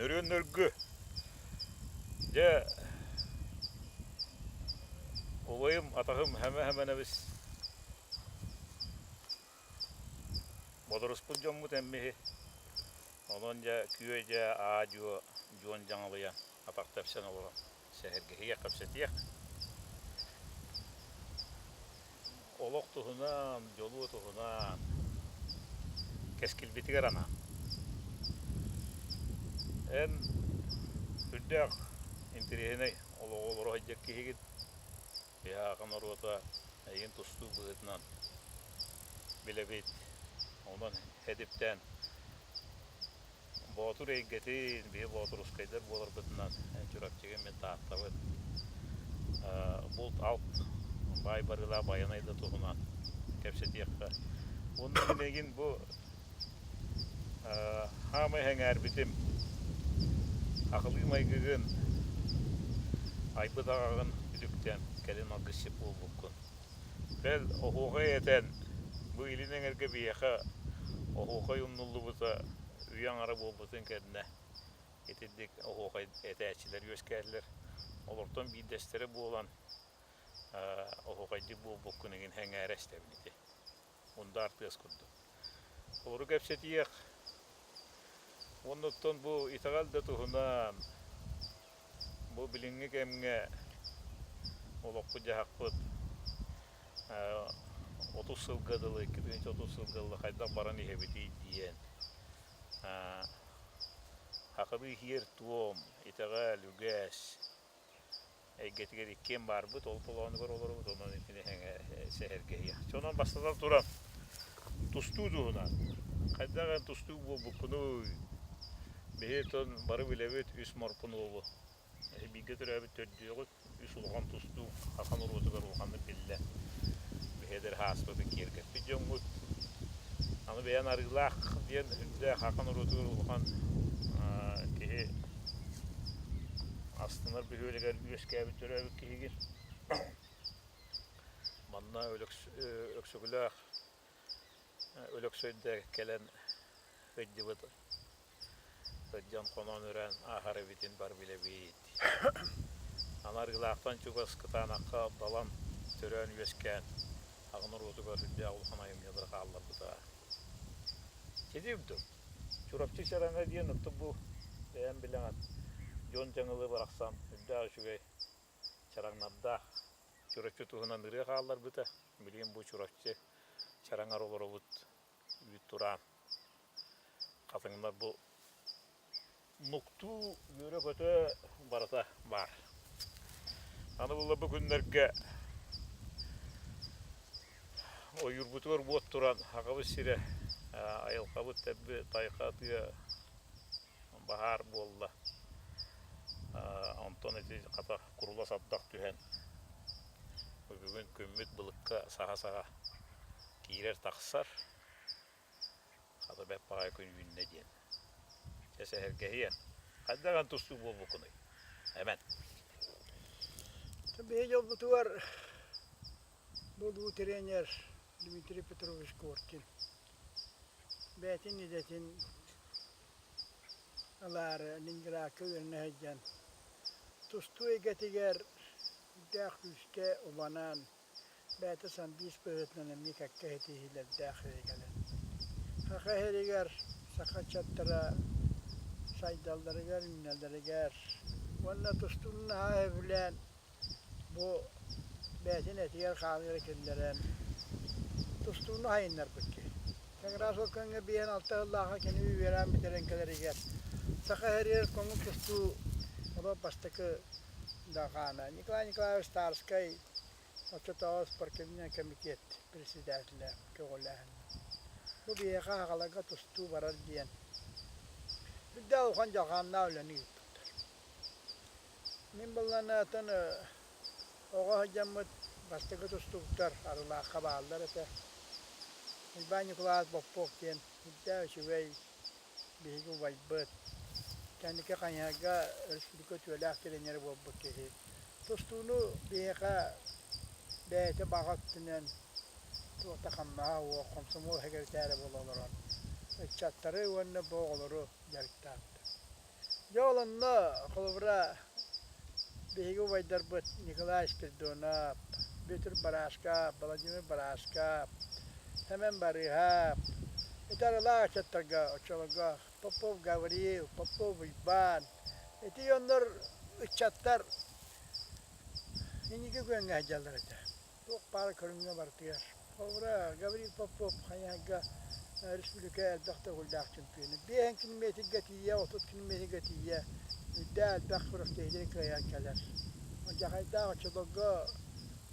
Нөрүөн нөргү. Дьэ, убайым, атаһым хэмэ-хэмэнэбис бодоруспут дьоммут эммиһи. Онон дьэ күө-дьээ аа-дьуо дьуон дьаҥалыйан атах тэпсэн олорон сэһэргэһиэх, кэпсэтиэх. Олох туһунан, дьолуо туһунан кэскилбитигэр анаан. Эн сүрдээх интэриэһинэй олоҕу олоро сылдьар киһигин. Биһиэхэ норуота эйигин тустуу быһыытынан билэбит. Онон хэдиптээн Боотур эйгэтин, биһи боотурускайдар буоларбытынан Чурапчыга мин Тааттабыт булт-алт баай барыылаах Байанай да туһунан кэпсэтиэххэ. Уонна мин эйигин бу хаамай сэҥээрбитим акылыы майгыгын, айбыт аҕаҕын үтүктэн кэлин алгысчыт буолбуккун. Бэл, оһуохай этэн, бу илин эҥэргэ биһиэхэ оһуохай умнуллубута үйэ аҥара буолбутун кэннэ итинник оһуохай этээччилэр үөскээтилэр. Олортон биирдэстэрэ буолан оһуохайдык буолбуккун игин сэҥээрэ истэбин ити. Мундар тыас курдук. Олору кэпсэтиэх. Уонна оттон бу итэҕэл да туһунан бу билиҥҥи кэмҥэ олохпут-дьаһахпыт 30 сылга дылы, 2030 сылга дылы хайдах баран иһэбитий диэн сахалыы иһиэр-туом, итэҕэл, үгэс эйгэтигэр иккиэн баарбыт, ол толоонугар олоробут, онон итини сэһэргэһиэх. Онон бастатан туран, тустуу туһунан. Хайдах эн тустуу буолбуккунуй? Биһи оттон бары билэбит үс моркун уолу. Бииргэ төрөөбүт төрдүөҕүт үс улахан тустуу саха норуотугар улаханнык биллэ. Биһи эдэр ааспытын киэргэппит дьоҥҥут. Аны бэйэн арыылаах диэн үрдээх саха норуотугар улахан киһи астынар бөһүөлэгэр үөскээбит төрөөбүт киһигин. Манна Өксөкүлээх Өлөксөйдө кэлэн сылдьыбыт сылдьан хонон үрэн ааһар эбитин бар билэбит. Аны Арыылаахтан чугас Кытаанахха Далан төрөөн үөскээн аҕа норуотугар үрдээх улахан айымньылары хаалларбыта. Ити үрдүк. Чурапчы Чараҥа диэн оттон бу бэйэм билэҕин дьон дьаҥылы барахсан үрдээх үчүгэй чараҥнардаах Чурапчы туһунан ырыа хаалларбыта. Билигин бу Чурапчы Чараҥар олоробут үүт тураан хатыҥнар бу нуктуу үөрэ-көтө барыта баар. Аны була бу күннэргэ ойуурбутугар уот туран аҕабыт сирэ айылҕабыт тэбби тайҕа тыа баһаар буолла. Онтон ити хата курулас ардах түһэн бүгүн күммүт былыкка саһа-саһа киирэр-тахсар. Хата бэрт баҕайы күн үүннэ диэн. Дьэ сэһэргэһиэ. Хайдах эн тустуу буолбуккунуй? Эмэн. Биһи дьолбутугар бу улуу тренер Дмитрий Петрович Коркин бэйэтин идэтин ылаары Ленинградка үөрэнэ сылдьан тустуу эйгэтигэр үрдээх күүскэ убанан бэйэтэ самбист быһыытынан эмиэ кэккэ ситиһиилэрдээх кэлэн Саха сиригэр саха ыччаттара сайдалларыгар, үүнэллэригэр уонна тустууну наһаа сөбүлээн бу бэйэтин этигэр-хааныгар киллэрэн тустууну сайыннарбыт киһи. Как раз ол кэмҥэ 5-6 сыллаахха кини үөрээн бүтэрэн кэлэригэр Саха сиригэр көҥүл тустуу олох бастакы даҕаана. Николай Николаевич Тарскай оччотооҕу спортивнай комитет председателэ көҕүлээһин. Бу биһиэхэ аҕаларга тустуу барар диэн үрдээх улахан дьалхааннаах үлэни ыыппыттар. Мин былааннаатан оҕо сылдьаммыт бастакы тустууктар Арылаахха бааллар этэ. Уйбаан Ньукулаас Боппуок диэн үрдээх үчүгэй биһиги убайбыт, кэнники Хайыһарга республика үтүөлээх тренерэ буолбут киһи. Тустууну биһиэхэ бэйэтэ баҕа өттүнэн туох да хамнаһа суох хомсомуол сэкирэтээрэ буола олорон ыччаттары уонна бу оҕолору дьарыктаабыта. Дьэ ол онно холобура биһиги убайдарбыт Николай Спиридонов, Бүөтүр Барашков, Владимир Барашков, Сэмэн Барыыһап, ити арылаах ыччаттарга оччолорго Попов Гаврил, Попов Уйбаан, ити дьоннор ыччаттар инники күөҥҥэ сылдьаллар этэ. Туох баар көрүҥҥэ барытыгар. Холобура, Гаврил Попов хайаһарга республика элбэх төгүллээх чемпиона. Биэһэн километрга тиийэ, 30 километрга тиийэ үрдээх элбэх күрэхтэһиилэри кыайан кэлэр. Дьахайдаах оччолорго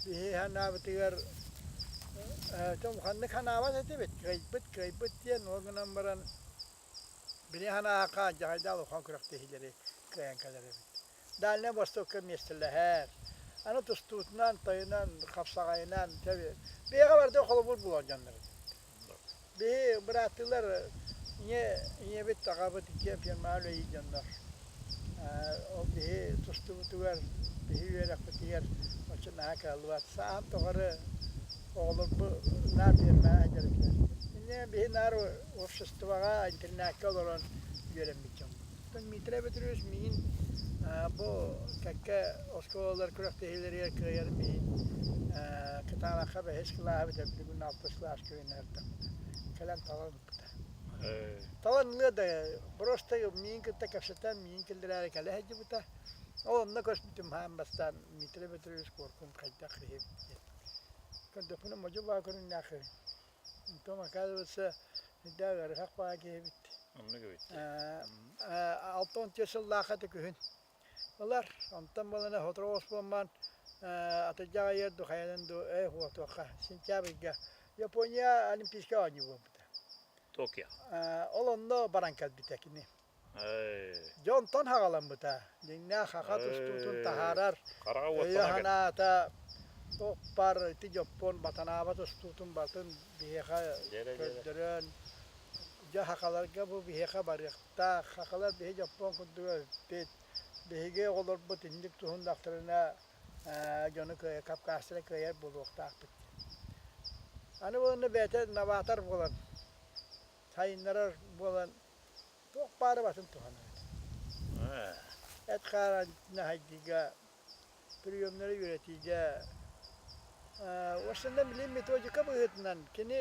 биһи санаабытыгар улаханнык санаабат этибит, кыайбыт, кыайбыт диэн, ол гынан баран били санаахха дьахайдаах улахан күрэхтэһиилэри кыайан кэлэр эбит. Дальнай Востокка миэстэлэһэр. Аны тустуутунан, тойунан, хапсаҕайынан бэйэҕэ барыта холобур буолар дьоннор. Биһи бырааттыылар ийэ ийэбит аҕабыт иккиэн фирмаҕа үлэлиир дьоннор. Ол биһи тустуубутугар, биһи үөрэхпитигэр оччо наһаа кыаллыбат. Сааһым тухары оҕолорбут наар фирмаҕа сылдьар этилэр. Инньэ биһи наар обществоҕа, интернакка олорон үөрэммит дьоммут. Дмитрий Петрович миигин бу кэккэ оскуолалар күрэхтэһиилэригэр кыайарым иһин Кытаанахха бэһис кылааһы бүтэрбит бүгүн алтыс кылааска үөрэнэрдэхпинэ кэлэн талан ылбыта. Талан ылыа да просто миигин кытта кэпсэтэн миигин киллэрээри кэлэ сылдьыбыта. Ол онно көспүтүм хаан бастаан Дмитрий Петрович Куоркун хайдах киһи диэн. Көрдөхпүнэ модьу баа көрүҥнээх Потом, оказывается, үрдээх ыарыһах баа киһибит. Оннук эбит. 64 сыллаах этэ күһүн. Ылар, онтон буолана сотору оспуомман атырдьах айыар ду хайанан ду эй хуотуохха сентябрьга Япония Олимпийскай оонньуу буолбута. Токио. Ол онно баран кэлбитэ кини. Дьэ онтон хаҕаламмыта. Дьиҥнээх хаха тустуутун таһаарар өйө-санаата туох баар ити дьоппуон батанаабат устуутун батын биһиэхэ көрдөрөн, дьэ хахаларга бу биһиэхэ барыахтаах, хахалар биһи дьоппуон курдуга эбиппит, биһиги оҕолорбут инник туһуннахтарына дьону кыайа, кавказтары кыайар буолуохтаахпыт диэн. Аны уонна бэйэтэ новатор буолан, сайыннарар буолан Туох баары батын туһанабыт. Эт-хаан наһайдыыга, приемнары үөрэтиигэ уонна билим методика быһыытынан кини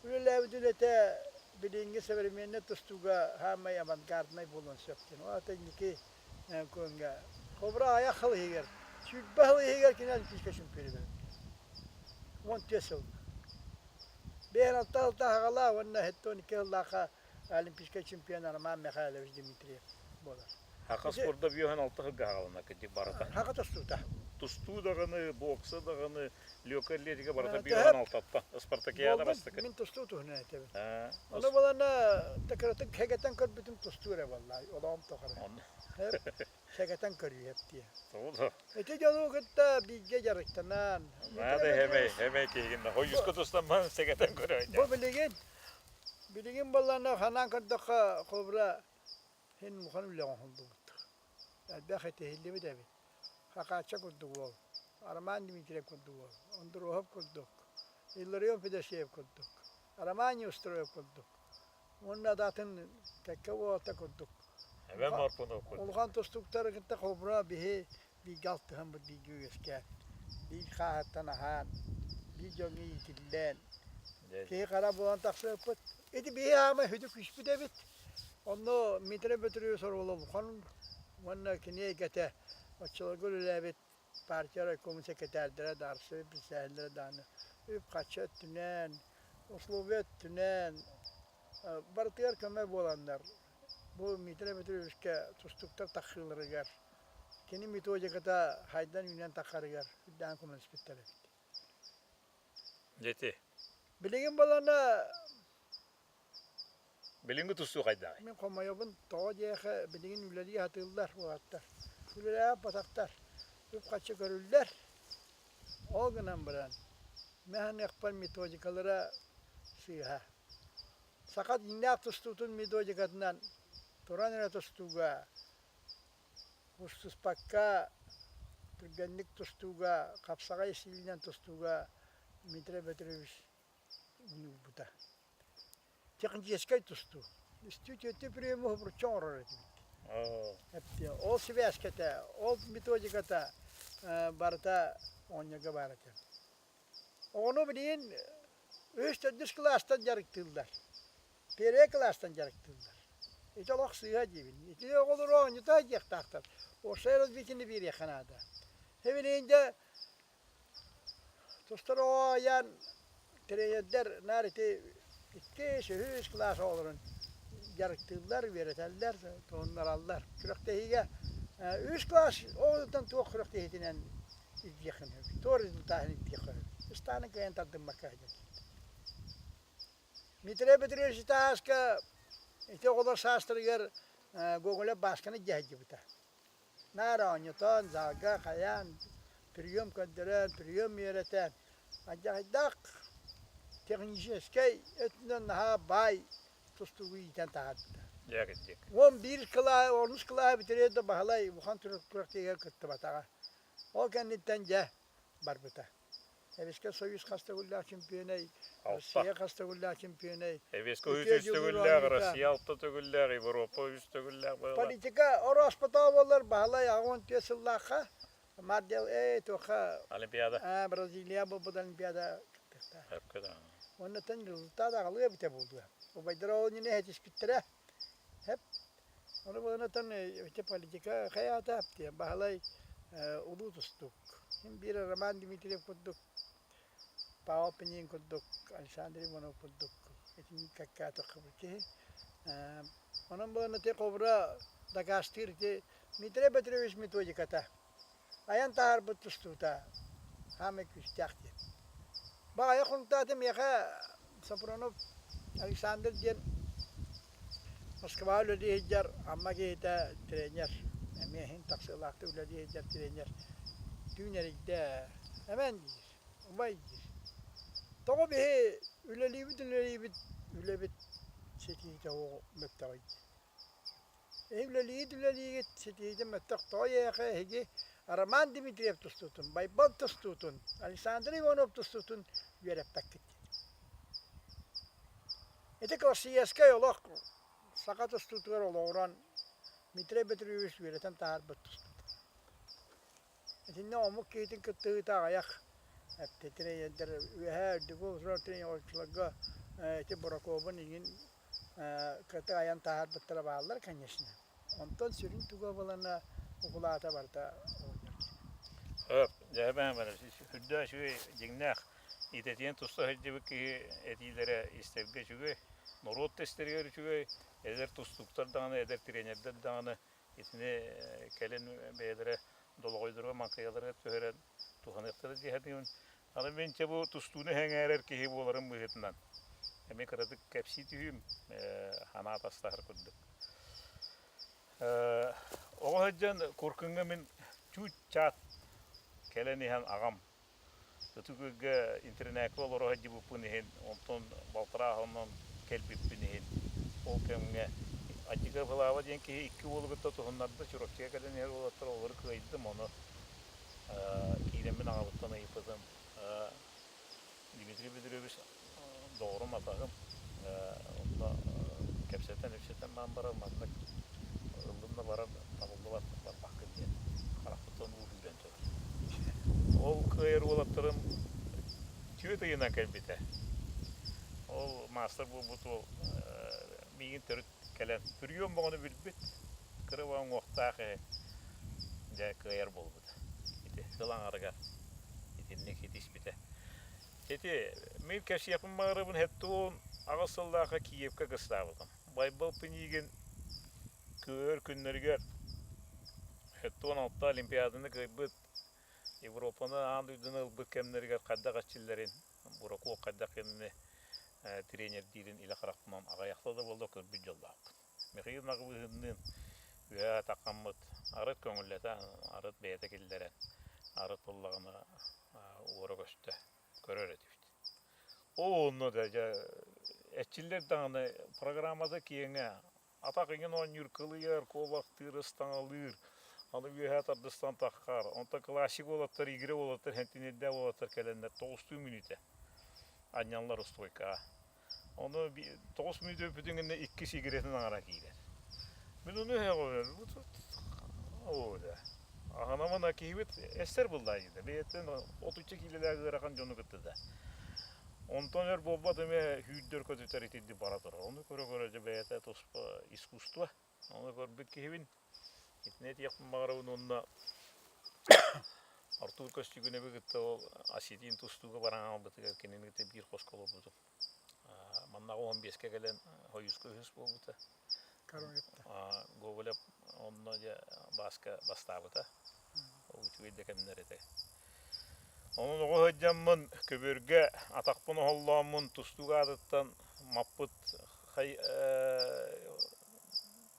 үлэлээбит үлэтэ билиҥҥи современнай тустууга саамай авангарднай буолуон сөп диэн. Ол аата инники көҥҥэ Кобра айах сыл иһигэр, 20 сыл иһигэр кини олимпийскай чемпион эбит. 14 сыл. Бэйэн алта алта аҕалаа уонна 72 сыллаахха олимпийскай чемпион Роман Михайлович Дмитриев буолар. Хака спорда биоһун алта сылга хаалана кырдьык барыта. Хака тустуута. Тустуу даҕаны, бокса даҕаны, легкая атлетика барыта биоһун алтатта. Спартакиада бастакы. Мин тустуу туһунан этэбин. Ону буолана такырытык хэгэтэн көрбүтүм тустуу эрэ буолла. Олоҕум тухары. Сэгэтэн көрүөп диye. Ити дьону кытта бииргэ дьарыктанан. Наада хэмэй, хэмэй киһигин хойуска тустамман сэгэтэн көрөйдө. Бу билигин билигин баллана ханаан көрдөххө холобура син улахан үлэ оҥоһуллубут. Элбэх этиһиллибит эбит. Хакаачча курдук уол, Роман Дмитриев курдук уол, Ондруохов курдук, Илларион Федосеев курдук, Роман Неустроев курдук. Уонна да атын кэккэ уолаттар курдук. Эбэм Морпунов курдук. Улахан тустууктары кытта холобура биһи бииргэ алтыһаммыт бииргэ үөскээн, биир хааһыттан аһаан, биир дьоҥҥо иитиллэн, киһи хара буолан тахсыахпыт. Ити биһи аама сүдү күүспүт эбит. Онно Дмитрий Петрович оруола улахан уонна кини эйгэтэ оччолорго үлэлээбит партия райкомун сэкэтээрдэрэ, даарсы председателлэрэ даҕаны үп-харчы өттүнэн, условия өттүнэн барытыгар көмө буоланнар бу Дмитрий Петровичка тустууктар тахсыыларыгар кини методиката хайдан үүнэн таххарыгар үрдээн көмөлөспүттэр эбит. Дьэти. Билигин балана Билиҥҥи тустуу хайдаҕый? Мин хомойобун, тоҕо диэхэ билигин үлэлии сатыыллар уолаттар. Үлэлээбит батахтар, үп-харчы көрүллэр. Ол гынан баран, мин саныахпар методикалара сыыһа. Саха дьиҥнээх тустуутун методикатынан туран эрэ тустууга, устуспакка түргэнник тустууга, хапсаҕай сиилинэн тустууга Дмитрий Петрович уурбута. Техническэй тустуу. Үстүү-түөртүү приему обруччу оҥорор этибит. Ол сибээскэтэ, ол методиката барыта оонньууга баар этэ. Оҕону билигин үһүс-төрдүс кылаастан дьарыктыыллар. Первый кылаастан дьарыктыыллар. Ити олох сыыһа диибин. Ити оҕолору оонньута диэхтаахтар. Уопсай развитиены биэриэххэ наада. Билигин дьэ тустар оҕо айаан тренердэр наар ити иккис, үһүс кылаас оҕолорун дьарыктыыллар, үөрэтэллэр, туһуннараллар. Күрэхтэһиигэ үс кылаас оҕотуттан туох күрэхтэһиитинэн ирдиэххин сөп, туох результатын ирдиэххэ сөп. Ыстааны кыайан тардыммакка сылдьар. Дмитрий Петрович Тааска ити оҕолор саастарыгар Гоголев Баасканы дьаһайдыбыта. Наар оонньотон, залга хайаан, прием көрдөрөн, прием үөрэтэн, алдьархайдаах техническэй өттүнэн наһаа баай тустуугу иитэн таһаарбыта. Дьэ, 11 кылааһы, онус кылааһы бүтэрээр да Баһылай улахан күрэхтэһиигэ кыттыбатаҕа. Ол кэнниттэн дьэ барбыта. Эбискэ Союз хас төгүллээх чемпионай, Россия хас төгүллээх чемпионай. Эбискэ үс төгүллээх, Россия алта төгүллээх, Европа үс төгүллээх буолар. Политика орооспотоо буолар Баһылай 84 сыллаахха Мардел э туохха Олимпиада. Бразилия буолбут Олимпиада кыттыахтаах. Өпкө да. Оннуттан результат аҕалыа эбитэ буолуо. Убайдара ол иннинэ этиспиттэрэ. Хэп. Ону буоланаттан ити политика хайаата диэн Баһылай улуу тустуук. Син биир Роман Дмитриев курдук, Павел Пинин курдук, Александр Иванов курдук итинник кэккээтөххө киһи. Онон буолан ити хобура дакаастыыр ити Дмитрий Петрович методиката айан таһаарбыт тустуута саамай күүстээх диэн. Баҕайы хонтаата миэхэ Сапронов Александр диэн Москваҕа үлэлии сылдьар Амма киһитэ тренер, эмиэ иһин тахсыылаахтык үлэлии сылдьар тренер түүн эрийдэ, эмэн диир, убай диир. Тоҕо биһи үлэлиибит-үлэлиибит үлэбит ситиһиитэ суох мөлтөҕүй диэн. Эһиги үлэлиигит-үлэлиигит ситиһиитэ мөлтөх тоҕо эйиэхэ эһиги Роман Дмитриев тустуутун, Байбал тустуутун, Александр Иванов тустуутун үөрэппэккит диэн. Ити классическай олох саха тустуутугар олоҕуран Дмитрий Петрович үөрэтэн таһаарбыт тустуута. Итиннэ омук киһитин кыттыһыыта аҕыйах тренердэр үөһээ үрдүкү олорор тренировщиктарга ити Буракобун иҥин кытта айан таһаарбыттара бааллар, конечно. Онтон сүрүн туга буолана укулаата барыта оҕонньор киэнэ. Өп, дьэ үрдэ үчүгэй дьиҥнээх идэтийэн туста сылдьыбыт киһи этиилэрэ истэргэ үчүгэй, норуот да истэригэр үчүгэй, эдэр тустууктар даҕаны, эдэр тренердэр даҕаны итини кэлин бэйэлэрэ долоҕойдоругар, маҥхайаларыгар түһэрэн туһаныахтара дии саныыбын. Аны мин чэ бу тустууну сэҥээрэр киһи буоларым быһыытынан эмиэ кыратык кэпсии түһүүм, санаа атастаһар курдук. Оҕо сылдьан Куркуҥҥа мин чуут-чаат кэлэн иһэн аҕам Ытык Күөлгэ интэринээккэ олоро сылдьыбыппын иһин, онтон балтараа сылынан кэлбиппин иһин, ол кэмҥэ Адьыга Былааба диэн киһи икки уолу кытта туһуннарда, Чурапчыга кэлэн иһэр уолаттар олору кыайдым, ону киирэммин аҕабыттан ыйыппытым. Дмитрий Петрович доҕорум, атаһым, онно кэпсэтэн-ипсэтэн баран баран маннык ыллым да баран табыллыбат барбаккын диэн харахпыттан уу сүүрэн турар. Ол кыайар уолаттарым түөрт ыйынан кэлбитэ. Ол маастар буолбут уол миигин төрүт кэлэн прием бөҕөнү билбит, кыра уҥуохтаах эһи дьэ кыайар буолбута. Ити сыл аҥарыгар итинник итиспитэ. Ити мин кэпсиэхпин баҕарабын 78 сыллаахха Киевкэ кыстаабытым. Байбал Пинигин кыайар күннэригэр 76 Олимпиаданы кыайбыт, Европаны, аан дойдуну ылбыт кэмнэригэр хайдах эрчиллэрин, Бураков хайдах кинини тренердиирин илэ харахпынан аҕыйахта да буолла көрбүт дьоллоохпун. Михаил Наҕылыыһынныын үөһэ атаххаммыт, арыт көҥүллэтэн, арыт бэйэтэ киллэрэн, арыт буоллаҕына уора-көстө көрөр этибит. Ол онно да дьэ эрчиллэр даҕаны программата киэҥэ, атах иҥин оонньуур, кылыйар, куобахтыыр, ыстаҥалыыр, аны үөһэ тардыстан таххар. Онтон классик уолаттар, игирэ уолаттар, сэнтиниэрдээх уолаттар кэлэннэр тоҕустуу мүнүүтэ анньаллар устуойкаҕа. Ону 9 мүнүүтэ бүппүтүн кэннэ иккис игирэтин аҥара киирэр. Мин ону Оо, аһанамана киһибит эстэр буллаа диэтэ. Бэйэтин отучча киилэлээх ыарахан дьону кытта да. Онтон өр буолбат эмэ сүүрдэр көтүтэр итирдик бара турар. Ону көрө-көрө дьэ бэйэтэ туспа искусство. Ону көрбүт киһибин. Итини этиэхпин баҕарабын уонна Артур Көстүгүнэби кытта ол осетин тустууга баран хаалбытыгар кинини кытта биир хоско олорбутум. Маннаҕа 15-кэ кэлэн Хойууска үһүс буолбута. Гоголев онно дьэ Бааска бастаабыта. Ол үчүгэй да кэмнэр этэ. Онон оҕо сылдьаммын көбүөргэ атахпын оһоллооммун тустуук аатыттан маппыт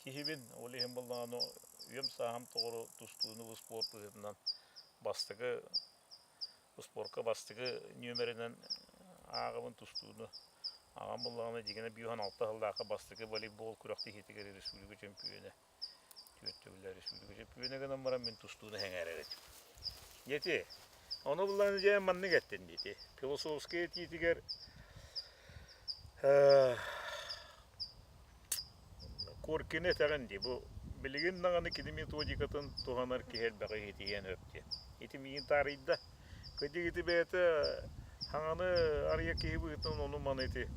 киһибин. Ол иһин буоллаҕына үйэм сааһым тоҕору тустууну бу спорт быһыытынан бастакы спорка бастакы нүөмэринэн ааҕабын тустууну. Аҕам буоллаҕына дьиҥинэ 56 сыллаахха бастакы волейбол күрэхтэһиитигэр республика чөмпүйүөнэ, түөрт төгүллээх республика чөмпүйүөнэ гынан баран мин тустууну сэҥээрэр этим. Дьэти, ону буллаҕына дьэ маннык эттин диэти. Философскай этиитигэр Коркины этэҕин дии, бу билигин даҕаны кини методикатын туһанар киһи элбэҕи иһитиһиэн сөп диэн. Ити миигин таарыйда. Кырдьык ити бэйэтэ хаҥаны арыйар киһи быһыытынан ону-маны ити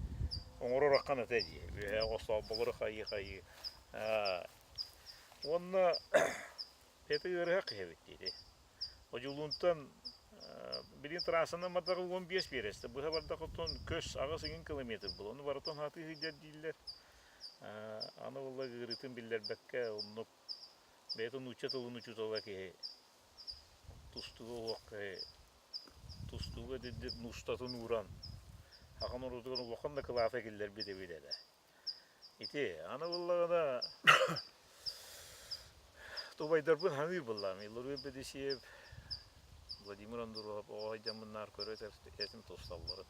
оҥорор аххан этэ дии. Үөһээ остоолболору хайыы-хайыы. Уонна бэйэтэ ыарыһах киһи эбит диэти. Одьулуунтан билигин трассанан бардаҕа 15 биэрэстэ, быһа бардах оттон көс аҕыс иҥин километр буолар. Ону барытын сатыы сылдьар дииллэр. Аны буолла ыарыытын биллэрбэккэ оннук бэйэтэ нуучча тылын учуутала киһи тустууга уһуох киһи тустууга дирдик нуустатын ууран саха норуотугар улахан да кылаата киллэрбит эбит этэ. Ити аны буоллаҕына тубайдарбын хаҥыыр буоллаҕым Илларион Бэдисиев, Владимир Андруһов оҕо сылдьаммын наар көрө этим тусталларын.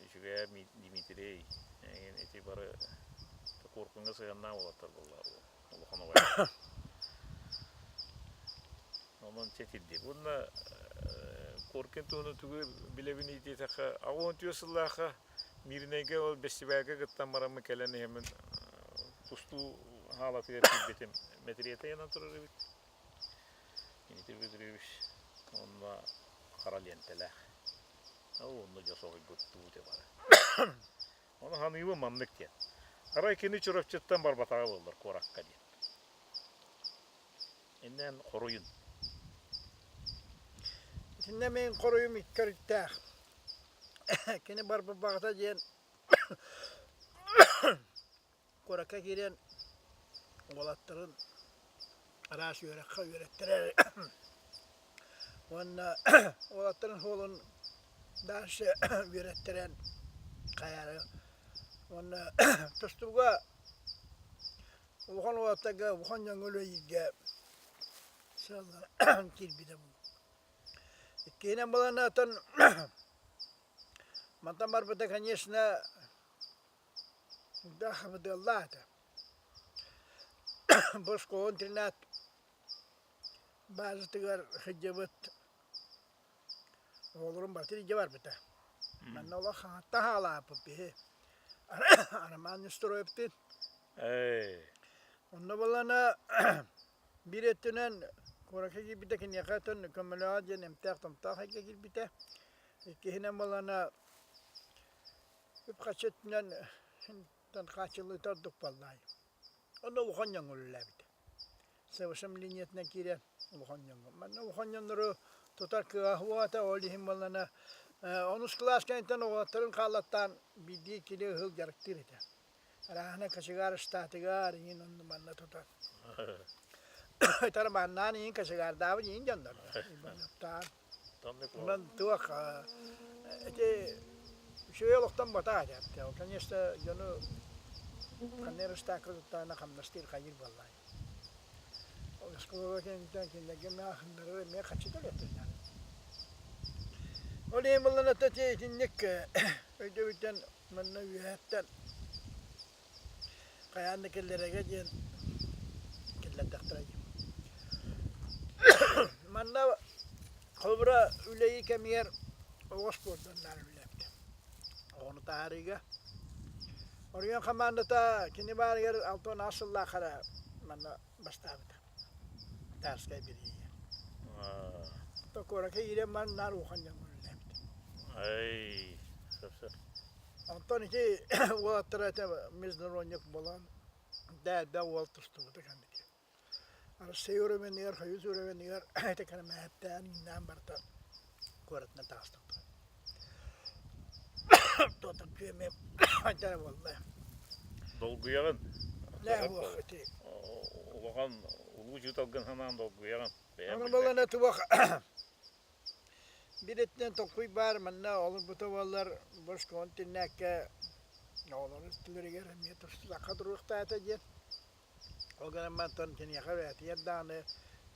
Үчүгэй Дмитрий эҥин ити бары Куоркуҥҥа сыһыаннаах уолаттар буоллаҕа улахан убайдар. Онон чэтирдик. Уонна Коркин туһунан тугу билэбиний диэтэххэ, 84 сыллаахха Мииринэйгэ ол бэстибээлгэ кыттан бараммын кэлэн иһэммин тустуу хаалатыгар киирбитим. Мэтириэтэ ыйанан турар эбит. Дмитрий Петрович уонна хара лиэнтэлээх. Ол онно дьэ соһуйбуттуу этэ бары. Ону ханыыбын маннык диэн. Арай кини Чурапчыттан барбатаҕа буоллар куоракка диэн. Иннэн хоруйун. Итиннэ мин хоруйум икки өрүттээх. Кини барбыт баҕата диэн куоракка киирэн уолаттарын араас үөрэххэ үөрэттэрэр уонна уолаттарын суолун дальше үөрэттэрэн хайаары уонна тустууга улахан уолаттарга улахан дьоҥҥо үлэлииргэ сыаллара киирбитэ Иккиһинэн баланаатан мантан барбыта конечно Да, сабыдыаллаах этэ. Бу оскуола-интернат баазатыгар сылдьыбыт оҕолорум барыта илдьэ барбыта. Манна олох хаҥаттан хаалааппыт биһи Роман Нестероевтыын. Онно буоллаҕына биир өттүнэн куоракка киирбитэ киниэхэ өтөн көмөлөөх диэн эмтээх-томтоох эйгэ киирбитэ. Иккиһинэн буоллаҕына Үп-харчы өттүнэн хааччыллыыта ордук буоллаҕай. Онно улахан дьоҥҥо үлэлээбитэ. СВШ линиятынан киирэн улахан дьоҥҥо. Манна улахан дьоннору тутар кыаҕа суоҕа ол иһин буоллаҕына онус кылаас кэнниттэн оҕолорун хааллаттаан биирдии иккилии ыһыл дьарыктыыр этэ. Арааһына кочегар штатыгар иҥин онно манна тутан. Тарманнаан иҥин кочегардаабыт иҥин дьоннор. Онон туох ити үчүгэй олохтон батаа этэ. Конечно, дьону ханна эрэ ыстаакка туттаҕына хамнастыыр хайыыр буоллаҕай. Оскуола кэнниттэн кинилэргэ маахыннары эмиэ хаччы төлөттөрнө. Ол иһин булланата итинник өйдөбүлтэн манна үөһэттэн хайаан да киллэрэгэ диэн киллэрдэхтэрэ дии. Манна холобура үлэйи кэмигэр оҕо спордун наар үлэлээбитэ. Оҕону таһаарыыга. Оройуон хамаандата кини баарыгар 68 сыллаах эрэ манна бастаабыта. Тарскай бирииһи. То куоракка киирэн баран наар улахан дьон үлэлээбит. Ай, сөп-сөп. Онтон ити уолаттара этэ международник буолан да элбэх уол тустубута кэнники. Россия уровенныгар, Союз уровенныгар ити кэрэмээһэттээн иҥнээн барыта куоратынан таҕыстахтара. Туотар күөмэ айдара буолла. Долгуйаҕын. Нэ буох ити. Улахан улуу учууталгын санаан долгуйаҕын. Ону балана туох биир өттүнэн толкуй баар манна олорбута буоллар бошкоон тиннээккэ оҕолорун өттүлэригэр эмиэ тустулахха туруохтаата диэн. Ол гынан мантан киниэхэ бэйэтигэр даҕаны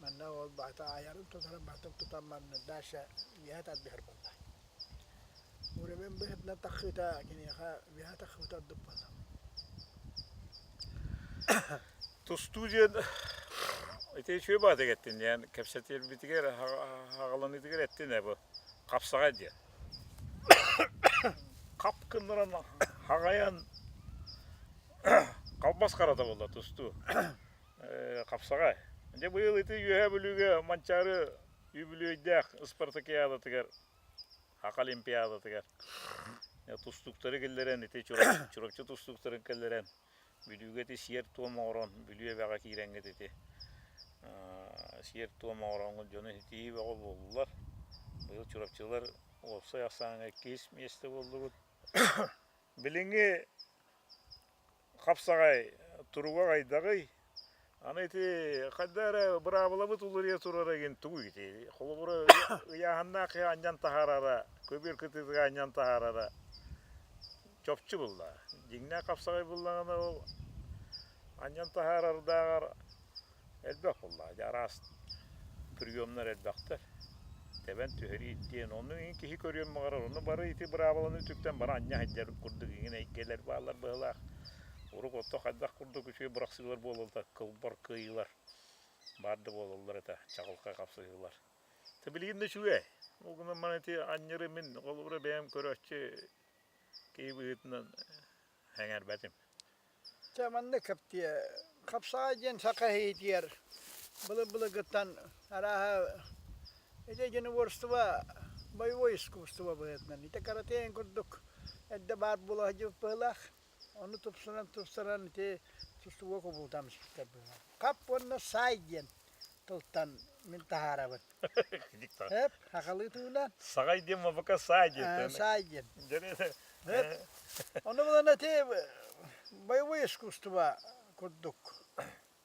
манна ол баата айарын тутарын баатын тутан манна дальше үөһэ тардыһар буолла. Уровень быһыытынан таххыыта киниэхэ үөһэ таххыыта ордук буолла. Тустуу диэн ити үчүгэй баатык эттин диэн кэпсэтэрбитигэр хаҕаланыытыгар эттин ээ бу хапсаҕай диэн. Хап гыннаран хаҕайан Халбас харата буолла тустуу. Хапсаҕай. Дьэ быйыл ити Үөһээ Бүлүүгэ Манчаары үбүлүөйдээх ыспартакиадатыгар, Саха Олимпиадатыгар тустууктары киллэрэн, ити Чурапчы тустууктарын киллэрэн, Бүлүүгэ ити сиэр-туом оҥорон, Бүлүү эбэҕэ киирэҥҥит ити сиэр-туом оҥороҥҥут дьону ситиһии бөҕө буоллулар. Быйыл чурапчылар уопсай ахсааҥҥа иккис миэстэ буоллубут. Билиҥҥи хапсаҕай туруга хайдаҕый? Аны ити хайда эрэ быраабылабыт уларыйа турара игин тугуй ити? Холобура, ыйааһыннаах киһи анньан таһаарара, көбүөр кытыытыгар анньан таһаарара чопчу булла. Дьиҥнээх хапсаҕай буллаҕына ол анньан таһаарардааҕар Элбэх буоллаҕа дьэ араас приемнар элбэхтэр. Тэбэн түһэрии диэн ону иҥин киһи көрүөн баҕарар, ону бары ити быраабыланы үтүктэн бары анньа сылдьар курдук иҥин эйгэлэр бааллар быһыылаах. Урук отто хайдах курдук үчүгэй бырахсыылар буолаллар, кылбар кыайыылар баар да буолаллар этэ, чаҕылхай хапсыһыылар. Тэ билигин да үчүгэй. Ол гынан баран ити анньары мин холобура бэйэм көрөөччү киһи быһыытынан сэҥээрбэтим. Чэ, маннык кэптиэ. Хапсаҕай диэн саха иһитигэр былыр-былыргыттан арааһа ити единоборство боевой искусство быһыытынан ити каратэ курдук эрдэ баар буола сылдьыбыт быһыылаах. Ону тупсаран-тупсаран ити тустууга кубулутан испиттэр быһыылаах. Хап уонна саай диэн тылтан мин таһаарабын. Эп, сахалыы тылынан. Саҕай диэн мабака саай диэн. Саай диэн. Ону булан ити боевой искусство курдук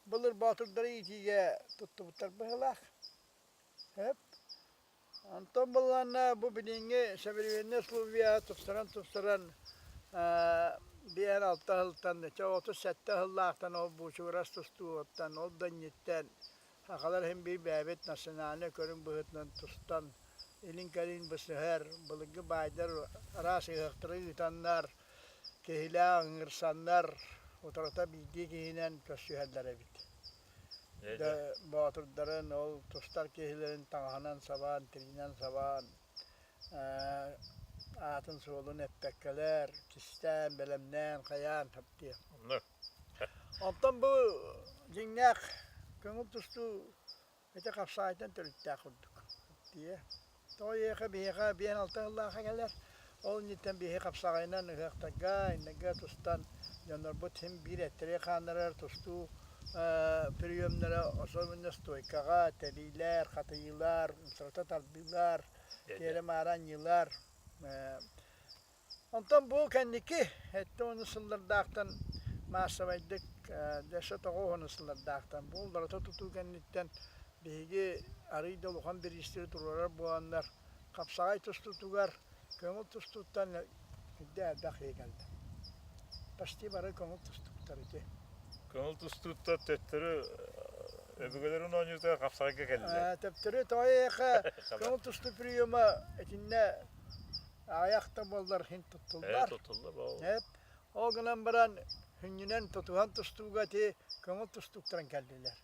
былыр боотурдары иитиигэ туттубуттар быһыылаах. Эп. Онтон булланна бу билиҥҥи современный условия тупсаран-тупсаран биэр алта сылтан, чэ 37 сыллаахтан ол буучугурас тустууттан, ол да инниттэн Сахалар иһин биир бэйэбит национальнай көрүҥ быһыытынан тустан, илин-кэлин бысыһар, былыргы баайдар араас ыһыахтары ыытаннар, киһилээх ыҥырсаннар, утарыта биирдии киһинэн көрсүһэллэр эбит. Боотурдарын, ол тустар киһилэрин таҥаһынан сабаан, тириинэн сабаан, аатын-суолун эппэккэлэр, кистээн, бэлэмнээн, хайаан таптыа. Онтон бу дьиҥнээх көҥүл тустуу ити хапсаайтан төрүттээх курдук. Тиийэ. Тоҕо эйиэхэ биһиэхэ биэн алта сыллаахха кэлэр. Ол инниттэн биһи хапсаҕайынан ыһыахтарга, иннэгэ тустан дьоннорбут син биир эттэри хааннарар тустуу приемнара особенно стойкаҕа тэбиилэр, хатыйыылар, умсарыта тардыылар, тиэрэ-маара анньыылар. Онтон бу кэнники сэттэ уонус сыллардаахтан маассабайдык дэсэ тоҕус сыллардаахтан бу уларыта тутуу кэнниттэн биһиги арыый да улахан бириистэри туруорар буоланнар хапсаҕай тустуутугар көҥүл тустууттан үрдэ элбэх киһи кэллэ. Почти бары көҥүл тустууктар ити. Көҥүл тустууттан төттөрү өбүгэлэрин оонньуутугар хапсаҕайга кэллилэр. Төптөрү тоҕо эйиэхэ көҥүл тустуу приема итиннэ Аҕыйах да буоллар иһин туттуллар. Туттуллар ол. Эп. Ол гынан баран сүнньүнэн тутуһан тустууга ити көҥүл тустууктарын кэллилэр.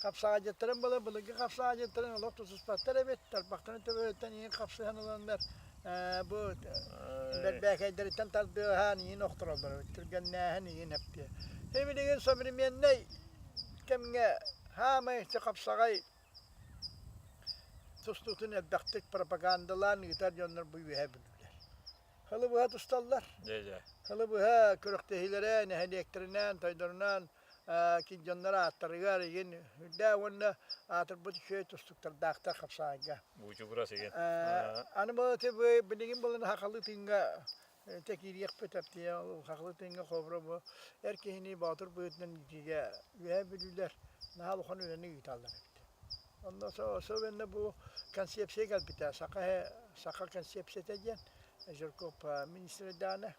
Хапсаҕайдьыттарын былыр былыргы хапсаҕайдьыттарын олох тутуспаттар эбит. Тарбахтарын төбөтүттэн иһин хапсыһан ыланнар. Бу бэрбээкэйдэриттэн тардыаһаан иин охтороллор, түргэннээһин иин эптиэ. Билигин современнай кэмҥэ хаамай хапсаҕай тустуутун элбэхтик пропагандалаан ыытар дьоннор бу үөһэ бүлүүлэр. Хылы быһа тусталлар. Хылы быһа күрэхтэһиилэрэ нэһилиэктэринэн, тойдорунан дьоннор ааттарыгар игин үрдээ уонна аатырбыт үчүгэй тустуктардаахтар хапсаайга. Буучугурас игин. Аны бу билигин булан хахалы тыынга тэкиириэхпит эптиэ хахалы тыынга хобро бу эр киһини боотур быһыытынан иитиигэ үөһэ бүлүүлэр наһаа улахан үлэни ыыталлар эбит. Онно особенно бу концепция кэлбитэ саха саха концепцията диэн Жирков министрдааны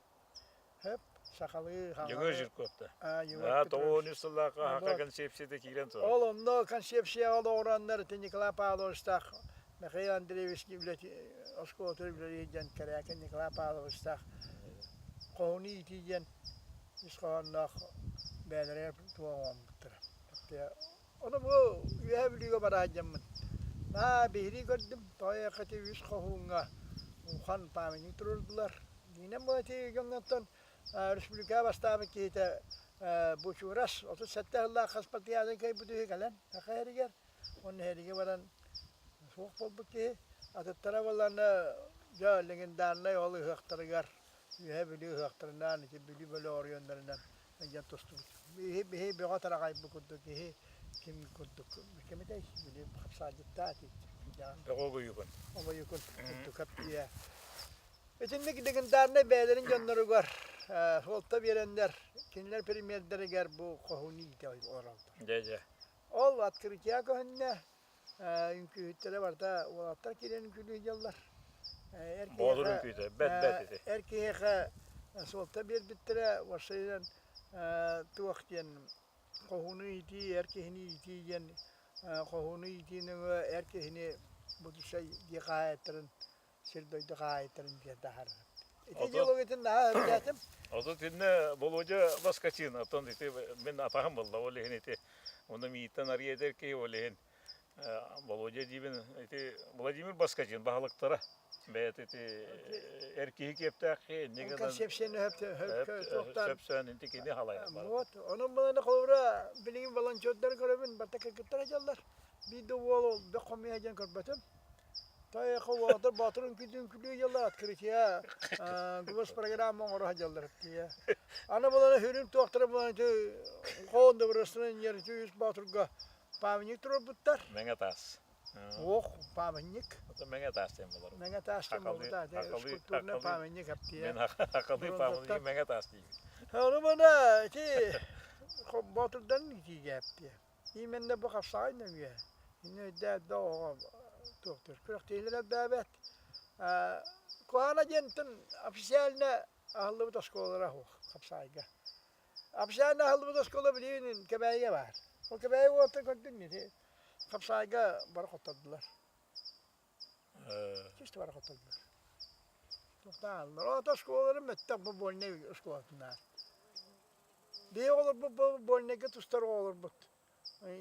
Хөп, сахалыы Егор Жирковта. Аа, тоҕуон сыллаахха хака концепцията киирэн турар. Ол онно концепцияҕа олоҕураннар ити Николай Павловичтаах Михаил Андреевич оскуолатыгар үлэлиир диэн Кэрээкин Николай Павловичтаах хоһуну иитии диэн ис хоһоонноох бэйэлэригэр туох оҥорбуттара. Ону бу Үөһээ Бүлүүгэ бараат дьоммун наһаа биһирии көрдүм. Тоҕо диэххэ үс хоһууҥҥа улахан памятник туруордулар. Дьиҥинэн бу ити дьоҥҥоттон республикаҕа бастаабыт киһитэ Бучурас 37 сыллаах хаспартыйаатын кыайбыт үһү кэлэн саха иһэригэр уонна иһэригэ баран суох буолбут киһи. Атыттара буоллаҕына дьэ легендарнай ол ыһыахтарыгар Үөһээ Бүлүү ыһыахтарынан ити Бүлүү бөлөх оройуоннарынан дьон тустубут. Биһи биһи бөҕө тараҕайбыт курдук киһи ким курдук ким этэй били хапсаадьыттаа Бөҕө обойукун. Обойукун курдук хаппиа. Итинник легендарнай бэйэлэрин дьонноругар суолта биэрэннэр кинилэр премьердэригэр бу хоһуну иитэ олороллор. Дьэ дьэ. Ол открытие көһүннэ үҥкүүһүттэрэ барыта уолаттар киирэн үҥкүүлүү сылдьаллар. Эр Боотур үҥкүүтэ, бэт бэт ити. Эр киһиэхэ суолта биэрбиттэрэ, уопсайынан туох диэн хоһууну иитии, эр киһини иитии диэн хоһууну иитии нөҥүө эр киһини будущай дии хаһаайыттарын сир-дойду хаһаайыттарын диэн таһаарар. Ити идеологиятын наһаа сөбүлээтим. Отут иннэ Володя Лоскочин, оттон ити мин атаһым буолла, ол иһин ити онно мииттэн арыйа эдэр киһи, ол иһин Володя диибин ити Владимир Баскачин баһылыктара бэйэтэ ити эр киһи киэптээх киһи инньэ гынан концепцияны сөпсөөн инти кини халайар Вот, онон баланы холобура билигин волонтердары көрөбүн, барта кыргыттар дьаллар. Биир да уол бөх хомуйа диэн көрбөтүм. Тайаха уолаттар боотур үҥкүүтүн үҥкүүлүү дьаллар открытие госпрограмма оҥоро сылдьаллар тиийэ. Аны булан үрүҥ туохтара булан ити хоон добросынан үс боотурга памятник туруорбуттар. Мэҥэ таас. Ох, памятник. Это мэҥэ таас диэн болар. Мэҥэ таас диэн буолбута. Скульптурный памятник аптия. Мен хакалыы памятник мэҥэ таас диибин. Ону мана ити боотурдан итиигэ аптия. Именно бу хапсаҕай нөҥүө иннэ өйдөөт да оҕо туохтуур күрэхтэһиилэр элбээбэт. Куһаҕана диэнтэн официально аһыллыбыт оскуолалара суох хапсаҕайга. Официально аһыллыбыт оскуола билигин Кэбээйигэ баар. Ол Кэбээйи уолаттар көрдүҥ ити хапсаҕайга бары хоттордулар. Чисто бары хоттордулар. Туохтаан Ото оскуолаларын мөттөх бу больнай оскуолатынаар. Биһи оҕолорбут бу больнайга тустар оҕолорбут.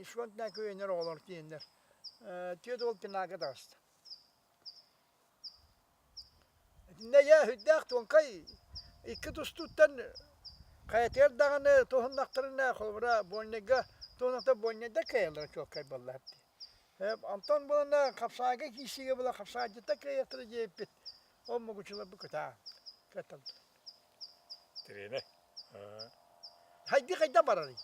Ишвантна көйөнөр оҕолор тиийэннэр. Түөрт уол пенага таҕыста. Итиннэ ийэ сүрдээх туонкай икки тустууттан хайатыгар даҕаны туһуннахтарына холобура больнайга туһуннахтар больнайдар кыайаллара чуолкай буолла дии. Онтон булана хапсаайга киирсиигэ була хапсаайдьыттар кыайыахтара диэбиппит. Ол мугучуларбыт кытаан кыатталлар. Тириэнэ. Хайдыы хайда барарый?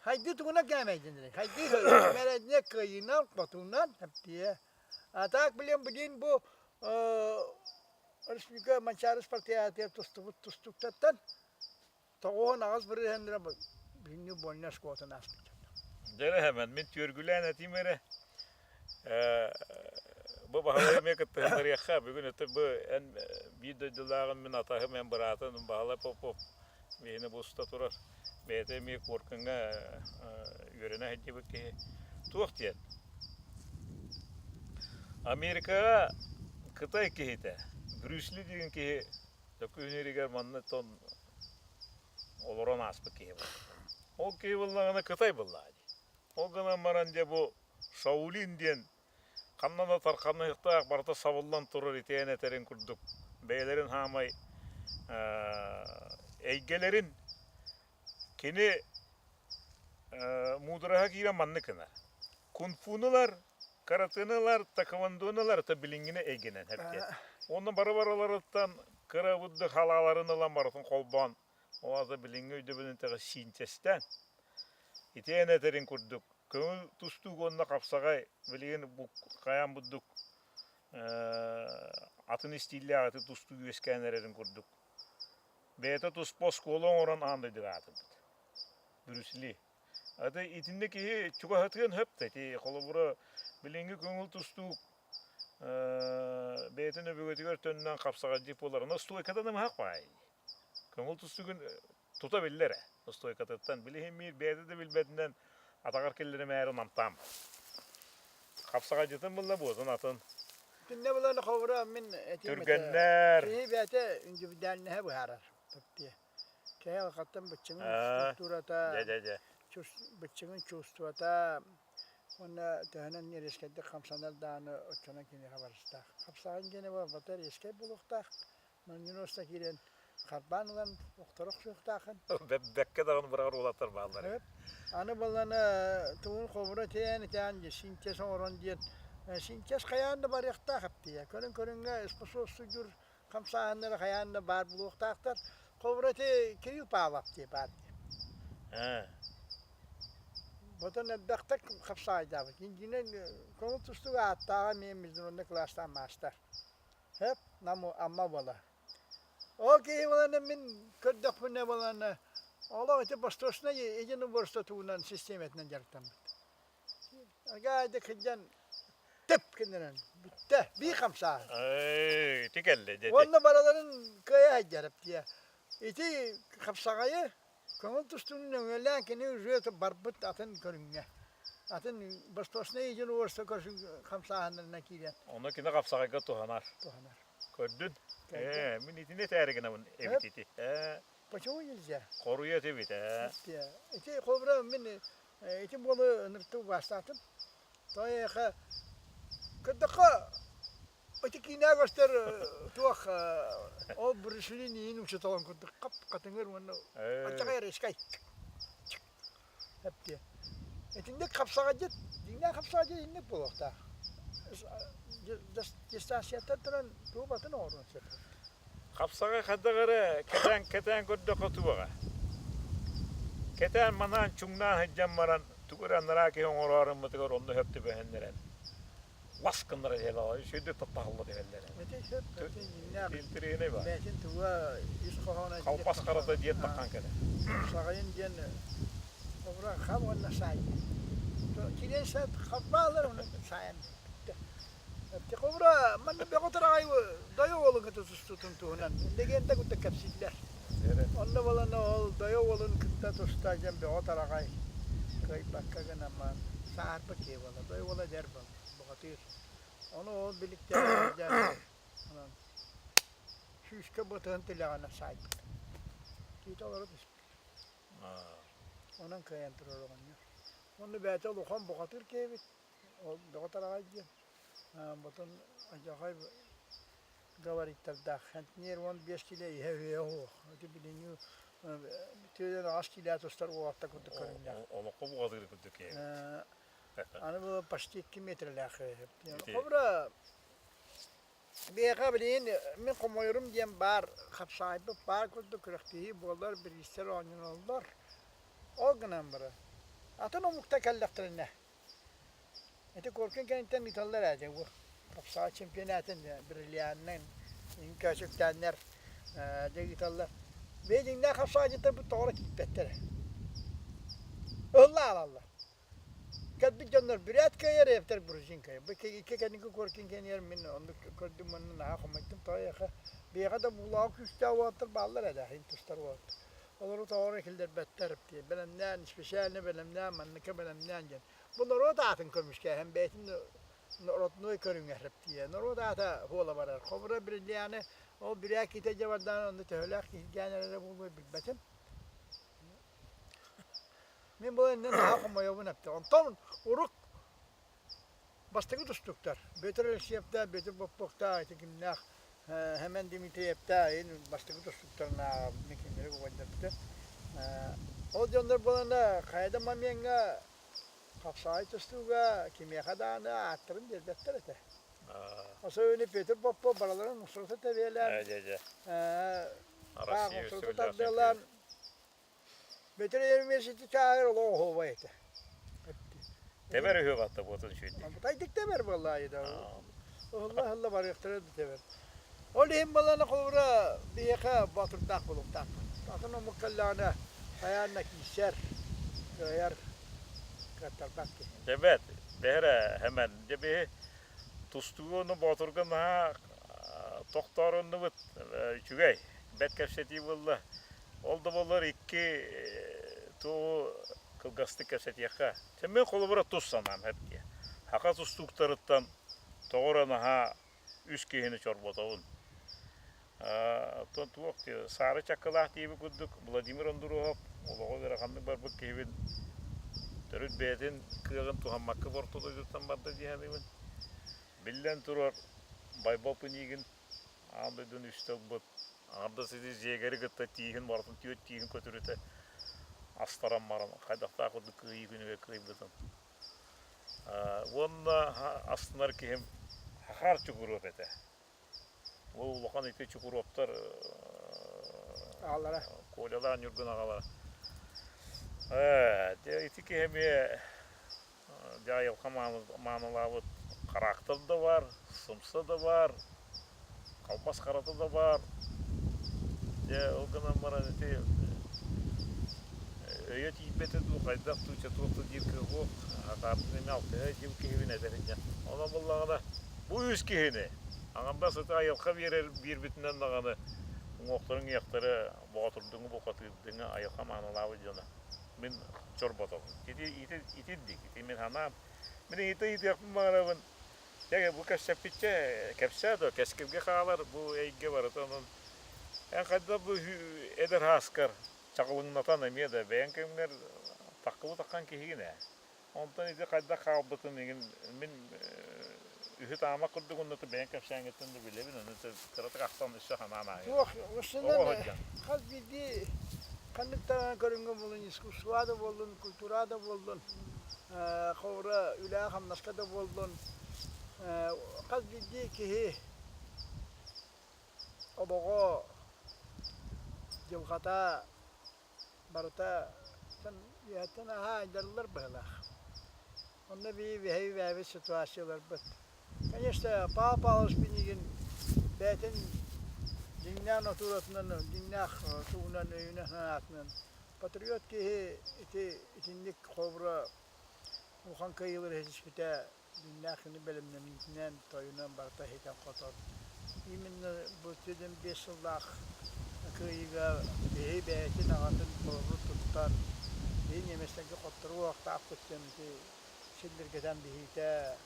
Хайдыы тугунан кээмэйдэнэрий? Хайдыы мэрэннэ кыайыынан, хотуунан эптиэ. А так, блин, блин, бу республика Манчаары спартакиадатыгар тустубут тустууктартан 98 бырыһыаннара бүгүҥҥү больня оскуолатын ааспыт дьоннор. Дьэ эрэ, мин түөргүлээн этиим эрэ. Бу Баһылай эмиэ кыттыһыннарыахха. Бүгүн өтө бу эн биир дойдулааҕым, мин атаһым, эн быраатын Баһылай Попов биһини бу уста турар. Бэйэтэ эмиэ Куоркыҥҥа үөрэнэ сылдьыбыт киһи. Туох диэн? Америкаҕа Кытай киһитэ, Брюс Ли диэн киһи төкүнүригэр манна тон олорон ааспыт киһи буолла. Ол киһи буоллаҕына Кытай буоллаҕа дии. Ол гынан баран дьэ бу Шаолинь диэн. Ханна да тарханыахтаах барыта сабыллан турар итиэн этэрин курдук бэйэлэрин хаамай эйгэлэрин кини муудараһа киирэн маннык гынар. Кунфунулар, каратэнылар, таквондонулар это билиҥҥини эйгэнэн эптиэ. Онно бары-барыларыттан кыра буддук халааларын ылан барытын холбоон, ол аата билиҥҥи өйдөбүлүн тэҕэ сиинчэстээн, итиэн этэрин курдук көҥүл тустуук уонна хапсаҕай билигин бу хайаан бурдук атын истииллээх аты тустуу үөскээн эрэрин курдук бэйэтэ туспа оскуола оҥорон аан дойдуга аатырбыт. Брюс Ли. Аты итиннэ киһи чугаһатыан сөп да ити холобура билиҥҥи көҥүл тустуук бэйэтин өбүгэтигэр төннөн хапсаҕайдыы буолар. Стойката намыһах баай. Көҥүл тустуугун тута биллэр ээ устуойкатыттан билиһин биир бэйэтэ да билбэтинэн атаҕар киллэримээри намтаан бар хапсаҕайдьытын булла буотун атын Итиннэ булан ховура мин этиим этэ. түргэннэр Киһи бэйэтэ индивидуальноһы быһаарар. Таптыа. Киһи алҕаттан быччыҥын структурата, дьэ дьэ дьэ быччыҥын чувствота уонна төһөнөн резкэйдик хамсанар даҕаны оччонон киниэхэ барыстаах. Хапсаҕайын диэни буолбата резкэй буолуохтаах. Манньыноста киирэн харбаан ылан охторо охсуохтааххын. Бэккэ даҕаны быраҕар уолаттар бааллар. Сөп. Аны балланы тугун хобура тээн итээн дьэ синтез оҥорон диэн синтез хайаан да барыахтаах эптиэ. Көрүҥ көрүҥҥэ способствуйдуур хамсааһыннара хайаан да баар буолуохтаахтар. Хобура ити Кирилл Павлов диye баар диye. Ботон элбэхтик хапсаайдаабыт. Инженер көҥүл тустууга ааттааҕа эмиэ международный класстаах маастар. Сөп, Нам Амма буолар. Ол киһи буолан мин көрдөхпүнэ буолан олох ити восточнай единоборство тугунан систиэмэтинэн дьарыктаммыт. Аргаайды кырдьан тып гыннаран бүттэ биир хамсааһын. Эй, ити кэллэ дьэ. Уонна бараларын кыайа сылдьарып дии. Ити хапсаҕайы Көҥүл тустууну нөҥүөлээн кини уже барбыт атын көрүҥҥэ. Атын восточнай единоборство хамсааһыннарынан киирэн. Ону кини хапсаҕайга туһанар. Туһанар. Көрдүн? Ээ, мин итини этээри гынабын эбит ити. Ээ. Почему нельзя? Хоруйа этибит ээ. Ити холобура мин ити буолу ыныртыы убаастаатым. Тоойуха көрдөххө Ити киинэҕэ көстөр туох ол Брюс Ли иин учууталын курдук хап-хатыҥыр уонна аччаҕай резкай эптиэ. Итинник хапсаҕайдьыт, дьиҥнээх хапсаҕайдьыт инник буолуохтаах. Дистанцияттан туран тугу батын оҥоруон сөп. Хапсаҕай хайдах эрэ кэтээн кэтээн көрдөххө туоҕа. Кэтээн манаан чуҥнаан сылдьан баран тугу эрэ анараа киһи оҥорооруммутугар онно сөп түбэһиннэрэн лас гыннара иһэллэр, үчүгэйдик таптаһаллар иһэллэр. Ити сөп, ити дьиҥнээх Интэриэһинэй баар. бэйэтин туга ис хоһооно итинник Халбас харата диэн таххан кэлэр. Саҕайын диэн обура хам уонна саай. Кириэн саат хаббаалар уонна саайан бүттэ. Хобура манна бөҕө тараҕай дойо уолун кытта тустуутун туһунан легенда курдук кэпсииллэр. Онно буолан ол дойо уолун кытта туста диэн бөҕө тараҕай кыайбакка гынамман саарба киһи буолла. Дойо уола эдэр буолла, бухатыыр. Ону ол биликтээн онон сүүскэ бытыгын тилэҕинэ саайбыт. Киһитэ олоро түспүт. Онон кыайан турар оҕонньор. Онно бэйэтэ улахан бухатыыр киһи эбит. Ол бөҕө тараҕай диэн. Ботун алдьархай габариттардаах. Сентнер 15 кило иһэ үһэ суох. Ити билиҥҥи түөрт аҕыс кило тустар уолаттар курдук көрүҥнээх. Олоххо буҕатыыр курдук киһи. Аны бу почти 2 метрэлээх. Хобура биһиэхэ билигин мин хомойорум диэн баар хапсаайбыт баар курдук күрэхтэһии буолар, бириистэр оонньоноллор. Ол гынан баран атын омуктар кэллэхтэринэ Ити Коркин кэнниттэн ыыталлар ээ дьэ бу хапсаҕай чемпионатын бриллианнын үҥкөөчүктээннэр дьэ ыыталлар. Бэйэ дьиҥнээх хапсаҕайдьыттар бу тоҕо эрэ киирбэттэр ээ. Ыһылла аалаллар. Кэлбит дьоннор бүрээт кыайар эбэтэр грузин кыайар. Бу икки кэнники Коркин кэннигэр мин оннук көрдүм уонна наһаа хомойдум. Тоҕо эйиэхэ биһиэхэ да буулаҕа күүстээх уолаттар бааллар ээ иһин тустар уолаттар. Олору тоҕо эрэ киллэрбэттэр дии. Бэлэмнээн, специально бэлэмнээн, манныкка бэлэмнээн диэн. Бу норуот аатын көмүскээһин бэйэтин родной көрүҥэр тиийэ. Норуот аата буола барар. Хобура бриллианы ол бүрээк киитэ дьабардаан онно төһөлөөх киһиргээн эрэрэ буолуой билбэтим. Мин бу иннин наһаа хомойобун эптэ. Онтон урук. Бастакы тустууктар Петр Алексеевтаах, Петр Попповтаах, ити кимнээх Хэмэн Дмитриевтаах иһин бастакы тустууктарын ааҕабын кинилэри угайдарбыта. Ол дьоннор буолана хайа да момеҥҥа хапсаҕай тустууга кимиэхэ даҕаны ааттарын биэрбэттэр этэ. Особенно Петр Попов бараларын мусората тэбиэлээн, таах мусората тардыалаан Петр Еремеевич ити чааһыгар олох оһуобай этэ. Тэбэр үһү батта буотун сүүрдэ. Бытайдык тэбэр буоллаа да. Ыһылла-ыһылла барыахтара да тэбэр. Ол иһин балана холобура биһиэхэ боотурдаах буолуохтаахпыт. Атын омук кэллэҕинэ хайаан да киирсэр, кыайар, кыаттарбат киһи. Дьэбэт, бэһэрэ хэмэн, дьэ биһи тустууну боотурга наһаа тохтооруннубут үчүгэй, бэт кэпсэтии буолла. Ол да буоллар икки туоҕу кылгастык кэпсэтиэххэ. Чэ, холобура тус санаам эп диэ. Саха тустууктарыттан тоҕо эрэ наһаа үс киһини чорботобун. Оттон туох диэ, саары чаккылаах диэбит курдук Владимир Ондуруоһап олоҕо ыараханнык барбыт киһибин төрүт бэйэтин кыаҕын туһаммакка орто дойдуттан барда дии саныыбын. Биллэн турар, Байбал Пинигин аан дойдуну үстэ ылбыт, аҥардас ити дьиэгэри кытта тииһин барытын түөрт тииһин көтүрүтэ астаран баран хайдахтаах курдук кыайыы күнүгэр кыайбытын. Уонна астынар киһим Хахаар Чукуруоп этэ. Ол улахан ити Чукуруоптар Аҕалара. Колялаах Ньургун аҕалара. Ээ, дьэ ити киһи эмиэ дьэ айылҕа маанылаабыт хараактар да баар, сымса да баар, халбас харата да баар. Дьэ ол гынан баран ити өйө тиийбэтэ дуу, хайдах дуу, чэ туох да диир кыах суох. Хатаабытын эмиэ алтыһа дьыл киһибин этэрин дьэ. Онон буоллаҕына бу үс киһини аҥардас ити айылҕа биэрэр биэрбитинэн даҕаны уҥуохтарын иэхтэрэ боотурдуҥу бухатыырдыҥы айылҕа маанылаабыт дьоно. Мин чорботобун. Ити ити итирдик. Ити мин санаам. Мин ыйыта ыйытыахпын баҕарабын. Дьэ бу кэпсэппиччэ кэпсээ дуо, кэскилгэ хаалар бу эйгэ барыта онон эн хайдах бу эдэр һааскар чаҕылыҥнатан эмиэ да бэйэҥ кэмҥэр таххыбыт аххан киһигин ээ. Онтон ити хайдах хаалбытын игин мин үһү-таама курдук оннута бэйэҥ кэпсээҥҥиттэн да билэбин, ону кыратык ахтан өссө санаан ааһыам. Суох, устунан хас биирдии ханнык даҕаны көрүҥҥэ буоллун, искусство да буоллун, культура да буоллун, холобура үлэҕэ-хамнаска да буоллун, хас биирдии киһи олоҕо, дьылҕата барыта үөһэттэн аһаа айдарыллар быһыылаах. Онно биһиги бэйэбит ситуацияларбыт. Конечно, Павел Павлович Пинигин бэйэтин дьиҥнээх натуратынан, дьиҥнээх тугунан өйүнэн-санаатынан патриот киһи ити итинник холобура улахан кыайыылары ситиспитэ дьиҥнээх кини бэлэмнэниитинэн, тойунан барыта ситэн-хотон. Именно бу сүдүн биэс сыллаах кыайыыга биһи бэйэтин аҕатын холобур туттан, биһи немецтэргэ хотторуохтаахпыт диэн ити силлиргэтэн биһиитэ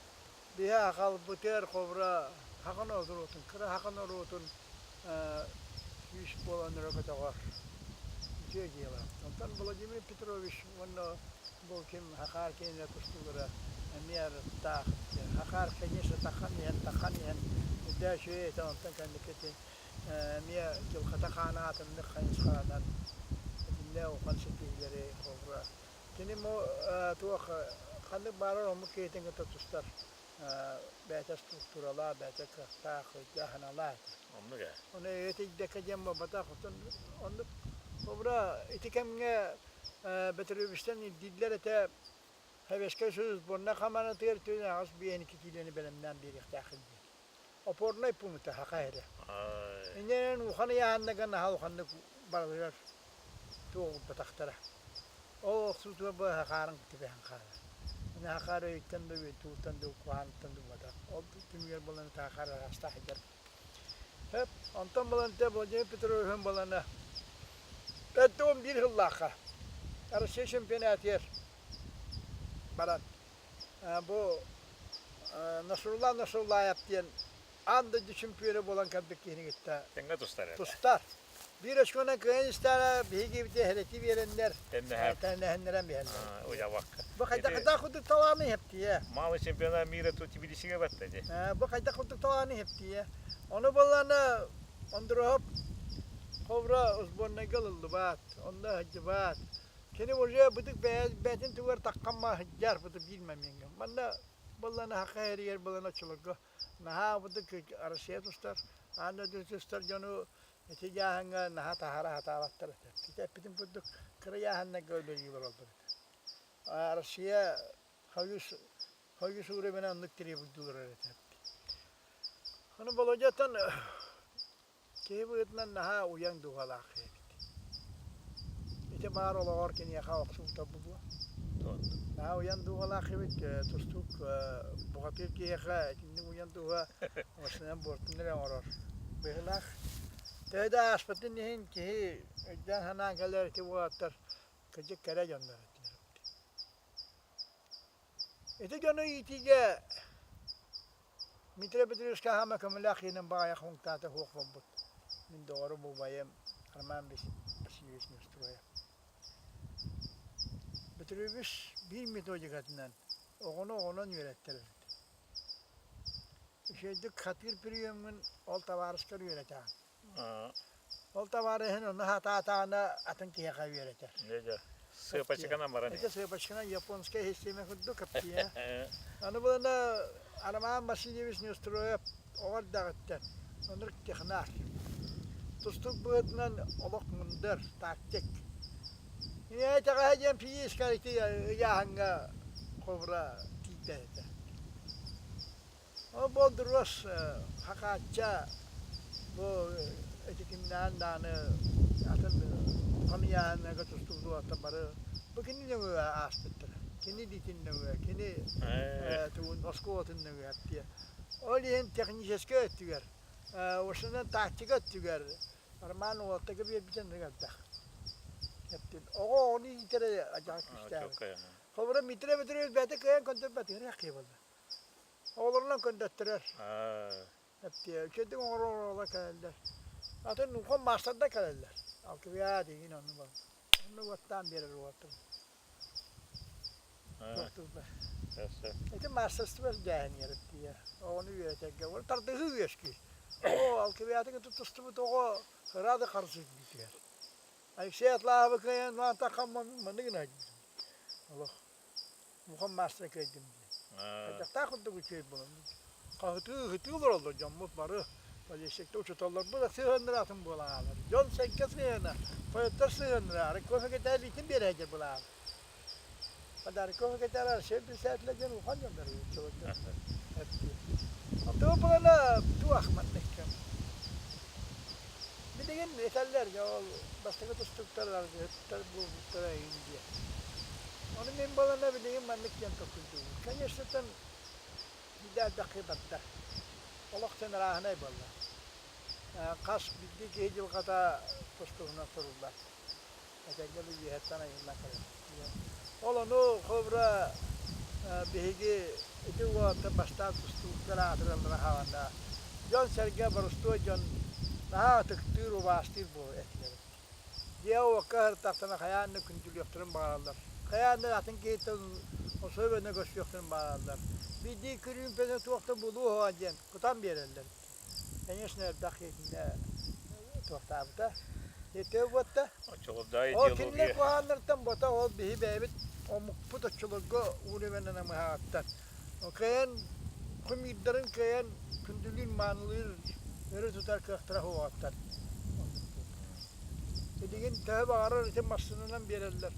биһи аҕалбытыгар холобура саха норуотун, кыра саха норуотун күүс буолан өрө көтөҕөр үтүө дьыала. Онтон Владимир Петрович уонна бу ким Хахаар кинилэр тустуулара эмиэ арыттаах. Хахаар, конечно, тахан иһэн, тахан иһэн үрдээ үчүгэй этэ, онтон кэнники ити эмиэ дьылҕата хаана атыннык хайысхаланан итиннэ улахан ситиһиилэри холобура Кини туох ханнык баарар омук киһитин кытта тустар бэйэтэ структуралаах, бэйэтэ кыахтаах, өйдөөх-санаалаах этэ. Оннук ээ. Ону өйө тиийбэккэ диэн буолбатах. Оттон оннук холобура ити кэмҥэ Бөтүрүөбүстэн ирдииллэр этэ Советскай Союз сборнай хамаанатыгар түүн аҕыс биэһин икки киилэни бэлэмнээн биэриэхтээххин диэн. Опорнай пункта саха эрэ. Иннинэн улахан ыйааһыннарга наһаа улаханнык барылыгар туоҕурбатахтара. Ол охсуутугар бу хаарыҥ түбэһэн хаалар. Аны хаар өйүттэн да, тугуттан да, куһаҕаныттан да буолбатах. Ол түмүгэр буолан хаар араастаах сылдьар. Сөп. Онтон булан те Владимир Петровиһын булана 41 сыллаахха Россия чемпионатыгар баран бу Насрулла Насруллаев диэн аан дойду чемпиона буолан кэлбит киһини кытта Тэҥҥэ тустар этэ. Тустар. Биир очконан кыайан истэҕэ биһиги бити эһэлэтии биэрэннэр, Тэннэһэр. тэннэһиннэрэн биһэллэр. Уйабакка. Бу хайдах хайдах курдук талааны иһэптиэ. Малый чемпионат мира тут Тбилисигэ батта ди. Бу хайдах курдук талааны иһэптиэ. Ону буоллаана Ондуруһап Ховра сборнайга ылыллыбат, онно сылдьыбат. Кини уже бытык бэйэтин тугар таххамма сылдьар бытык биир момеҥҥа. Манна буоллаана саха эригэр буолан оччолорго наһаа бытык Россия тустар, аан дойду тустар дьону ити дьааһыҥҥа наһаа таһаара сатаабаттар этэ. Ити эппитим курдук кыра дьааһыннарга үлэлии олороллор этэ. Россия хойус хойус уровена оннук требуйдуулар этэ. Ону Володяттан киһи быһыытынан наһаа уйаҥ дууһалаах киһи эбит. Ити баар олоҕор киниэхэ охсубута буолуо. Наһаа уйан дууһалаах эбит, тустуук бухатыыр киһиэхэ итинник уйан дууһа Машинанан буортун эрэ оҥорор быһыылаах. Төһө да ааспытын иһин киһи өйдөөн-санаан кэлэр ити уолаттар кырдьык кэрэ дьоннор этилэр. Ити дьону иитиигэ Дмитрий Петровичка хаама көмөлөөх иэнин баҕайы хомуктаата суох буолбут. Мин доҕорум убайым Роман Васильевич Неустроев. Петрович биир методикатынан оҕону оҕонон үөрэттэр эбит. Үчүгэйдик хатыыр приемҥун ол табаарыскар үөрэтэҕин. Ол табаарыһын ону хатаатаҕына атын киһиэхэ үөрэтэр. Дьэ, сыапачыканан баран. Ити сыапачыканан японская система курдук каптия. Аны булана Роман Васильевич Неустроев оҕо эрдэҕиттэн оннук технарь. Тустуук быһыытынан олох мындыр, тактик. Ийэ итэҕэһэ диэн физическай ити ыйааһыҥҥа хобура тиийбэт этэ. Ол болдуруос Хакаачча бу ити кимнээн даҕаны атын хамыйааһыннарга тустубут бары бу кини нөҥүө ааспыттара. Кини илиитин нөҥүө, кини тугун оскуолатын нөҥүө диye. Ол иһин техническэй өттүгэр, ошонон тактика өттүгэр Роман уолаттарга биэрбитин элбэх. Оҕо оҕону иитэрэ адьаҕа күүстээх. Холобура Дмитрий Петрович бэйэтэ кыайан көрдөрбөт ыарах киһи буолла. Оҕолорунан көрдөттөрөр. Үчүгэйдик оҥорор оҕолор кэлэллэр. Атын улахан маастардар кэлэллэр. Алкыбыйаа диигин онну бар. Онну уоттаан биэрэр уолаттар. Ити маастарство дээһинигэр тиийэ. Оҕону үөрэтэргэ. Ол тардыһыы үөскүүр. Оҕо алкыбыйаатын кытта тустубут оҕо кыра да харыс үрдүгэр. Алексей Атлаһовы кыайан маантахха маннык гына Олох мухан маастара кыайдым диэн. Хайдахтаах курдук үчүгэй буолан. Хаһытыы ыһытыы олороллор дьоммут бары. Полицейскай учууталларбыт да сыһыаннара атын буолан хаалар. Дьон сэргэ сыһыана, поэттар сыһыаннара арыкков кэтээл илиитин биэрээдьэр былаан. Подарков кэтээл Арсен председателя диэн улахан дьоннор учууталлар. Онтон булана туох маннык Билигин этэллэр дьэ ол бастакы тустууктар арыгыһыттар буолбуттара эҥин диэн. Ону мин буолана билигин маннык диэн толкуйдуубун. Конечно, там элбэххэ барда. Олох син арааһынай буолла. Хас биирдии киһи дьылҕата тус-туһунан суруллар. Этэҥҥэ бу үөһэттэн айыллан кэлэр. Ол ону холобура биһиги ити уолаттар бастаан тустууктар аатыраллара хааланна дьон-сэргэ боростуой дьон наһаа ытыктыыр, убаастыыр буолуо этилэр. Дьиэ-уокка сырыттахтарына хайаан да күндүлүөхтэрин баҕараллар. Хайаан да атын киһиттэн особенно көрсүөхтэрин баҕараллар. Биирдии күрүүмпэни туох да булуо суоҕа диэн кутан биэрэллэр. Конечно, элбэх киһитинэ туохтаабыта. Ити буотта. Оччолордоо Ол кинилэр идеология. куһаҕаннарыттан буота ол биһи бэйэбит омукпут оччолорго ууревеннана мыһаҕаттан. Кыайан кумирдарын кыайан күндүлүүр маанылыыр өрө тутар кыахтара суоҕаттан. Билигин төһө баҕарар ити массыынанан биэрэллэр.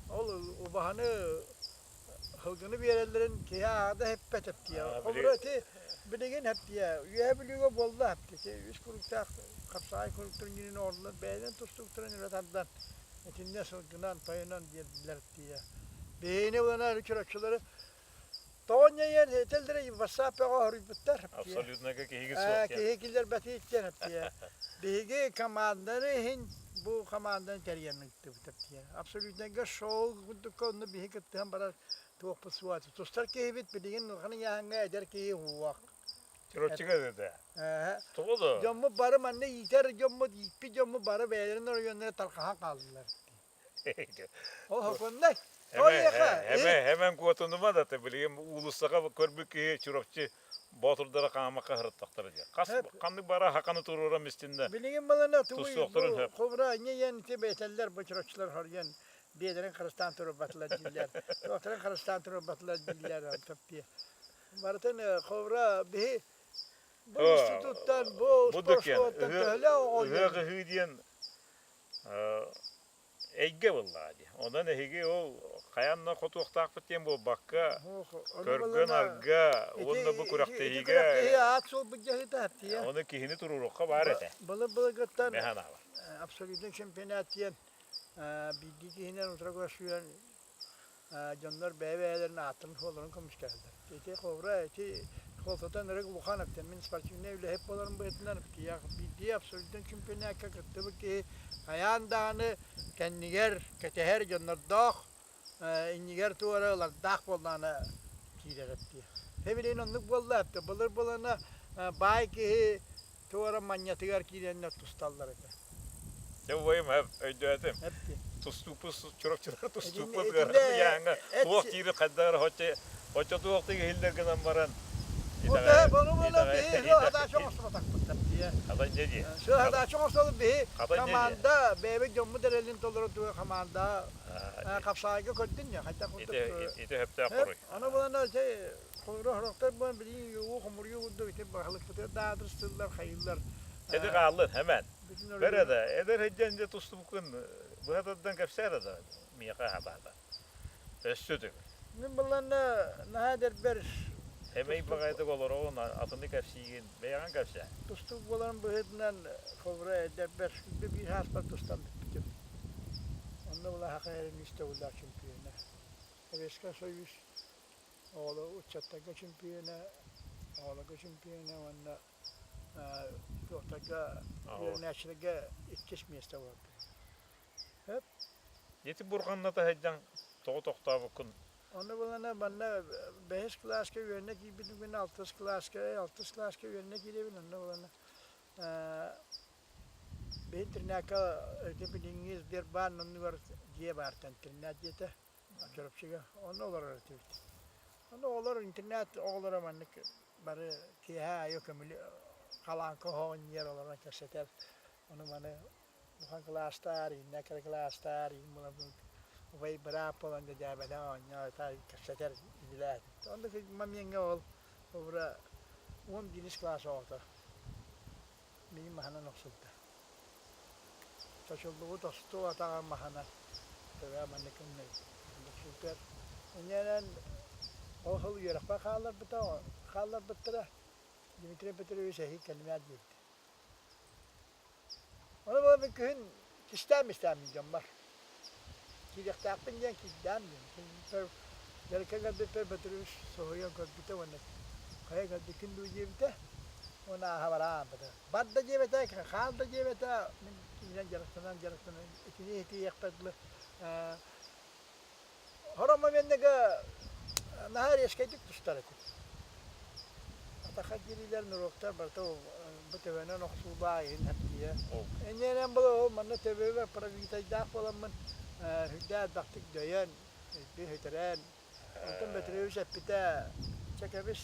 Ол убаһаны Сылгыны биэрэллэрин киһи аада эппэт эптиэ. Холобура ити билигин эптиэ. Үөһэ Бүлүүгэ буолла эпти. Ити үс куруктаах хапсаҕай куруктарын дьинин оҕолор бэйэлэрин тустууктарын өрө тардан итиннэ сылгынан, тойонон биэрдилэр тиийэ. Биһигини уонна чурапчылары тоҕо ньайан этэллэрэ WhatsApp бөҕө хоруйбуттар. Абсолютно киһиги суох диэн. Киһи киллэрбэтииттэн эптиэ. Биһиги команданы иһин бу команданы тэрийэн ыыттыбыт эптиэ. Абсолютнайга шоу курдукка онно биһи кыттыһан барар туохпут суоҕа. Тустар киһибит билигин улахан ыйааһыҥҥа эдэр киһи уох. Чурапчыга да. Тоҕо да? Дьоммут бары манна иитэр дьоммут, ииппит дьоммут бары бэйэлэрин оройуоннара тарҕаһан хааллылар. Ол хокуннай. Хэмэн куотунума да билигин уулуссаҕа көрбүт киһи Чурапчы боотурдара хаамакка сырыттахтара диye. Хас ханнык бара хаканы туруорам истиннэ. Билигин балана тугуй бу хобра не ен те бетеллер бу чурапчылар хорьен биэлэрин харыстаан турбатылар дииллэр. Туохтарын харыстаан турбатылар дииллэр топпие. Барытын хобра биһи бу институттан бу спорт школаттан төһөлөөх оҕо Ыһыах ыһыы диэн эйгэ буоллаҕа дии. Онон эһиги ол хайаан хотуохтаахпыт диэн буолбакка, көргө-нарга уонна бу күрэхтэһиигэ аат суол былдьаһыыта Ону киһини туруоруохха баар этэ. Былыр-былыргыттан абсолютный чемпионат диэн биирдии киһинэн утары көрсүһэн дьоннор бэйэ-бэйэлэрин ааттарын-суолларын көмүскэһэллэр. Ити холобура ити холтотон ырык улахан эбитэ. Мин спортивнай үлэһит буоларым быһыытынан биирдии абсолютнай чемпионакка кыттыбыт киһи хайаан даҕаны кэннигэр кэтэһэр дьоннордоох, иннигэр туора ылардаах буоллаҕына киирэр эбит. Билигин оннук буолла эбитэ. Былыр буолана баай киһи туора манньатыгар киирэннэр тусталлар этэ. Дьэ убайым өйдөөтүм. Тустууппут чурапчылар тустууппут ыйааҥҥа туох диири хайдах эрэ оччо оччо туох иһиллэр гынан баран Сыаһадаачы оҥостолу биһи команда бэйэбит дьоммут эрэлин толору туга команда хапсаайга көрдүн я хайдах курдук ити сөптөөх хоруй. Аны булана Хорохтор буолан билигин уу хомуруйуу курдук ити баһылыкпытыгар да аадырыстыыллар, хайыыллар. Эди хааллын, хэмэн. Бэр да, эдэр сылдьан дьэ тустубуккун быһа тардан кэпсээ да миэхэ хатаата. Өссө төгүл. Мин быланна наһаа эдэрбэр Эмэй баҕайытык олороҕун, атыны кэпсиигин, бэйэҕин кэпсээ. Тустуук буоларым быһыытынан холобура эдэрбэр биир сааспар тустан бүппүтүм. Онно була саха эрин үс төгүллээх чемпиона. Советскай Союз Оҕолор ыччаттарга чемпиона, оҕолорго чемпиона уонна туохтарга үөрэнээччилэргэ иккис миэстэ буолбут. Сөп. Ити бурҕанната сылдьан тоҕо тохтообуккун? Ону булана манна бэһис кылааска үөрэнэ киирбитим күнэ алтыс кылааска, алтыс кылааска үөрэнэ киирэбин, онно булана биһи интернакка ити билиҥҥи Сбербаан оннугар дьиэ баартан интернат дьиэтэ Чурапчыга онно олорор этибит. Онно оҕолор интернат оҕолоро маннык бары киэһэ аайы көмүлү халааҥка оһоҕун ньиэр олорон кэпсэтэр. Ону маны улахан кылаастар, иннэ кыра кылаастар, убай быраап буолан дьээбэлээн оонньоо кэпсэтэр идэлээх. Оннук момеҥҥа ол обура 11 кылаас оҕото миигин маһынан охсубута. Чочуллубут остуол атаҕа маһынан төбө маннык гыннарбыт. Инньэнэн ол сыл үөрэхпэр хаалларбыта, хаалларбыттара. Дмитрий Петрович эһиги кэлимээр диэбитэ. Ону буолан күһүн кистээн-мистээн дьоммор. Киириэхтээхпин диэн киирдээн диэн. Дьарыкка кэлбиппэр Петрович соһуйан көрбүтэ уонна хайа кэлбиккин дуу диэбитэ. Уонна ааһа бараабыта. Бар да диэбэтэ, хаал да диэбэтэ, мин кининэн дьарыктанан дьарыктанан итини итиэхпэр дылы Сорох моменнарга наһаа резкэйдик тустар этим. Атахха киириилэр, норуоктар барыта бу төбөнөн охсуулаах иһин эптиэ. Иннинэн было ол манна төбөбөр пробитайдаах буоламмын сүрдээх элбэхтик дөйөн, өйбүн сүтэрэн, Онтон Петрович эппитэ, чэ кэбис,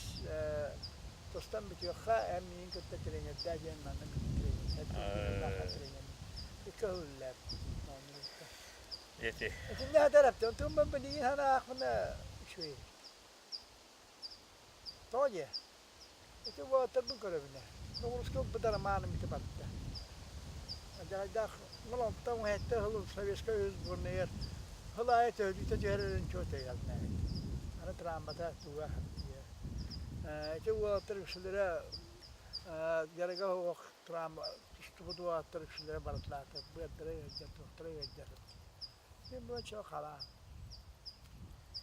тустан бүтүөххэ, эн миигин кытта тренердээ диэн манна тренер, тренер. Икки сыл үлэлээбит. Ити. Итиннэ этэр эптэ, онтон билигин санаахпына үчүгэй эбит. Тоҕо диэ? Ити уолаттарбын көрөбүн ээ. Ноҕуруска ылбыт арамааным ити барда. Дьаҕайдаах Молоҥтон уһэттэ сыл Советскай сборныйар сыл аайы төһөлүүтэ түһэрэрин чуо тэйэлнээбит. Аны травмата туга Ити уолаттар үксүлэрэ дьарыга суох травма тустубут уолаттар үксүлэрэ барытылаата быардара ыалдьар, туохтара ыалдьар. Мин була чуо халаан.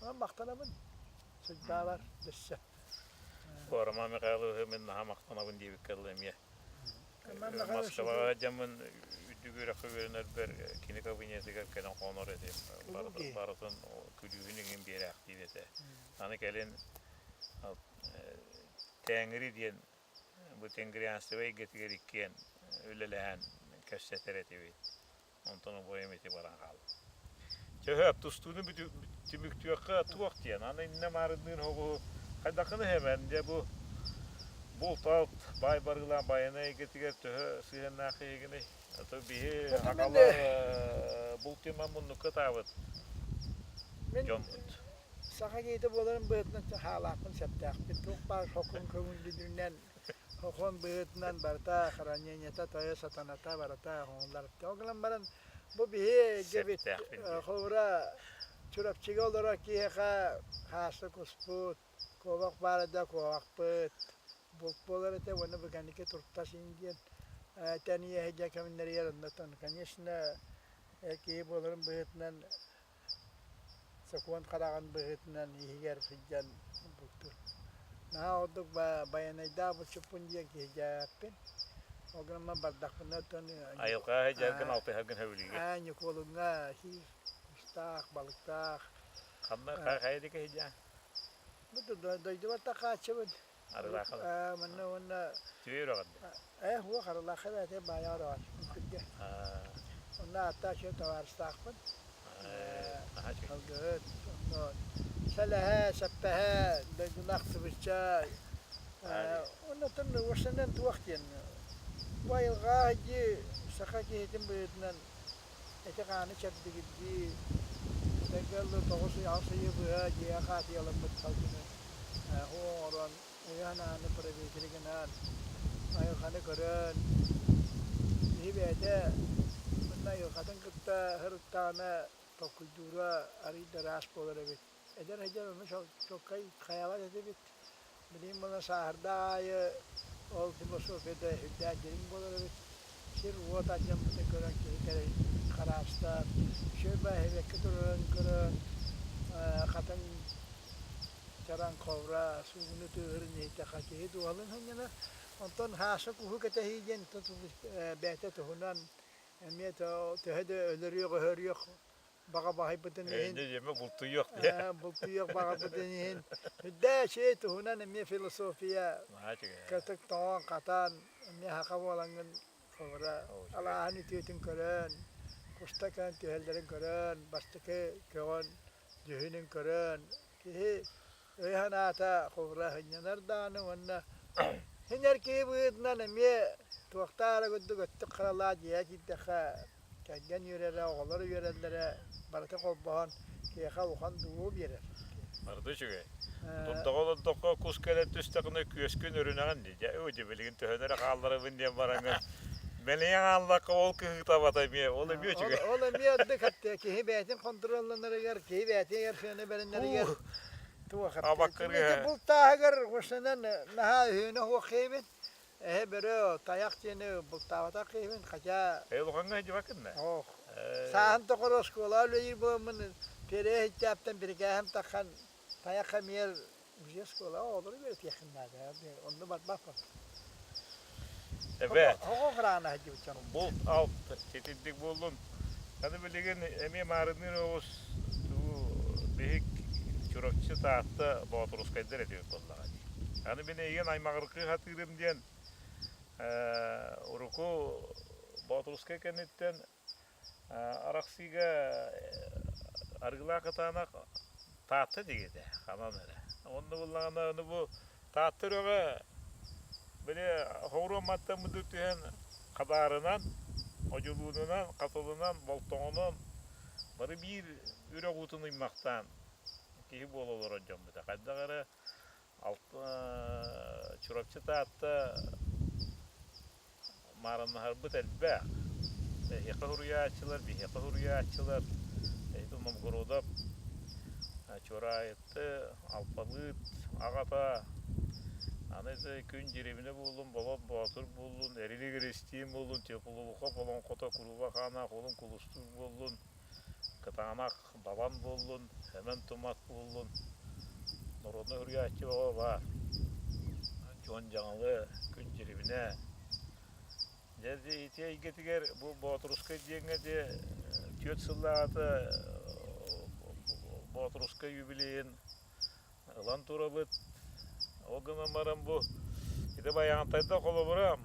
Онон махтанабын. Судьбабар өссө. Роман Михайловиһы мин наһаа махтанабын диэбиккэ дылы эмиэ. Москваҕа дьаммын үрдүк үөрэххэ үөрэнэрбэр кини кабинетыгар кэлэн хонор этим. Барытын күлүүһүн иҥин биэрээхтиир этэ. Аны кэлин Тээҥири диэн Бу тенгрианство эйгэтигэр иккиэн үлэлэһэн кэпсэтэр этибит. Онтон убайым ити баран хаалла. Чөһөөп тустууну түмүктүөххэ туох диэн, аны иннэ маарынныыр оҕу хайдаххын иһэбэн, дьэ бу булт-алт баай барыылаах байана эйгэтигэр төһө сыһыаннаах киһигиний? А биһи сахалар булт иман муннукка таабыт дьоммут. Саха киһитэ буоларын быһыытынан хаалаахпын сөптөөхпүн. Туох баар сокуон көҥүллүүрүнэн сокуон быһыытынан барыта хранениета тойо сатаната барыта оҥоһуллар. Ол гынан баран бу биһи эйгэбит холобура Чурапчыга олорор киһиэхэ хааста куспут, куобах баара да куобахпыт, булт буолар этэ уонна бу кэнники туртас иҥ диэн тэнийэ сылдьар кэмнэригэр оннуттан конечно киһи буоларын быһыытынан сокуон хараҕын быһыытынан иһигэр сылдьан бултуур. Наһаа ордук байанайдаах булчуппун диэн киһиргээппин. Ол гынан бардахпына оттон Айылҕа сылдьаргын алтыһаргын сөбүлүүгүн. Ньукуолуҥҥа кустаах, балыктаах. Ханна хайа диэки сылдьаҕын? Бу дойдубар такааччыбын. Арылаахха Манна уонна Түбэй үрэҕэр да? Суох Арылаахха бэйэтэ баайа ороҕор Күргэ. Онно ааттаах үчүгэй табаарыстаахпын. Алгыһыт, онно сэлэһэ, сэппэһэ, дойдуну ахтыбычча. Оннотон уопсайынан туох диэн бу айылҕа дии саха киһитин быһыытынан эти-хааны чэбдигирдии, тэҥҥэ 9-8 ыйы быһа дьиэҕэ хаатыйаламмыт салгыны оҥорон, өйү-санааны проветри гынан, айылҕаны көрөн, киһи бэйэтэ манна айылҕатын кытта сырыттаҕына толкуйдуура арыый да ыраас буолар эбит. Эдэр сылдьан ону чуолкай хайаабат этибит. Билигин буолан сааһырдаах аайы ол философията сүрдээх дириҥ буолар эбит. Сир-уот алдьаммытын көрөн киһи кэлэн хараастар, үчүгэй баҕайы эбиэккэ турарын көрөн, хатыҥ чараҥ ховра суугуну тыаһырын иһиттэххэ киһи дууһалыын сынньанар. Онтон Хааса куһу кэтэһии диэн бэйэтэ туһунан эмиэ төһө да өлөрүөх-өһөрүөх баҕа баһыйбытын иһин Дьиэмэ бултуйуох диye. Бултуйуох баҕарбытын иһин үрдээ чэй туһунан эмиэ философия кытык тоҥон хатаан эмиэ саха буолаҥҥын холобура алааһын үтүөтүн көрөн куста кэлэн түһэллэрин көрөн бастакы көҕөн дьүһүнүн көрөн киһи өйө-санаата холобура сынньанар даҕаны уонна син эр киһи быһыытынан эмиэ туохтаах эрэ курдук өттүк харалаах дьиэҕэ киирдэххэ кэргэн үөрэрэ, оҕолор үөрэллэрэ барыта холбоһон киһиэхэ улахан дууһу биэрэр. Барыта үчүгэй. Дурдаҕа олордоххо кус кэлэн түстэҕинэ күөскүн өрүнэҕин дии. Дьэ, өө, дьэ билигин төһөнү эрэ хаалларабын диэн бараҥҥын мэлийэн хааллахха ол кыһыытабата эмиэ, ол эмиэ үчүгэй. Ол эмиэ ордук киһи бэйэтин хонтуруолланарыгар, киһи бэйэтигэр сыана бэринэригэр туох Абаккырыа. Бултааһыгар осынан наһаа үһүөнэ суох киһибин. Эһэ, бөрө, тайах диэни бултаабатах киһибин, хотя Улахаҥҥа сылдьыбаккын да? Ох, сааһым тухары оскуолаҕа үлэлиир буоламмын, Перея иһиттээптэн бирикээһим таххан тайахха эмиэ уже оскуолаҕа оҕолору үөрэтиэххин наада, онно барбаппын. Эбээт. Оҕо охрана сылдьыбыт дьон. Булт-алт ситирдик буоллун. Аны билигин эмиэ маарынныыр оҕус тугу биһик Чурапчы, Таатта, Боотурускайдар этибит буоллаҕа дии. Аны мин эйигин аймаҕырҕыы сатыырым диэн урукку Боотурускай кэнниттэн арахсыыга арыгылаах кытаанах Таатта диэки ханан эрэ. Онно буллаҕына аны бу Таатта үрэҕэ били хоҕуруон мантан мындыр түһэн хадаарынан, одьулуунунан, хатылынан, болтоҥонон бары биир үрэх уутун ыймахтаан киһи буола олорор дьоммут. Хайдах эрэ Чурапчы Таатта маарыннаһарбыт элбэх. Эһиэхэ суруйааччылар, биһиэхэ суруйааччылар, эһиги Новгородов, Чуораайытты, Алпалыыт аҕата, аны күн Дьирибинэ буоллун, Болот Боотур буоллун, Эрилик Эристиин буоллун, Теплоухов олоҥхото, Куруба Хаана Кулун Кулустуур буоллун, Кытаанах Далан буоллун, Сэмэн Тумат буоллун, народнай суруйааччы бөҕө баар. Дьон Дьаҥылы, Күн Дьирибинэ. Дьэ, ити эйгэтигэр бу Боотурускай диэҥҥэ дьэ 4 сыллааҕыта Боотурускай юбилейын ылан турабыт. Ол гынан баран бу ити. Ити Байаҕантайда холобура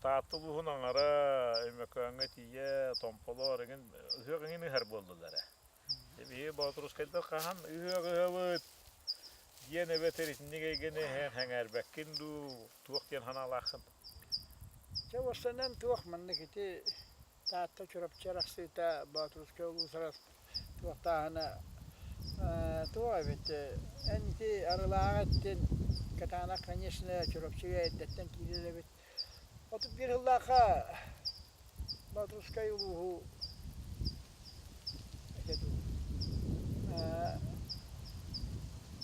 Таатта улууһун аҥара Өймөкөөҥҥө тиийэ Томполоор эҥин ыһыах эҥин ыһар буоллулар ээ. Биһиги Боотурускайдар хаһан ыһыах ыһабыт диэн эбэтэр итинник эйгэни сэҥээрбэккин дуу, туох диэн санаалааххын? Чэ, уопсайынан туох маннык ити Таатта Чурапчы арахсыыта Боотурускай улуус туохтааһына туох эбит эн ити Арылааҕы эттин Кытаанах, конечно, Чурапчыга эрдэттэн киирэр эбит. 31 сыллаахха Боотурускай улууһу этэ дуу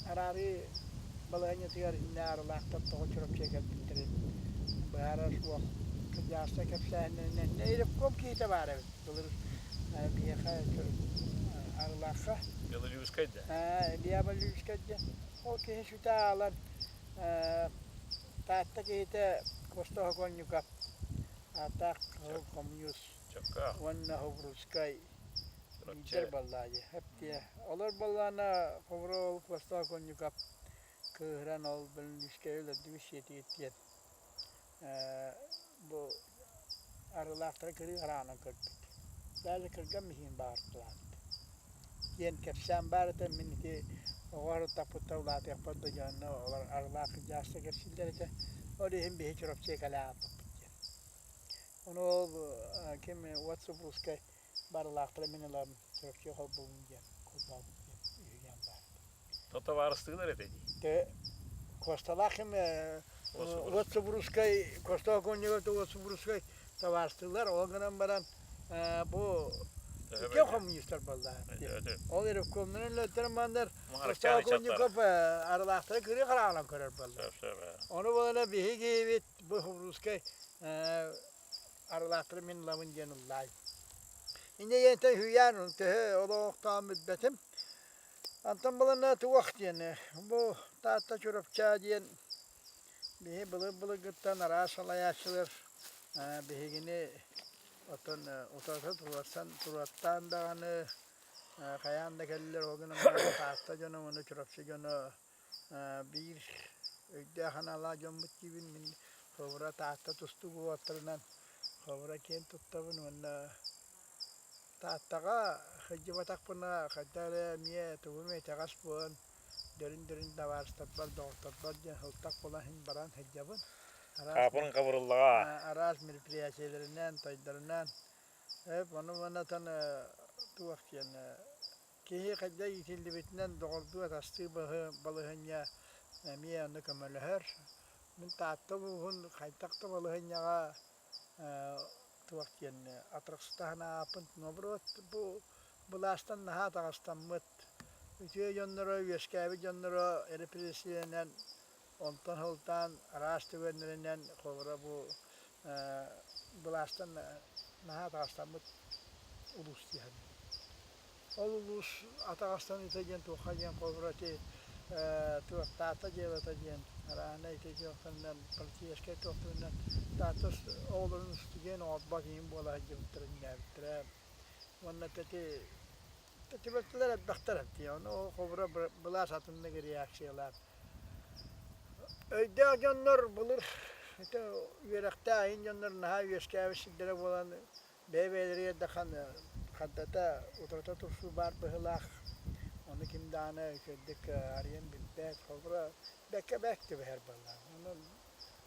араарыы балаһыанньатыгар иннэ Арылаахтар тоҕо Чурапчыга кэлбиттэрин быһаарар суох. Кырдьаҕастар кэпсээһиннэринэн ревком киһитэ баар эбит былыр биһиэхэ Арылаахха. Белолюбскай да? Илья Белолюбскай диэн. Ол киһи сүтэ аалан Таатта киһитэ Костя Оконньуков ааттаах кыһыл хомуньуус уонна Хобрускай лидер баллаа дии. Эптиэ. Олор баллаана Хоброл Костя Оконньуков кыыһыран ол Белолюбскай өлөрдүгүт сиэтигит диэн бу Арыылаахтары кырыы хараҕынан көрбүт. Даже кырган миһиин баҕартылаабыт. Диэн кэпсээн баар этэ, мин ити оҕо ырыттаппыттар улаатыахпар да дьонно олор Арылаах кырдьаҕаста кэпсииллэр этэ. Ол иһин биһи Чурапчыга кэлэ хаалбыппыт диэн. Ону ол ким Уот Субуускай барылаахтара мин ылам Чурапчыга холбуубун диэн холбообут диэн үһүйээн баар. То табаарыстыылар этэ дии. Те Косталаах ким Уот Субурускай Костоо Оконньуга Уот Субурускай табаарыстыылар ол гынан баран бу икки коммунистар буолла. Ол ревкомнарын үлэттэрин мандар Костоо Оконньуков аралаахтары кырыы хараҕынан көрөр буолла. Ону буолана биһиги бу Субурускай аралаахтары мин ылабын диэн ыллаай. Инньэ диэнтэн үһүйээн төһө олоохтоон билбэтим. Антон балана туох диэн бу Таатта Чурапча диэн биһи былыр-былыргыттан араас салайааччылар биһигини оттон утарыта туруорсан туруортаан даҕаны хайаан да кэллилэр ол гынан баран Таатта дьоно уонна Чурапчы дьоно биир өйдөөх аналаах дьоммут диибин мин холобура Таатта тустуук уолаттарынан холобура киэн туттабын уонна Тааттаҕа сылдьыбатахпына хайдах эрэ эмиэ тугум итэҕэс буолан дөрүн-дөрүн табаарыстарбар, доҕотторбор диэн сылтах буолан иһин баран сылдьабын. Араас Хаапырын хабырыллаҕа. Араас мероприятиелэринэн, тойдорунан. Эп ону манатан туох диэн киһи хайдах иитиллибитинэн доҕордуу атастыы балаһыанньа эмиэ ону көмөлөһөр. Мин Таатта улууһун хайдах да балаһыанньаҕа туох диэн атырахсытаһын ааппын наоборот бу былаастан наһаа атаҕастаммыт үтүө дьонноро үөскээбит дьонноро репрессиянан онтон сылтаан араас түгэннэринэн холобура бу былаастан наһаа атаҕастаммыт улуус дии саныыбын. Ол улуус атаҕастаныыта диэн туохха диэн холобура ити туох Таатта дьыалата диэн арааһынай ити туохтарынан политическай туохтарынан Таатта оҕолорун устудьуон оҥорбот иһин буола сылдьыбыттара үннээбиттэрэ уонна ити түбэлтэлэр элбэхтэр дии ону холобура былаас атыннык реакциялаан өйдөөх дьоннор былыр ити үөрэхтээх иһин дьоннор наһаа үөскээбит сирдэрэ буолан Бэйэ-бэйэлэригэр да хардата утарыта турсуу баар быһыылаах. Ону ким даҕаны үчүгэйдик арыйан билбэт. Холобура, бэккэ бэк түбэһэр буолла. Онон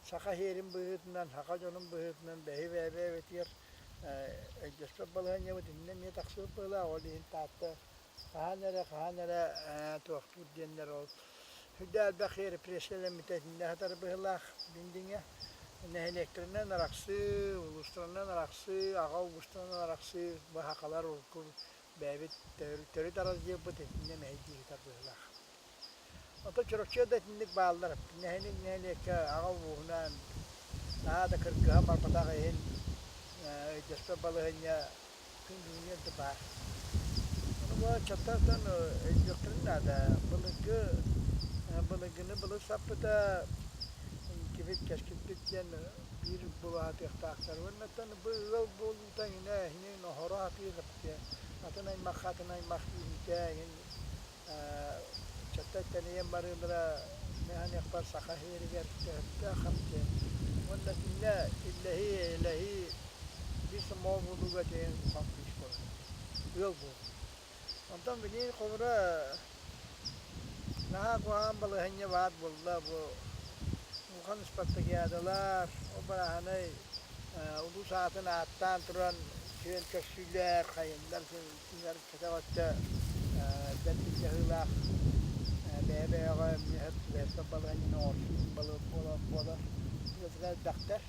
саха сиэрин быһыытынан, саха дьонун быһыытынан бэһи бэйэ-бэйэбитигэр өйдөспөт балаһыанньабыт иннэ эмиэ тахсыбыт быһыылаах. Ол иһин Таатта хаһан эрэ, хаһан эрэ туохтуур диэннэр ол сүрдээх элбэх репрессиялэммитэ итиннэ сытар быһыылаах Биндиҥэ. Нэһилиэктэринэн арахсыы, улуустарынан арахсыы, аҕа улуустарынан арахсыы бу сахалар урукку бэйэбит төрүт араздьыйбыт итиннэ мэһэйдии сытар быһыылаах. Оттон Чурапчыга да итинник бааллар. Нэһилиэк нэһилиэккэ аҕа улууһунан наһаа да кыргыһан барбатах иһин өйдөспөт балаһыанньа күн бүгүнүгэр да баар. Ону бу ыччаттартан өйдүөхтэрин наада. Былыргы былыргыны былыр саппыта инникибит, кэскилбит диэн биир булаатыахтаахтар. Уоннаттан бу ыал буолуута иҥинэ иһинин оһоро сатыыр атын аймахха атын аймах киириитэ иһин ыччаттар тэнийэн барыылара Мин саныахпар саха сиригэр төһөттөөх харчы уонна итиннэ иллэһии, эйэлэһии биир сомоҕо буолууга тиийэн улахан күүс буолар. Ыал буолуу. Онтон билигин холобура наһаа куһаҕан балаһыанньа баар буолла бу улахан спартакиадалар, ол барааһынай улуус аатын ааттаан туран күөн көрсүүлэр, хайыннар кэтэх өттө бэрт былдьаһыылаах бэйэ-бэйэҕэ эмиэ түбэһиэхпит балаһыанньаны оҥорсуу буолар буолар элбэхтэр.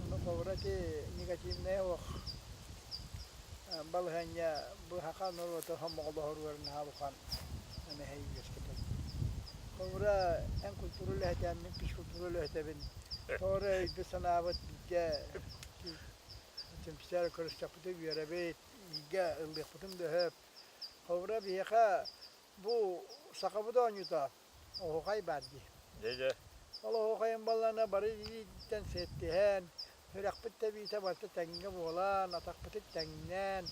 Ону холобура ити негативнай олох балаһыанньа бу саха норуота сомоҕолоһоругар наһаа улахан мэһэй үөскэтэр. Холобура эн культура үлэһитэ, мин физкультура үлэһитэбин. Тоҕо эрэ өйбүт-санаабыт бииргэ түмсэр, көрүстэхпитинэ үөрэбит, бииргэ ыллыахпытын да сөп. Холобура биһиэхэ бу сахабыт оонньуута оһуохай баар дии. Дьэ-дьэ. Ол оһуохайын баллана бары илииттэн сиэттиһэн, сүрэхпит тэбиитэ барыта тэҥҥэ буолан, атахпытын тэҥнээн,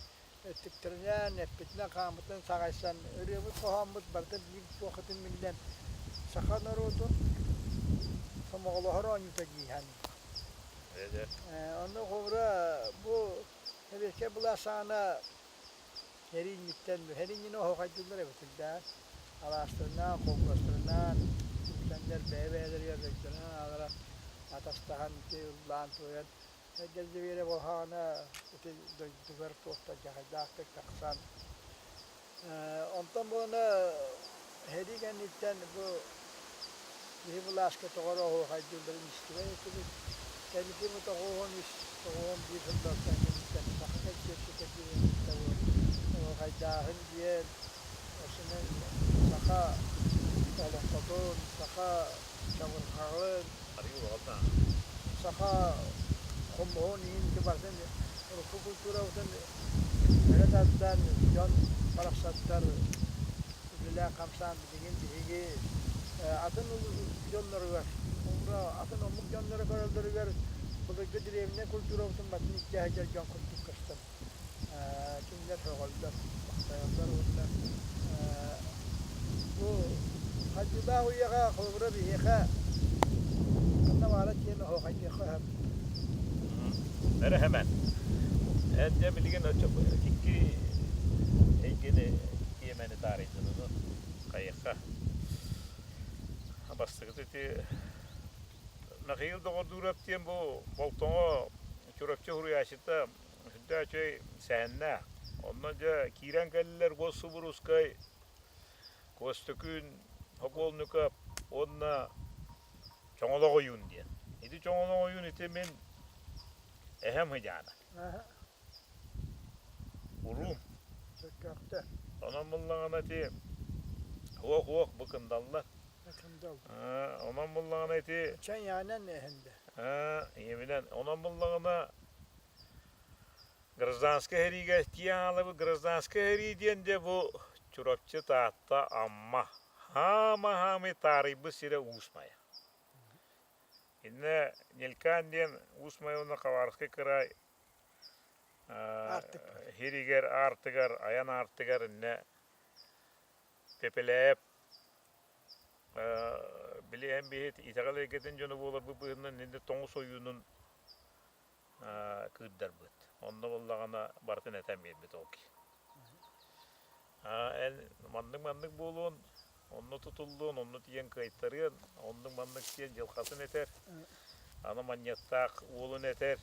өттүктэринэн, эппитинэн-хааммытынан саҕайсан, ырыабыт-хоһооммут барыта биир туоххытын биллэн, саха норуотун сомоҕолоһор оонньуута дии саныыбын. Дьэ-дьэ. Онно холобура бу Сэбиэскэй былаас саҕана Эриинньиттэн, Эриинньини оһуохайдыыллар эбит үрдээн, алаастарынан, холкуостарынан түмсэннэр бэйэ-бэйэлэригэр өйдөрүнэн-аалара атастаһан ити ыллаан-туойан Эргэлдьибиэрэ буоллаҕына ити дойдутугар туох да дьаһайдаахтык тахсан онтон буолана сэрии кэнниттэн бу киһи былааска тоҕо эрэ оһуохайдыылларын истибэт этибит. Кэнники бу 93, 91 сыллартан кэнниттэн саха кэнсиэпсийэтэ киириэҕиттэн оһуохайдааһын диэн осунан саха олоҥхотун, саха чабырҕаҕын, саха хомуһун иһин ити барытын урукку культурабытын өрө тардан дьон барахсаттар үлэлээн-хамсаан билигин биһиги атын дьонноругар, атын омук дьонноро көрөллөрүгэр былыргы древняя культурабытын батын илдьэ сылдьар дьон курдук көстөн кинилэр сөҕөллөр, махтайаллар уонна бу хайдыылаах үйэҕэ холобура биһиэхэ ханна баара тиийэн оһуохайдыахха сөп. Эрэ хэмэн. Дьэ билигин икки эйгэни тиэмэни таарыйдын хайыхха. Бастакыта ити Михаил Доҕордуурап диэн бу Болтоҥо Чурапчы суруйааччыта сүрдээх үчүгэй сэһэннээх. Онно дьэ киирэн кэллилэр Госсубурускай, Костөкүүн Сокольников уонна Чоҥолох ойуун диэн. Ити Чоҥолох ойуун ити мин эһэм сыдьаана. Уруум. Сөккөөхтөр. Онон буллаҕына ити уох-уох быкындаллар. Быкындал. Онон буллаҕына ити Чайаанан эһэнде. Ийэбинэн. Онон буллаҕына гражданскай сэриигэ тиийэн хаалабыт. Гражданскай сэрии диэн дьэ бу Чурапчы, Таатта, Амма. Хаама-хаамый таарыйбыт сирэ Уус Майа. Иннэ Нелькан диэн Уус Майа уонна Хабаровскай кыраай Иһиригэр, аартыгар, айан аартыгар иннэ Пепелээп били эн биһи итэҕэл эйгэтин дьоно буоларбыт быһыытынан иннэ тоҥус ойуунун кыырдарбыт. Онно буоллаҕына барытын этэн биэрбит ол киһи. Эн маннык-маннык буолуон, онно тутуллуон, онно тиийэн кыайтарыан, оннук-маннык диэн дьылҕатын этэр. Аны манньыаттаах уолун этэр.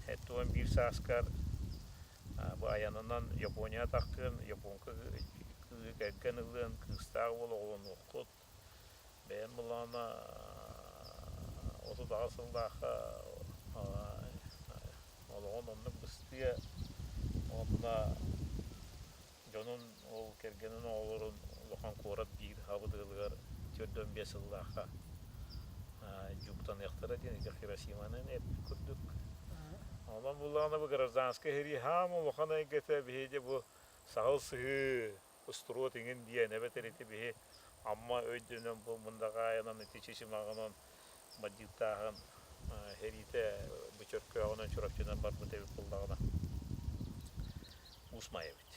71 сааскар бу айанынан Япония тахтыан, японка кыыһы кэргэн ылыан, кыыстаах уол оҕолонуоххут. Бэйэм былаана 38 сыллаахха олоҕун оннук быстыа уонна дьонун ол кэргэнин оҕолорун улахан куорат биир хабыдыалыгар 45 сыллаахха дьууктаныахтара диэн ити Хиросиманы эппит курдук. Онон буллаҕына бу гражданскай сэрии хаама улахан эйгэтэ биһиги бу саһыл сыһыы устуруот иҥин диэн эбэтэр ити биһи Амма өйдөнөн бу Мындаҕаайынан ити Чычымаҕынан бандьыыттааһын сэриитэ бу Чөркөөҕүнэн Чурапчынан барбыт эбит буоллаҕына Уус Маайа эбит.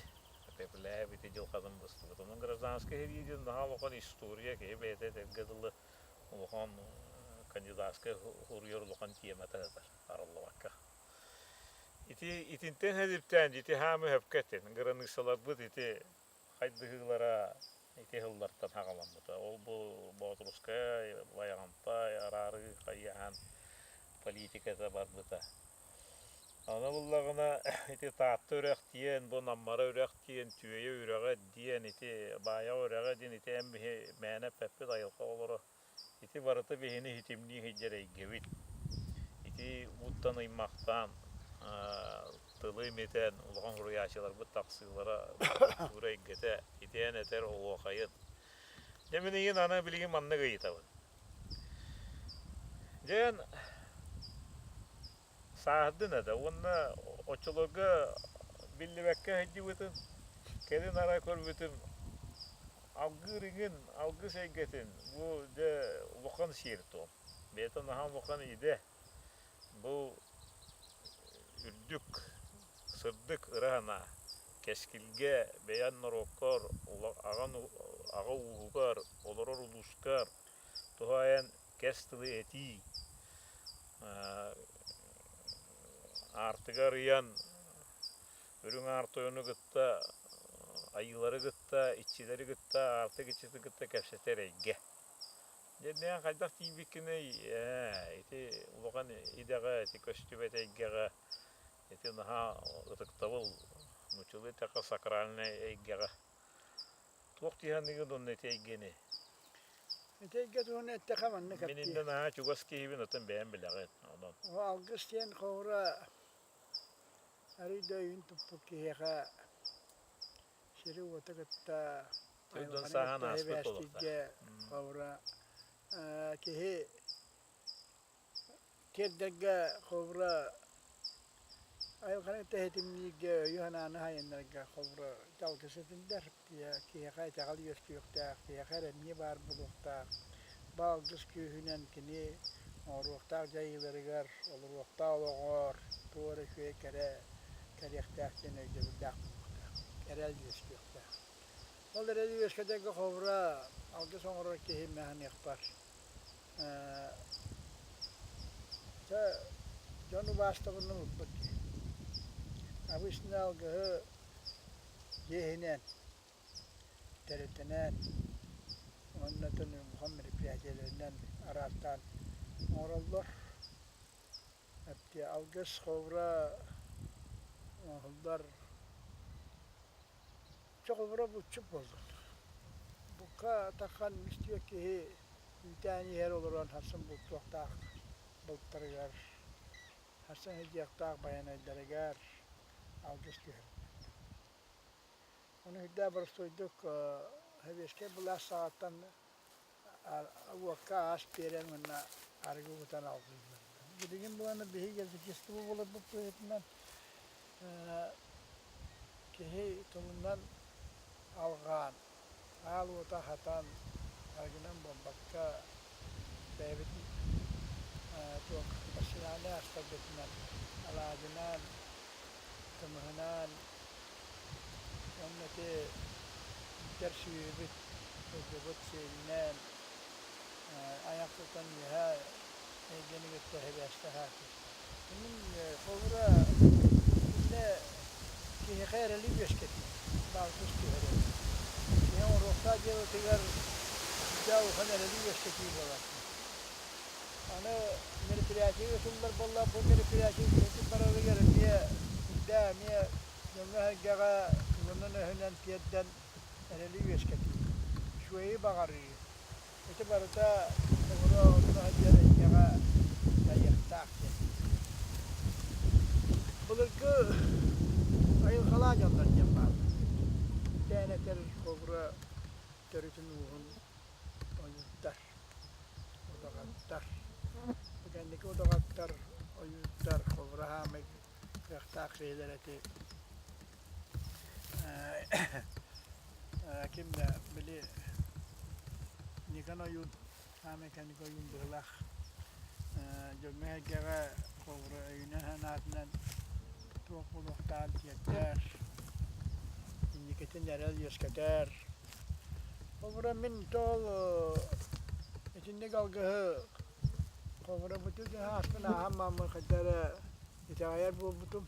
Пепеляев ити дьылҕатын быстыбыт. Онон гражданскай сэрии диэн наһаа улахан история, киһи бэйэтэ этэргэ дылы улахан кандидатскай суруйар улахан тиэмэтэ сытар арыллыбакка. Ити итинтэн сэдиптээн ити хаамы сөпкө эттин. Границаларбыт ити хайдыһыылара ити сыллартан саҕаламмыта. Ол бу Боотурускай, Байаҕантай, араарыы хайыһан политиката барбыта. Аны буллаҕына ити Таатта үрэх диэн, бу Наммара үрэх диэн, Түөйэ үрэҕэ диэн, ити Баайаҕа үрэҕэ диэн ити эн биһи мээнэ эппэппит айылҕа олоро. Ити барыта биһини ситимнии сылдьар эйгэбит. Ити ууттан ыймахтаан, тылы имитэн улахан суруйааччыларбыт тахсыылара культура эйгэтэ ити эн этэр оһуохайын. Дьэ мин игин аны билигин маннык ыйытабын. Дьэ сааһырдын этэ уонна оччолорго биллибэккэ сылдьыбытым, кэлин арай көрбүтүм алгыыр иҥин, алгыс эйгэтин бу дьэ улахан сиэр-туом. Бэйэтэ наһаа улахан идэ. Бу үрдүк, сырдык ыра санаа. Кэскилгэ бэйэн норуоккар, аҕа ууһугар, олорор улуускар туһаайан кэс тылы этии Аартыга арыйан, Үрүҥ Аар Тойону кытта, айыылары кытта, иччилэри кытта, аартык иччитин кытта кэпсэтэр эйгэ. Дьэ, дээн хайдах тиийбиккиний? Ээ, ити улахан идэҕэ, ити көстүбэт эйгэҕэ, ити наһаа ытыктабыл, нууччалыы эттэххэ сакральнай эйгэҕэ. Туох дии саныыгын уонна ити эйгэни? Ити эйгэ туһунан эттэххэ маннык Мин эптиэ. иннэ наһаа чугас киһибин, оттон бэйэм билэҕин, онон. О алгыс диэн холобура арыый да өйүн туппут киһиэхэ сири-уоту кытта, Төрдүн айылҕаны сааһан кытта ааспыт буолуохтаах. сибээстииргэ холобура киһи Тиэрдэргэ холобура айылҕаны тэһитимнииргэ, өйү-санааны сайыннарарга холобура дьалгыс этиллэр. Киһиэхэ итэҕэл үөскүөхтээх, киһиэхэ эрэмньи баар буолуохтаах. Бу алгыс күүһүнэн кини оҥоруохтаах дьайыыларыгар, олоруохтаах олоҕор туох эрэ үчүгэй кэрэ кэлиэхтээх диэн өйдөбүллээх буолуохтаах, эрэл үөскүөхтээх. Ол эрэли үөскэтэргэ холобура алгыс оҥорор киһи мин Чэ, дьон убаастабылын ылбыт киһи. Обычно алгыһы дьиэ иһинэн, тэрилтэнэн уонна улахан мероприятиелэринэн араастаан оҥороллор. Алгыс холобура оҥоһуллар Чоҕулура булчут буоллун. Булка таххан үс-түөрт киһи үүтээн иһэр олорон сарсын бултуохтаах бултарыгар, сарсын сылдьыахтаах байанайдарыгар алгыс түһэрбит. Ону үрдээх боростуойдук сэбиэскэй былаас саҕаттан уокка аас биэрэн уонна арыгы кутан алгыыллар. Билигин буолан биһиги язычество буоларбыт быһыытынан Киһи тылынан алҕаан, аал уота аһатан, арыгынан буолбакка, бэйэбитин туох национальнай астарбытынан алаадьынан, кымыһынан уонна ити иитэр сүөһүбүт, сылгыбыт сиэлинэн айах тутан үөһээ эйгэни кытта сибээстэһэ Мин холобура итиннэ киһиэхэ эрэли үөскэтии, баалгыс түһэрэр. Киһи оҥоруохтаах дьыалатыгар дьэ улахан эрэли үөскэтии буолар. Аны мероприятие ыытыллар буолла, бу мероприятие ыытыллар барарыгар эмиэ үрдээ эмиэ дьоҥҥо-сэргэҕэ тылынан-өһүнэн тиэрдэн эрэли үөскэтии, үчүгэйи баҕарыы. Ити барыта оҕоро онно сылдьар эйгэҕэ дьайыахтаах диэн. Былыргы айылҕалаах дьоннор диэн бааллар. Дээн этэр холобура төрүтүн ууһун ойууттар, удаҕаттар. Бу кэнники удаҕаттар, ойууттар холобура саамай кыахтаах киһилэр эти ким да били Никон ойуун саамай кэнники ойуун быһыылаах дьоҥҥо-сэргэҕэ холобура өйүнэн-санаатынан туох буолуохтааҕын тиэрдэр инникитин. атын эрэл үөскэтэр. Холобура мин тоол итинник алгыһы холобура бу ааспын ааһан мааммын хайда эрэ итэҕэйэр буолбутум.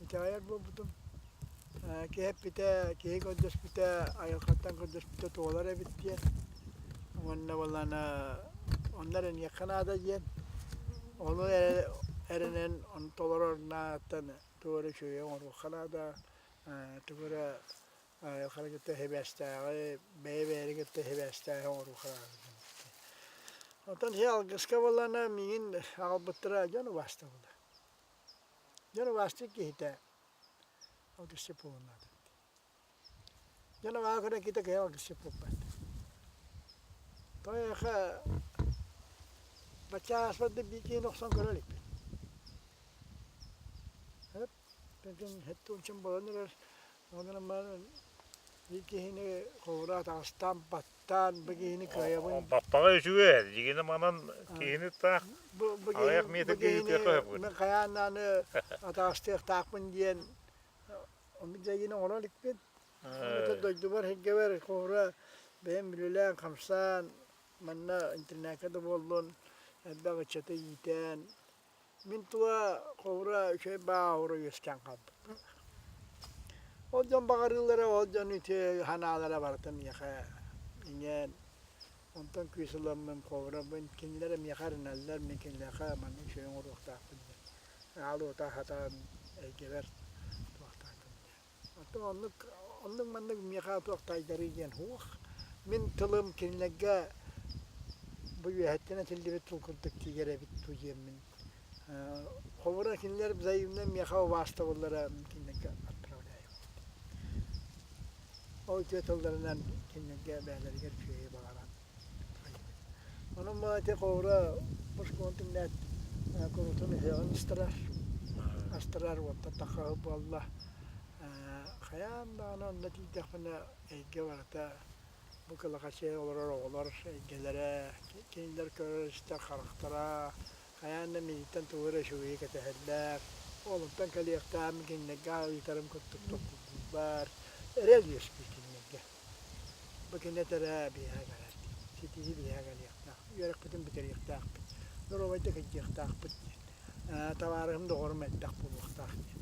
Итэҕэйэр буолбутум. Киһи эппитэ, киһи көрдөспүтэ, айылҕаттан көрдөспүтэ туолар эбит диэн. Уонна буоллаҕына онно эрэниэххэ наада диэн. Ону эрэнэн ону толорор наадаттан тугу эрэ үчүгэйи оҥоруохха наада, тугу эрэ айылҕаны кытта сибээстээҕи, бэйэ-бэйэни кытта сибээстээҕи оҥоруохха наада диэн. Оттон ити алгыска буоллаҕына миигин аҕалбыттара дьон убаастабыла. Дьон убаастыыр киһитэ алгысчыт буолуон наада эбит. Дьон абааһы көрөр киһитэ кыайан алгысчыт буолбат. Тоҕо эйиэхэ бачча ааспат да биир киһини охсон көрө иликпин. Сөп, сэттэ буолан эрэр. Ол гынан баран биир киһини холобура атаҕастаан баттаан бу киһини кыайабын. Баппаҕа үчүгэй, дьигини манан киһини таах аҕыйах метргэ ыытыахха сөп. Мин хайаан даҕаны атаҕастыахтаахпын диэн оннук дьайыыны оҥоро иликпин. Дойдубар сиргэбэр холобура бэйэм үлэлээн-хамсаан манна интернакка да буоллун элбэх ыччаты иитэн Мин тула холобура үчүгэй бааһыра үөскээн хаалбыт. Ол дьон баҕарыылара, ол дьон үтүө санаалара барыта миэхэ иҥэн, онтон күүс ыламмын холобура кинилэр миэхэ эрэнэллэр, мин кинилэргэ маннык үчүгэй оҥоруохтаахпын диэн аал уота сатаан эйгэбэр туохтаатым диэн. Оттон оннук, оннук маннык миэхэ туох таайдарыы диэн суох. Мин тылым кинилэргэ бу үөһэттэн этиллибит тыл курдук тиийэр эбит дуу диэммин. Холобура кинилэр взаимно миэхэ убаастабыллара кинилэргэ отправляю. Ол үтүө тылларынан кинилэргэ бэйэлэригэр үчүгэйи баҕаран. Онон ити холобура Москваны түҥнээт курутун ыһыаҕын ыстарар, астарар уонтан тахха буолла. Хайаан даҕаны онно тиийдэхпинэ эйгэ барыта бу кылахачыйа олорор оҕолор эйгэлэрэ, кинилэр көрөр-истэр харахтара хайаан да миигиттэн тугу эрэ үчүгэйи кэтэһэллэр. Олунтан кэлиэхтээх кинилэргэ ыытарым курдук толкуйдууллар. Эрэл үөскүүр кинилэргэ. Бу кини этэрэ биһиэхэ кэлэр. Ситиһии биһиэхэ кэлиэхтээх. Үөрэхпитин бүтэриэхтээхпит. Доруобайдык илдьиэхтээхпит диэн. Табаарыһым, доҕорум элбэх буолуохтаах диэн.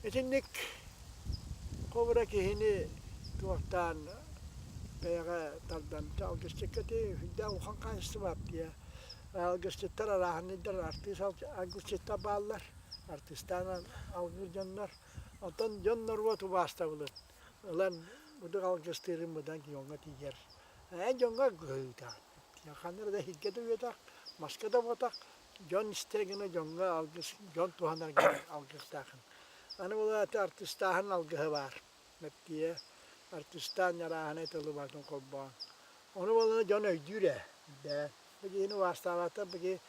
Итинник холобура киһини туохтаан бэйэҕэ тардан алгысчыкка ити сүрдээх улахан хаачыстыба дии. Алгысчыттар арааһынайдар артыыс алгысчыттар бааллар, артыыстаан алгыыр дьоннор. Оттон дьон норуот убаастабылын ылан быдык алгыстыырын быдан дьоҥҥо тиийэр. Эн дьоҥҥо кыһыытаҕын. Ханна да иһиргэ да үөтэх, маска да буотах, дьон истэр гына дьоҥҥо алгыс, дьон туһанар гына алгыстаахын. Аны ол аата артыстааһын алгыһа баар. Мэктиэ артыстаан арааһынай тылы барытын холбоон. Ону буоллаҕына дьон өйдүүр ээ. Бээ. Бу киһини убаастаабаттар, бу киһи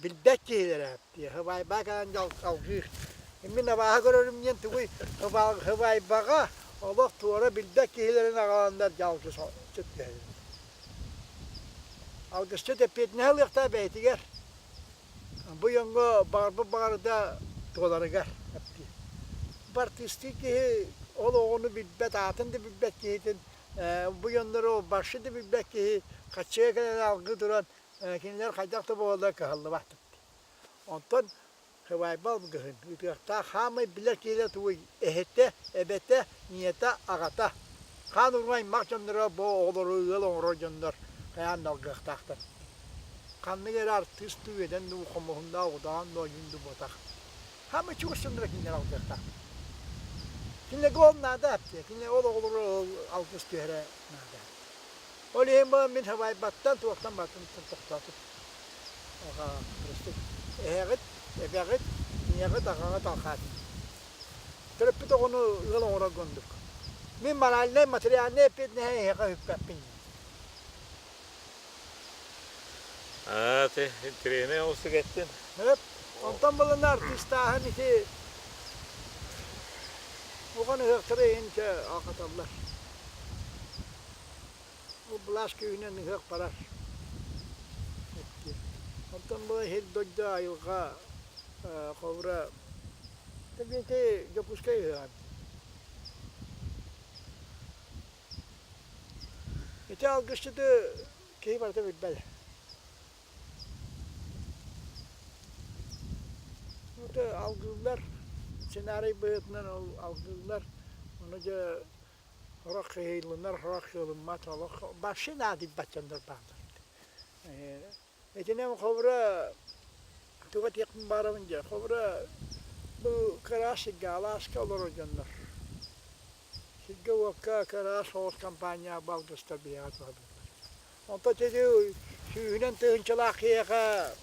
билбэт киһилэрэ Хыбаайбаа кэлэн алгыыр. Мин абааһы көрөрүм диэн тугуй Хыбаайбаҕа олох туора билбэт киһилэрин аҕаланнар дьалгыс түһэллэр. Алгысчыт эппиэтинэһи ылыахтаах бэйэтигэр. Бу дьоҥҥо баҕарбыт баҕарыта туоларыгар эптиир. Бартыыстыы киһи ол оҕону билбэт, аатын да билбэт киһитин бу дьоннору баршы да билбэт киһи хаччыга кэлэн алгыы туран кинилэр хайдах да буолаллар кыһаллыбат. Онтон Хыбайба алгыһын ыытыахтаах хаамай билэр киһилэр тугуй эһэтэ, эбэтэ, ийэтэ, аҕата. Хаан уруу аймах дьонноро бу оҕолору ыал оҥорор дьоннор хайаан да алгыахтаахтар. Ханнык эрэ артыыс дуу, үөдэн дуу, хомуһуннаах удаҕан дуу, ойуун дуу буотах. Хаамай чугас дьонноро кинилэр алгыахтаахтар. Кинилэргэ ол наада, кинилэр ол оҕолору алгыс түһэрэ наада. Ол иһин бу мин хабайбаттан, туохтан бартан тохтоотум. Эһэҕит, эбэҕит, ийэҕит, аҕаҕыт алҕаатын. Төрөппүт оҕону ыал оҥорорго оннук. Мин моральнай, материальнай эппиэтинэһи эһиэхэ үппэппин. Аа, ти интэриэһинэй оҕустук эттин. Өп, онтон булана артыыстааһын ити уган ыһыахтары иһин чэ алҕаталлар. Ол былаас күүһүнэн ыһыах барар. Онтон бу сир-дойду айылҕа холобура ити Дьокуускай ыһыаҕа. Ити алгысчыты киһи барыта билбэт. Это алгыыллар, сценарий быһыытынан ол алгыыллар, ону дьэ сорох кыһыйлынар, сорох кыалыммат, олох вообще наадыйбат дьоннор бааллар. Итинэн холобура туга этиэхпин баарабын дьэ, холобура бу кыраас сиргэ, алааска олорор дьоннор. Сиргэ-уокка кыраас соҕус компания балгыстар биһиэхэ туһалыыллар. Онтон ити сүүһүнэн тыһыынчалаах киһиэхэ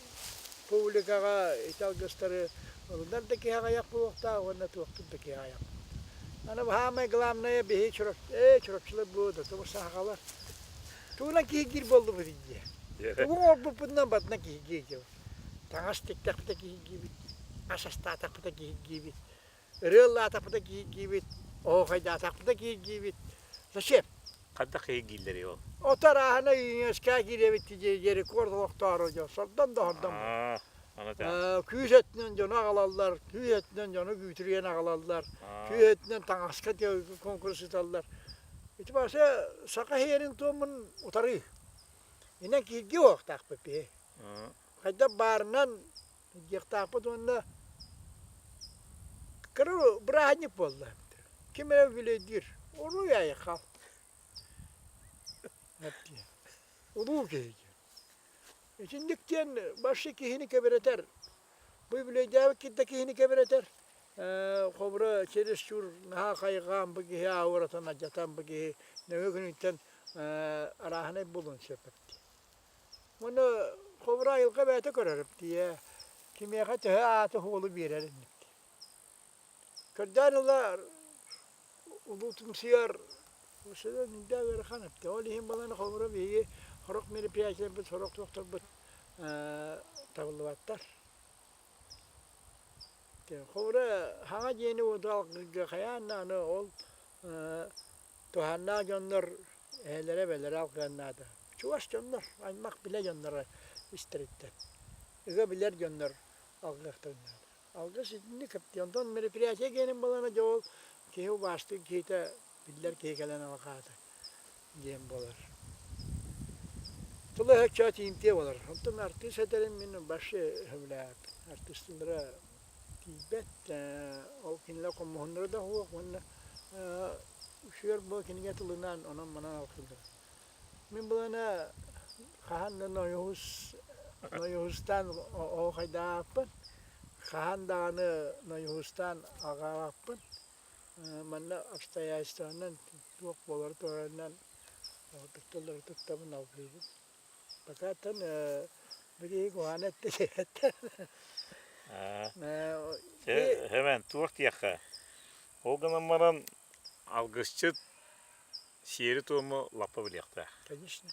публикаҕа ити алгыстары ылынар да киһи аҕыйах буолуохтаах уонна туохтуур да киһи аҕыйах буолуохтаах. Аны саамай главное биһи Чурапчылар буо да тугу сахалар тугунан киһиргиир буоллубут дии. Тугу оҥорбуппутунан батына киһиргиир диэбит. Таҥас тиктэхпитэ киһиргиибит, ас астаатахпыта киһиргиибит, ырыа ыллаатахпыта киһиргиибит, оһуохайдаатахпыта киһиргиибит. Зачем? Хайдах киһиргииллэрий ол? Ото арааһына ЮНЕСКО киирэбит дии рекорд олохтоору дьон сордон да сордон. Күүс өттүнэн дьону аҕалаллар, күүс өттүнэн дьону күүтүрүйэн аҕалаллар, күүс өттүнэн таҥаска конкурс ыыталлар. Ити бааса саха иһэрин туомун утарыы. Инэн киһиргии уохтаахпыт биһи. Хайдах баарынан диэхтаахпыт уонна кыра бырааһынньык буолла. Ким эрэ үбүлүөйдүүр. Уруй айхал. Улуу киһи. Итинник диэн вообще киһини кэбирэтэр. Бу үбүлүөйдээбит киһи киһини кэбирэтэр. Холобура чересчур наһаа хайҕаан бу киһи ауратан алдьатан бу киһи нөҥүө күнүттэн арааһынай буолуон сөп эбит. Уонна холобура айылҕа бэйэтэ көрөр эбит ээ. Кимиэхэ төһө ааты-суолу биэрэр инник. Көрдөөн ыла улуутумсуйар сүрүн ыарахан эбит. Ол иһин баланы холобура биһиги сорох мероприятиеларбыт, сорох туохтарбыт табыллыбаттар. Холобура хаҥа дьиэни уоту алгыырга хайаан да аны ол туһааннаах дьоннор эһэлэрэ эбэлэрэ алгыан наада. Чугас дьоннор, аймах билэ дьонноро истэриттэн. Ыга билэр дьоннор алгыахтарын наада. Алгыс итинник кэптии. Онтон мероприятие киэнин балана дьэ ол киһи убаастыыр киһитэ биллэр киһи кэлэн алҕаата диэн буолар. Тыла өһөччөө тиийимтиэ буолар. Онтон артыыс этэрин мин вообще сөбүлээбэппин. Артыыстыылара тиийбэт, ол кинилэр хомуһуннара да суох уонна үсүөр бу кинигэ тылынан онон-манан алҕыыллар. Мин былана хаһан да нойуһус нойуһустаан оһуохайдаабаппын, хаһан даҕаны нойуһустаан аҕаабаппын. Манна обстоятельствонан туох буолары турарынан тутталлары туттабын алгыыбын. Пока оттон билиги куһаҕаны эттэ диэбэттэр. Хэмэн туох диэххэ ол гынан баран алгысчыт сиэри-туому лаппа билиэхтээх. Конечно.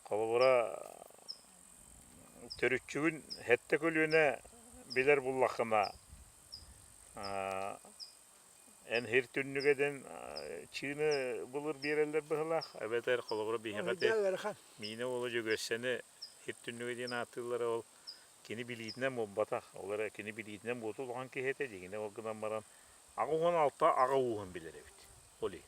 Холобура, төрүччүгүн сэттэ көлүөнэ билэр буллаххына, эн сир түннүгэ диэн чыыны былыр биэрэллэр быһыылаах, эбэтэр холобура биһиэхэ ити Миинэ уола Дьөгүөссэни сир түннүгэ диэн ааттыыллара ол кини билиитинэн буолбатах, ол эрэ кини билиитинэн буоту улахан киһи этэ, дьиҥинэ ол гынан баран 86 аҕа ууһун билэр эбит. Ол иһин.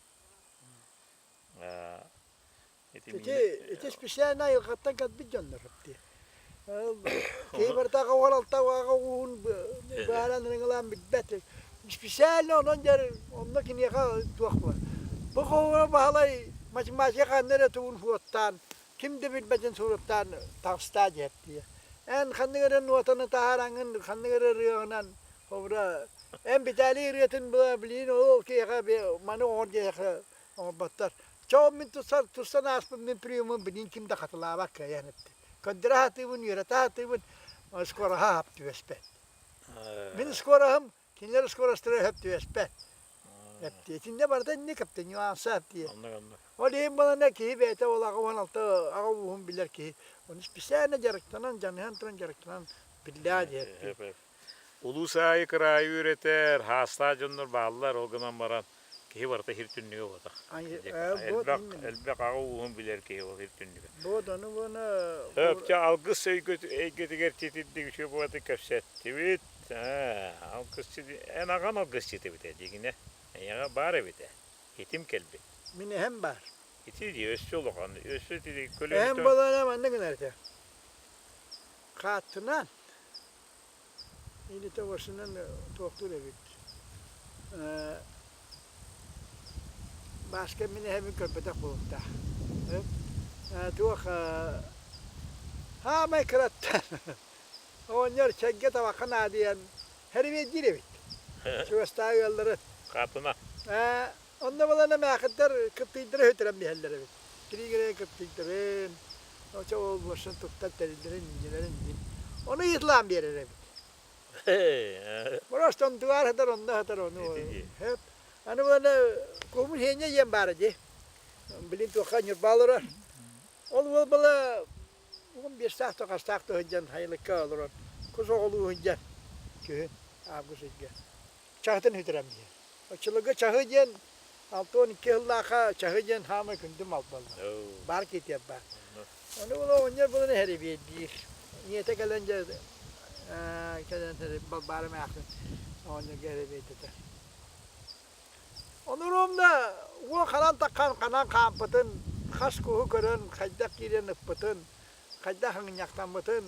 Ити, ити специально айылҕаттан кэлбит дьоннор дии. Киһи барыта 86 аҕа ууһун быһааран ырыҥалаан билбэт. Специально онон дьэр онно киниэхэ туох буолар. Бу хоһуна Баһылай математика ханна эрэ тугун суоттаан, ким да билбэтин суруттаан таҕыстаа диэт дии. Эн ханнык эрэ нуотаны таһаараҥҥын, ханнык эрэ ырыаҕынан Холобура, эн Виталий ырыатын билигин ол киһиэхэ маны оҥор диэхэ оҥорботтор. Чоо мин тустан, тустан ааспыт мин приемун билигин ким да хатылаабат кыайан эттэ. Көрдөрө сатыыбын, үөрэтэ сатыыбын, скороһа хап түбэспэт. Мин скороһым кинилэр скоростара хөп түбэспэт. Эптиэ. Итиннэ барыта инник эптэ, нюанса эптиэ. Ол иһин балана киһи бэйэтэ ол 86 аҕа ууһун билэр киһи. Ону специально дьарыктанан, дьаныһан туран дьарыктанан биллээ диэптии. Улуус аайы кыраайы үөрэтэр, хаастаах дьоннор бааллар, ол гынан баран киһи барыта сир түннүгэ буолбатах. Элбэх, элбэх аҕа ууһун билэр киһи ол сир түннүгэ. Вот ону буона Чэ, алгыс эйгэтигэр титирдик үчүгэй буолатын кэпсэттибит. Алгысчыт, эн аҕан алгысчыт эбитэ, дьиҥинэ. Эйиэхэ баар эбитэ. Хитим кэлбит. Мин эһэм баар. Ити дии өссө улахан, өссө ити Эһэм көлөһөтө балана манна гынар этэ. Хааттынан Илитэ уорсунан туохтуур эбит. Бааска мин эһэбин көрбөтөх буолуохтаах. Туох хаамай кыраттан оҕонньор чэйгэ табахха наадыйан хэрибиэйдиир эбит. Чугастааҕы ыаллары. Хаатына. Онно балан эмээхиттэр кыптыйдары өтөрөн биһэллэр эбит. Кириигирэ кыптыйдарын, очо ол буорсун туттар тэриллэрин, инньэлэрин диин. Ону ыйытылаан биэрэр эбит. Просто онтугаар сытар, онно сытар, ону. Хөп. Аны буолана куһумун хиэнньэ диэн баара дии. Билин туохха Ньурба олорор. Ол уол была 15 да хастаах да сылдьан сайылыкка олорор. Кус оҕолуу сылдьан күһүн август ыйга чаһытын сүтэрэн биһэр. Оччолорго чаһы диэн 62 сыллаахха чаһы диэн хаамай күндү мал буолла. Баар киитиэр баар. Ону була оҕонньор булан эһэрибиэйдиир. Ийэтэ кэлэн дьэ кэлэн балбаара эмээхсин оҕонньорго эрэбиэйдэтэ. Ону ровно уол ханан таххан ханан хаампытын, хас куһу көрөн хайдах киирэн ыппытын, хайдах аҥынньахтаммытын,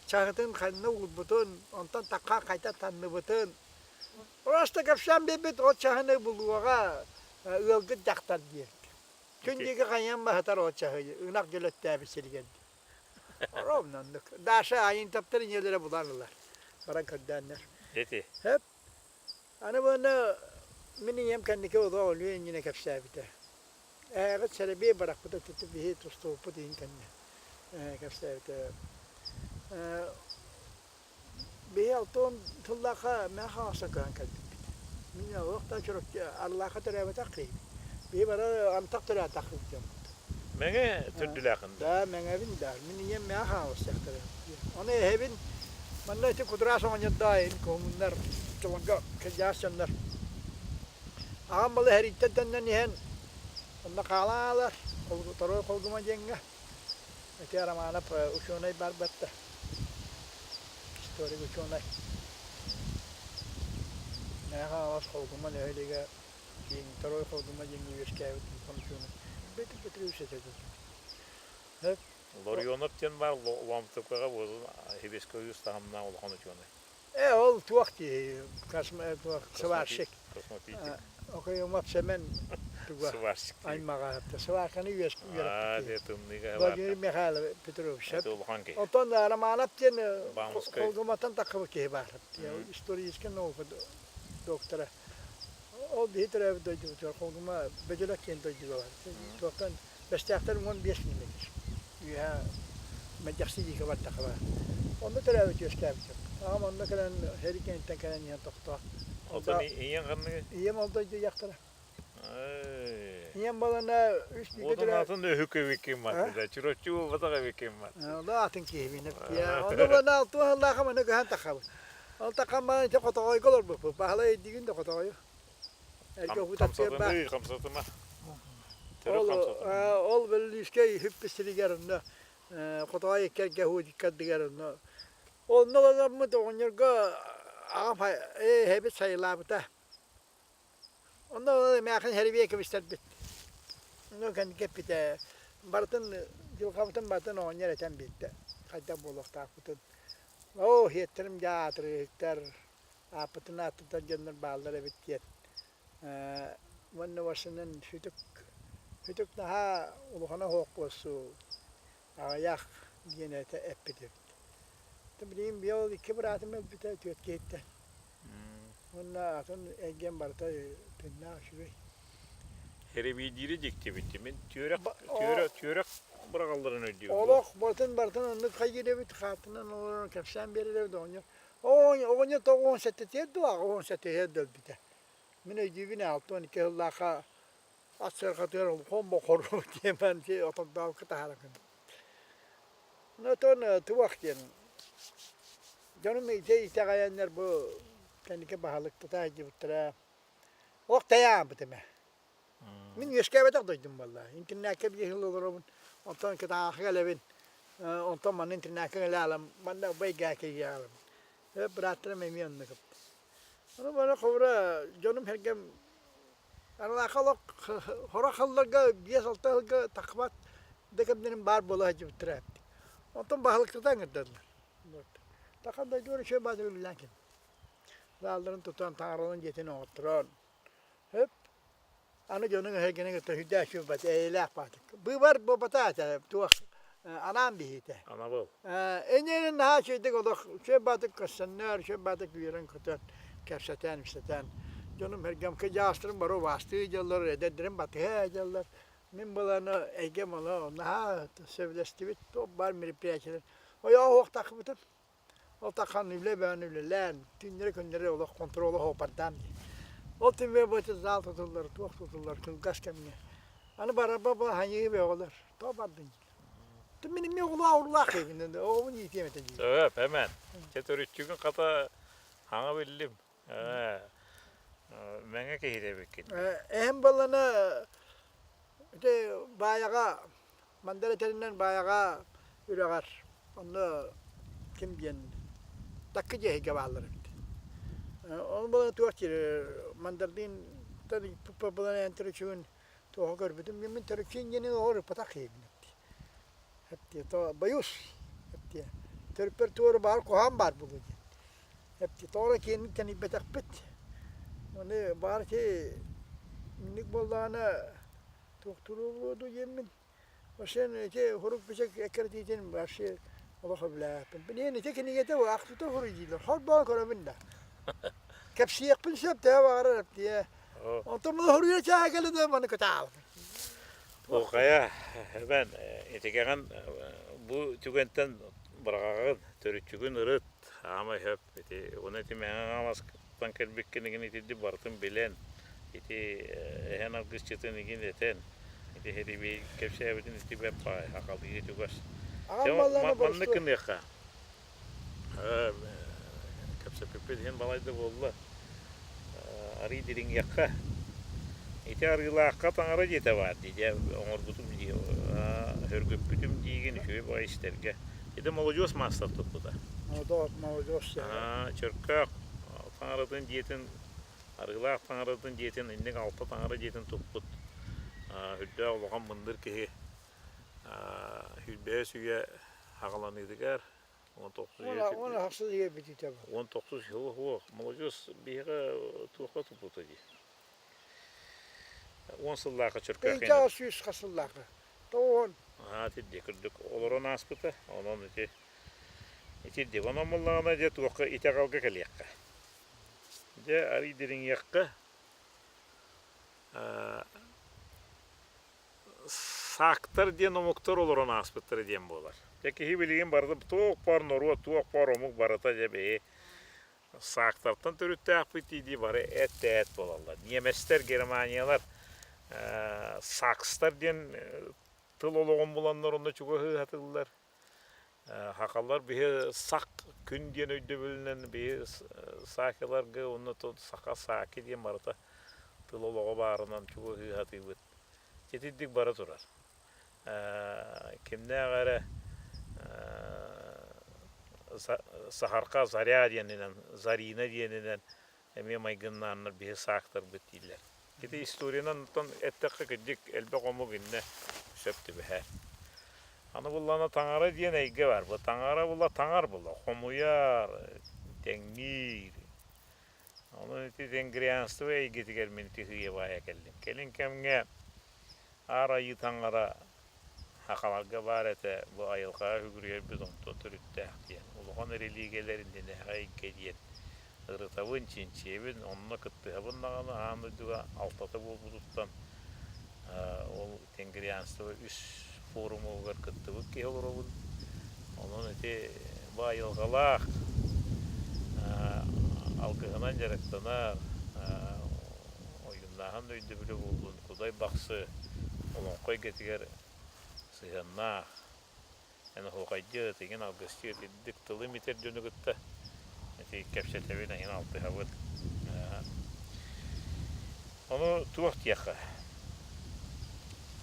чаһытын ханна уурбутун, онтон таххан хайдах танныбытын Просто кэпсээн биэрбит от чаһыны булуоҕа ыалгыт дьахтар диэбит. Күн диэки хайыан баһытар от чаһы ынах дьөлөттөөбүт сиригэр. Ровно оннук. Даша айынтаптар ийэлэрэ булан ылар. Баран көрдөөннөр. Эти. Хөп. Аны буонна мин ийэм кэнники олох өлүө иннинэ кэпсээбитэ. Ээҕит сэрэбиэй барахпыта түтү биһи тустубуппут иһин кэннэ кэпсээбитэ. Биһи алтыан тыллаахха мэхэ охсон көһөн кэлбиппит. Мин олох да Чурапчы Арылаахха төрөөбөтөх киһибин. Биһи бары антах төрөөтөх дьоммут. Мэҥэ төрдүлээхин Да, мэҥэбин да. Мин ийэм мэҥэ хаалыстахтара. Ону эһэбин манна ити кудураас оҕонньордоойун куһумуннар чолонго кырдьаҕас дьоннор. Аҕам бала эһэрииттэн төннөн иһэн онно хаалаалар Торуой Холгума диэҥҥэ. Ити Романов учуонай барбатта. Историк учуонай. Мэҥэ Хаҥалас Холгума нэһилиэгэ киин Второй Холгума диэҥҥэ үөскээбит улахан учуонай. Петр Петрович этэ дуу. Ларионов диэн баар Ломтукаҕа буолун Хибеско үс таһымнаах улахан учуонай. Э, ол туох дии, сварщик. Космофизик. Окоемов Сэмэн туга Сварщик. аймаҕа сварканы үөрэппит тымныыга Владимир Михайлович Петрович. Это улахан киһи. Оттон Романов диэн Баумскай. Холгуматтан таххыбыт киһи баар. Историческай наука доктора. Ол биһи төрөөбүт дойдубутугар Холгума Бөдөлөк диэн дойдуга бар. Туохтан Бэстээхтэр 15 километр. Үөһэ Мэлдьэхси диэки бардахха баар. Онно төрөөбүт үөскээбитим. Аҕам онно кэлэн сэрии кэнниттэн кэлэн иһэн тохтоо. Оттон ийэҥ ханныгы? Ийэм ол дойду дьахтара. Ийэм балана үс бииргэ Отун төрөө атын өһүк эбиккин маттыда. Чурапчы буолбатах эбиккин мат. Ону атын киһибин. Онно балана алтыан сыллаахым аны көһөн таххабын. Ол таххан баран ити хотоҕойго олорбуппут. Баһылай өйдүүгүн да хотоҕойу. Хамсатымыы, хамсатыма. Ол, ол Бөллүүскэй үһүппүт сиригэр онно Хотоҕой иккэргэ һуудиккардыгар онно онно олороммут оҕонньорго аҕам эһэбит сайылаабыта. Онно эмээхин хэрибиэ кэбистэрбит. Онно кэнники эппитэ барытын дьылҕабытын барытын оҕонньор этэн биэрдэ хайдах буолуохтаахпытын. Оо, иһиэттэрим дьэ аатырыыһыктар ааппытын ааттатар дьоннор бааллар эбит диэн уонна варсынан сүтүк сүтүк наһаа улахана суох буолсу аҕыйах диэн этэ эппит эбит. Билигин быйыл икки быраатым өлбүтэ түөрт киһиттэн. Уонна атын эйгэм барыта тыыннаах үчүгэй. Эребиидиири дьиктибит. Мин түөрэх түөрэх түөрэх быраҕалларын өйдүүбүн. Олох барытын барытын оннук хайгыыр эбит хаартынан олорон кэпсээн биэрэр эбит оҕонньор Оҕонньор 97-тиэр дуо, 87-тиэр да өлбүтэ. Мин өйдүүбүн 62 сыллаахха ат сыарҕатыгар улахан бохору диэн отордообукка таһааран гынным. Онтон туох диэн дьонум ити итэҕэйэннэр бу кэнники баһылыктата сылдьыбыттара. Ох тайаабыт эмэ. Мин үөскээбэтэх дойдум буолла. Интернакка биир сыл олоробун, онтон Кытаанахха кэлэбин, онтон манна интернакка кэлэ аалам, манна убайгаа киирэ аалам. Бырааттарым эмиэ оннук. Ону бары хобура дьонум-сэргэм Аралаахха олох сорох сылларга 5-6 сылга тахсыбат да кэмнэрим баар буола сылдьыбыттара эбит. Онтон баһылыктата ыҥырдаллар. Тахан дойдугар үчүгэй баатыр үлэлээн кэллим. Заалларын тутан, таҥараларын дьиэтин оҥотторон, хөп, аны дьонуҥ эһэргэнэ кытта сүрдээх үчүгэй бат, эйэлээх баатык. Быыбар буолбатах этэ, туох анаан биһиитэ. Анабыл. Энньэнин наһаа үчүгэйдик олох үчүгэй баатык көрсөннөр, үчүгэй баатык үөрэн-көтөн, кэпсэтэн, ипсэтэн. Дьонум эргэм кыдьаастарын бары убаастыы дьаллар, эдэрдэрин батыһа дьаллар. Мин быланы эйгэм ону наһаа сөбүлэстибит, туох баар мероприятиелар. Ойоҕо уохтаахпытын Ол тахан үлэ бөҕөнү үлэлээн, түүннэри-күннэри олох хонтуруола суоппардаан дии. Ол түмүгэ бу зал тутуллар, туох тутуллар кылгас кэмҥэ. Аны барарба бу ханьыы бөҕөлөр. Тоҕо бардын диир. Мин эмиэ оҕолоох уруулаах киһибин, оҕобун иитиэм этэ диир. Сөп, эмэн. Чэ төрүччүгүн хата хаҥа биллим. Мэҥэ киһитэ эбиккин. Эһэм баллана ити Баайаҕа Мандар этэринэн Баайаҕа үрэҕэр онно ким диэн Таккы дьиэһигэ бааллар эбит. Ол буолан туох диир Мандардыын булан эн төрүчүгүн туоҕа көрбүтүм мин төрүччүн диэни оҕо ырыппатах киһибин эптиэ то боюсь эптиэ төрүппэр туору баар куһаҕан баар буолуо диэн эптиэ тоҕо киэҥник тэнийбэтэхпит ону баар ити инник буоллаҕына Туохтуруо дуу диэммин. Вообще ити хурук бичик эккирэтиитин вообще олох сөбүлээбэппин. Билигин ити кинигэтэ аахпыта хуруй дииллэр. Холбоон көрөбүн да. Кэпсиэхпин сөп төһө баҕарар эптиэ. Онтон муну хоруйа чааһа кэлэ да маны көтөҕөбүн. Хайа, эбэн, итигэҕин бу түгэнтэн быраҕаҕын, төрүччүгүн ырыт, аамай сөп. Ити уонна ити Мэҥэ Хаҥаластан кэлбиккин игин итирдик барытын билэн, ити эһэн алгысчытын игин этэн, ити һэрибиэй кэпсээбитин ити бэрт баҕайы хахалыы чугас. Аҕам баллаана Маннык боростуой. гыныахха. Кэпсэппиппит иһин балайда буолла. Арыы дириҥиэххэ. Ити арыылаахха таҥара дьиэтэ баар дии, дьэ оҥорбутум дии, хөргүппүтүм диигин үчүгэй баҕайы истэргэ. Ити молодьуос маастар туппута. Молодьуос Чөркөөх таҥаратын дьиэтин, Арыылаах таҥаратын дьиэтин, инник алта таҥара дьиэтин туппут үрдээх улахан мындыр киһи 25 үйэ хаҕаланыытыгар 19 үйэ бүтүүтэ 19 суох молодьуос биһиэхэ туохха туппута дии 10 сыллаахха Чөркөөх 1900 хас сыллаахха тоҕуон ити кырдьык олорон ааспыта онон ити итирдик онон буоллаҕына дьэ туохха итэҕэлгэ кэлиэххэ дьэ арый дириҥиэххэ саактар диэн омуктар олорон ааспыттара диэн буолар. Дьэ киһи билигин барыта туох баар норуот, туох баар омук барыта дьэ бэйи саактартан төрүттээхпит дии-дии бары эт-тээт буолаллар. Ньиэмэстэр, германиялар сакстар диэн тыл олоҕун буланнар онно чугаһыы сатыыллар. Хахалар биһи сак күн диэн өйдөбүлүнэн биһи саакиларга уонна саха сааки диэн барыта тыл олоҕо баарынан чугаһыы сатыыбыт. Итинник бара турар. Кимнээх эрэ Саһарха Заря диэнинэн, Зарина диэнинэн эмиэ майгыннааннар биһи саактарбыт дииллэр. Ити историянан оттон эттэххэ кырдьык элбэх омук иннэ сөп түбэһэр. Аны буллаҕына таҥара диэн эйгэ бар. Бу таҥара була таҥар була хомуйар, тэҥниир. Онон ити тенгрианство эйгэтигэр мин ити сыыйа-баайа кэллим. Кэлин кэмҥэ Аар Айыы Таҥара сахаларга баар этэ, бу айылҕаҕа үгүрүйэрбит онтон төрүттээх диэн. Улахан религиялэр иннинээҕи эйгэ диэн ырытабын, чинчийэбин, онно кыттыһабын даҕаны аан дойдуга алтата буолбутуттан ол тенгрианство үс форумугар кыттыбыт киһи олоробун. Онон ити бу айылҕалаах алгыһынан дьарыктанар, ойууннааһын да өйдөбүлэ буоллун, Кудай Бахсы олоҥхо эйгэтигэр сыһыаннаах, эн оһуохайдьыт, игин алгысчыт, ирдик тылы имитэр дьону кытта ити кэпсэтэбин, эһин алтыһабыт. Ону туох диэххэ?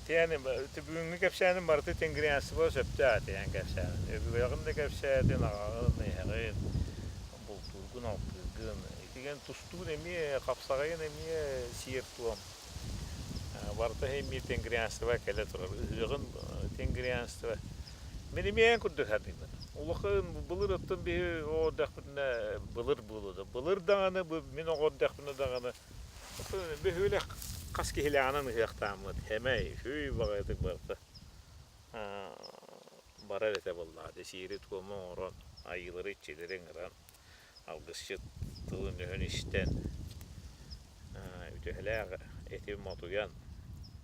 Тиэни бүгүҥҥү кэпсээним барыта тенгрианство сөптөөх тиээн кэпсээним. Өбүгэҕин да кэпсээтин, аҕаҕын, эһэҕин, бултуургун, алтыыргын. Итигэн тустуун эмиэ, хапсаҕайын эмиэ сиэр-туом. Барыта иһин тенгрианство кэлэ турар. Ыһыаҕын тенгрианство. Мин эмиэ курдук саныыбын. Улахан былыр оттон биһи оҕо эрдэхпитинэ былыр буолуо да былыр даҕаны мин оҕо эрдэхпинэ даҕаны бөһүөлэк хас киһилээҕинэн ыһыахтааммыт хэмэй үчүгэй баҕайытык барыта барар этэ буоллаҕа дии сиэри-туому оҥорон айыылары иччилэри ыҥыран алгысчыт тылын-өһүн истэн үтүөлээх эти мотуйан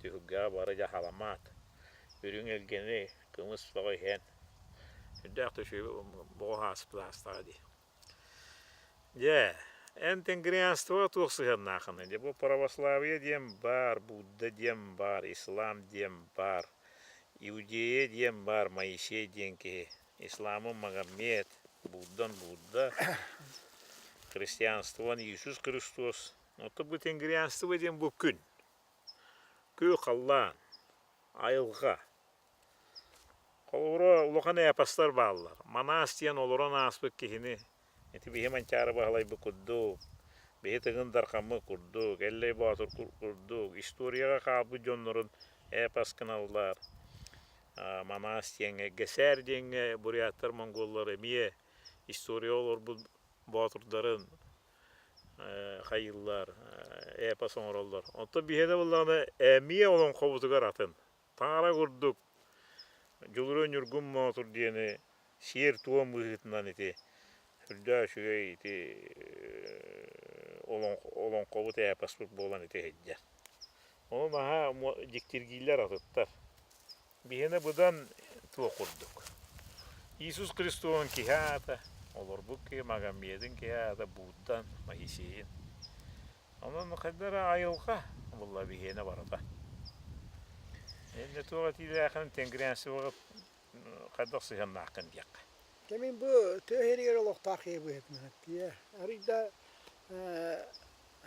түһүлгэҕэ бары дьаһаламаат үрүҥ илгэни кымыс бөҕө иһэн үрдээх да үчүгэй боҕо ааспыт аастаҕа дии. Дьэ, эн тенгрианствоҕа туох сыһыаннааххыный? Дьэ, бу православие диэн баар, Будда диэн баар, ислам диэн баар, иудея диэн баар, Моисей диэн киһи. Исламы Магомед, Буддан Будда, христианствон Иисус Христос. Оттон бу тенгрианство диэн бу күн. Күөх халлаан, айылҕа. Холобура, улахан эпостар бааллар. Манаас диэн олорон ааспыт киһини ити биһи Манчаары Баһылайбыт курдук, биһи Тыгын Дархаммыт курдук, Эллэй Боотур курдук историяҕа хаалбыт дьоннорун эпос гыналлар. Манаас диэҥҥэ, Гэсээр диэҥҥэ буряттар, монголлар эмиэ история олорбут боотурдарын хайыыллар, эпос оҥороллор. Оттон биһиэнэ буоллаҕына эмиэ олоҥхобутугар атын. Таҥара курдук Дьулуруй Ньургун Боотур диэни сиэр-туом быһыытынан ити сүрдээх үчүгэй ити олоҥхобут эпоспут буолан ити сылдьар. Ону наһаа дьиктиргииллэр атыттар. Биһиэнэ быдан туох курдук. Иисус Христуһун киһи аата, олорбут киһи Магомедын киһи аата Буддан, Моисейин. Онон хайда эрэ айылҕа булла биһиэнэ барыта. Инньэ туох этиилээхин тенгрианствоҕа хайдах сыһыаннааххын диэххэ. Кэмин бу тыа сиригэр олохтоох киһи быһыытынан тиийэ. Арый да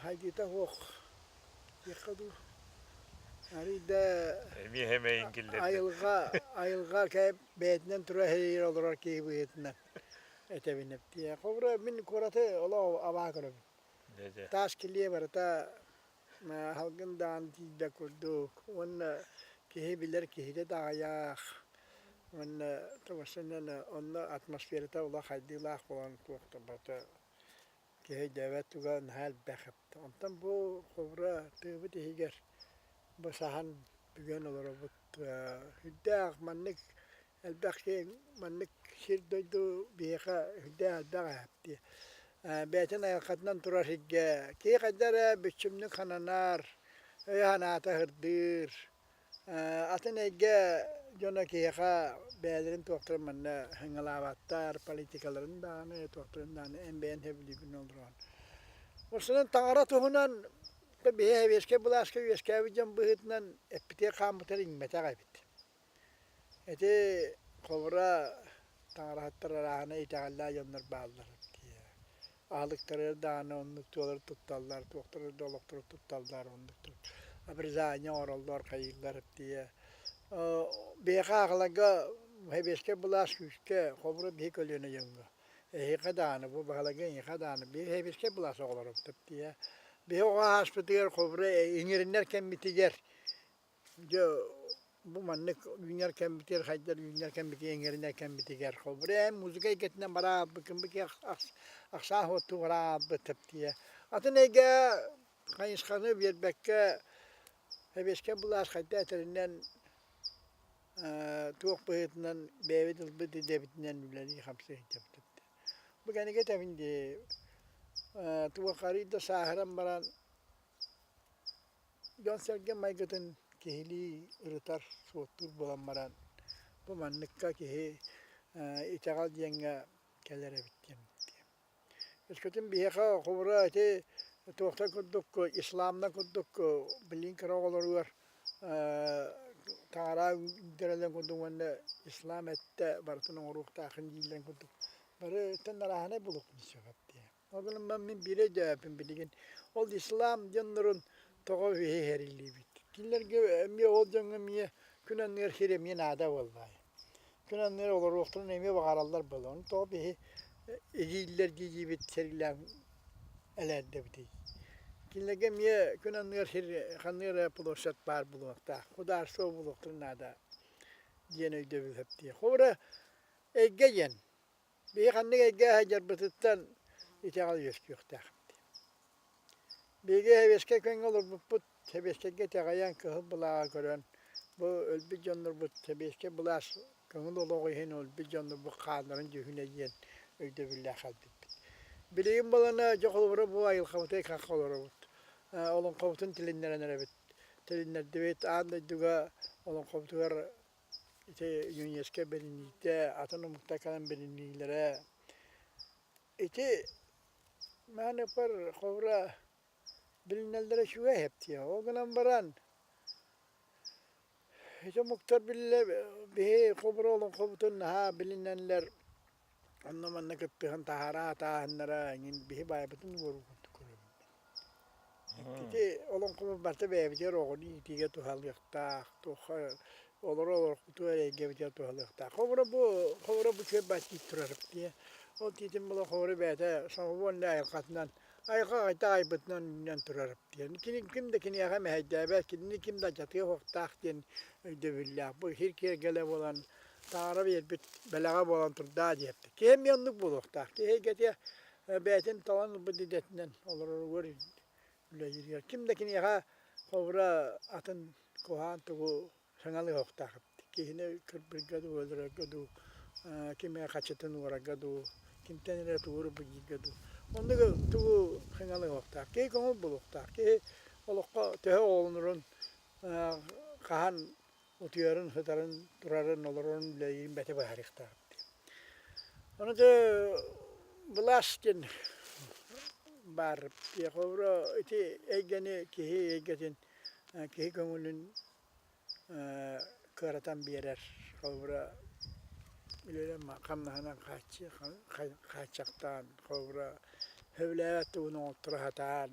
хайдыыта суох диэххэ дуу. Арый да Эмиэ эмэйин киллэрдэ. айылҕа айылҕа бэйэтинэн тура иһигэр олорор киһи быһыытынан этэбин эптиэ. Холобура мин куораты олох абаа көрөбүн. Таас килиэ барыта салгын даҕаны тиийбэт курдук уонна киһи билэр киһитэ да аҕыйах уонна тугасынан онно атмосферата олох хайдыылаах буолан туох да барыта киһи өйдөөбөт туга наһаа элбэх эбит. Онтон бу холобура тыабыт иһигэр бу саһан бүгэн олоробут сүрдээх маннык элбэх киэҥ маннык сир-дойду биһиэхэ сүрдээх элбэх эһэп дии. Бэйэтин айылҕатынан турар сиргэ киһи хайда эрэ бүччүмнүк сананар, өйө-санаата сырдыыр. Атын эйгэ дьоно киһиэхэ бэйэлэрин туохтарын манна сыҥалаабаттар, политикаларын даҕаны, туохтарын даҕаны эн бэйэн сөбүлүүгүн олороҕун. Урсунан таҥара туһунан биһи сэбиэскэй былааска үөскээбит дьон быһыытынан эппитигэр хааммытыгар иҥмэтэх эбит. Ити холобура таҥараһыттар арааһынай итэҕэллээх дьоннор бааллар дии. Аһылыктарыгар даҕаны оннук туолары тутталлар, туохтары да олохтору тутталлар оннук обрезание оҥороллор, хайыыллар дии. Биһиэхэ аахыларга сэбиэскэй былаас күүскэ холобура биһи көлүөнэ дьоҥҥо эһиэхэ даҕаны бу баһылайга эйиэхэ даҕаны биһи сэбиэскэй былаас оҕолоробут дии. Биһи оҕо ааспытыгар холобура иҥэринэр кэммитигэр Дьэ, бу маннык үүнэр кэммитигэр, хайдар үүнэр кэммитигэр, иҥэринэр кэммитигэр, холобура, эн музыка эйгэтинэн бараабыккын ахсаан суоттуу бараабыт тэптиэ. Атын эйгэ хайысханы биэрбэккэ, сэбиэскэй былаас хайда этэринэн, туох быһыытынан бэйэбит ылбыт идэбитинэн үлэлии-хамсыы сылдьабыт. Бу кэнники этэбин дии, туох арыый да сааһыран баран Дьон-сэргэ майгытын киһилии ырытар, суоттуур буолан баран, бу манныкка киһи итэҕэл диэҥҥэ кэлэр эбит диэн. Өскөтүн биһиэхэ холобура ити туохтан курдук исламна курдук билигин кыра оҕолоругар таҥара үҥтэрэллэрин курдук уонна ислам эттэ барытын оҥоруохтааххын дииллэрин курдук барытын арааһынай буолуохпун сөп дии. Ол гынан мин биири өйдөөбөппүн билигин. Ол ислам дьоннорун тоҕо үһү иһэриллиибит? Кинилэргэ эмиэ ол дьоҥҥо эмиэ күн анныгар сир эмиэ наада буоллаҕай. Күн анныгар олоруохтарын эмиэ баҕараллар буолуо. Ону тоҕо биһи игииллэр дии диибит сэргилээн элээрдэбитий? Кинилэргэ эмиэ күн анныгар сир ханнык эрэ площадь баар буолуохтаах, худаарство буолуохтарын наада диэн өйдөбүл сөптүөх. Холобура, эйгэ диэн. Биһи ханнык эйгэ сылдьарбытыттан итэҕэл үөскүөхтээх. Биһиги сэбиэскэй күҥҥэ олорбуппут, сэбиэскэйгэ итэҕэйэн кыһыл былааҕы көрөн, бу өлбүт дьоннорбут сэбиэскэй былаас көҥүл олоҕу иһин өлбүт дьоннорбут хааннарын дьүһүнэ диэн өйдөбүллээх хаалбыппыт. Билигин балана дьэ холобура бу айылҕабытыгар хахха олоробут. Олоҥхобутун тилиннэрэн эрэбит. Тилиннэрдибит аан дойдуга олоҥхобутугар ити ЮНЕСКО бэриниитэ, атын омуктар кэлэн бэриниилэрэ. Ити Маныпар холобура билинэллэрэ үчүгэй эптиэ. Ол гынан баран ити омуктар биллэ биһи холобура олоҥхобутун наһаа билинэллэр онно-манна кыттыһан таһаара атааһыннара эҥин биһи баайбытын уоруу курдук көрөбүн. Ити олоҥхобут барыта бэйэбитигэр оҕону иитиигэ туһалыахтаах, туохха олоро олорохпутугар эйгэбитигэр туһалыахтаах. Холобура бу холобура бу үчүгэй баай тиит турар дии. Ол тиитин була холобура бэйэтэ самовольнай айылҕатынан айылҕа хайдах айбытынан үүнэн турар диэн. Кини ким да киниэхэ мэһэйдээбэт, кинини ким да алдьатыа суохтаах диэн өйдөбүллээх. Бу сир киэргэлэ буолан таҥара биэрбит бэлэҕэ буолан турдаа диэбит. Киһи эмиэ оннук буолуохтаах. Киһи эйгэтэ бэйэтин талан ылбыт идэтинэн олороругар үлэлииригэр ким да киниэхэ холобура атын куһаҕан тугу саҥалыахтаах эбит. Киһини кырбыырга дуу, өлөрөргө дуу, ким эрэ хачытын уорарга дуу, кимтэн эрэ тугу эрэ быдьыырга дуу. Оннук тугу саҥалыахтаах. Киһи көҥүл буолуохтаах. Киһи олоххо төһө оҕолонорун, хаһан утуйарын, сытарын, турарын, олорорун, үлэлиирин бэйэтэ быһаарыахтаах эбит. Ону дьэ былаас диэн баар. Холобура ити эйгэни киһи эйгэтин, киһи көҥүлүн кыаратан биэрэр. Холобура үлэлэн хамнаһынан хааччахтаан, холобура сөбүлээбэт тугун оҥотторо сатаан.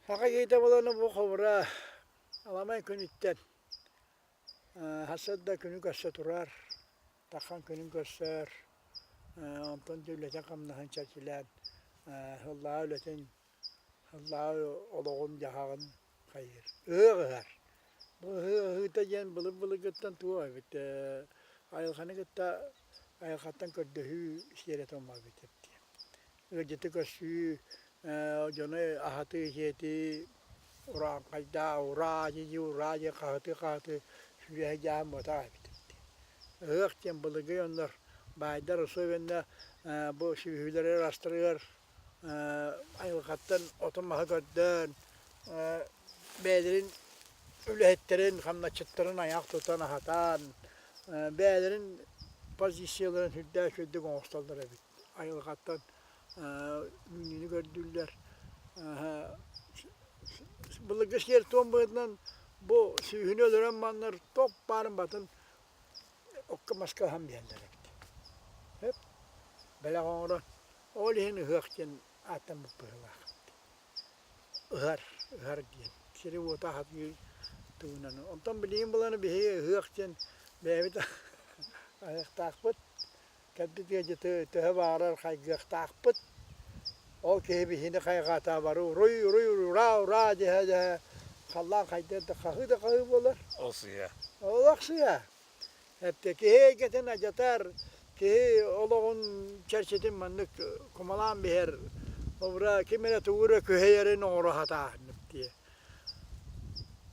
Саха киһитэ буолан бу холобура аламай күнүттэн сарсыарда күнү көрсө турар, таххан күнүн көрсөр, онтон дьэ үлэтин-хамнаһын чэрчилээн сыллааҕы үлэтин, сыллааҕы олоҕун-дьаһаҕын хайыыр. Ыһыах ыһар. Бу ыһыах ыһыыта диэн былыр-былыргыттан туох эбит айылҕаны кытта айылҕаттан көрдөһүү сиэрэ-туома эбит диэн. Ыалдьыты көрсүү, дьону аһатыы-сиэтии, урааҥхайдаа, ураа дии ураа диэн хаһытыы-хаһытыы сүүрэ дьаам буотах эбит. Ыһыах диэн былыргы дьоннор баайдар особенно бу сүөһүлэри астарыгар айылҕаттан оту-маһы көрдөөн бэйэлэрин үлэһиттэрин, хамначчыттарын айах тутан аһатан бэйэлэрин позицияларын сүрдээх үчүгэйдик оҥостоллор эбит. Айылҕаттан үүнүүнү көрдүүллэр. Былыргы сиэр-туом быһыытынан бу сүүһүнү өлөрөн маннар туох баарын батын окко маска ыһан биэрэллэр эбит. Сөп. Бэлэх оҥорон. Ол иһин ыһыах диэн ааттаммыт быһыылаах. Ыһар, ыһар диэн. Сири-уоту аһатыы туһунан. Онтон билигин буланы биһиги ыһыах диэн бэйэбит аһыахтаахпыт. Кэлбит ыалдьыты төһө баҕарар хайгыахтаахпыт. Ол киһи биһини хайҕаата бары уруй, уруй, ураа, ураа дэһэ-дэһэ халлаан хайдыар да хаһыы да хаһыы буолар. Ол сыыһа. Олох сыыһа. Эптэ киһи эйгэтин алдьатар, киһи олоҕун чэрчитин маннык кумалаан биһэр, обура ким эрэ тугу эрэ күһэйэрин оҥоро сатааһыннык дии.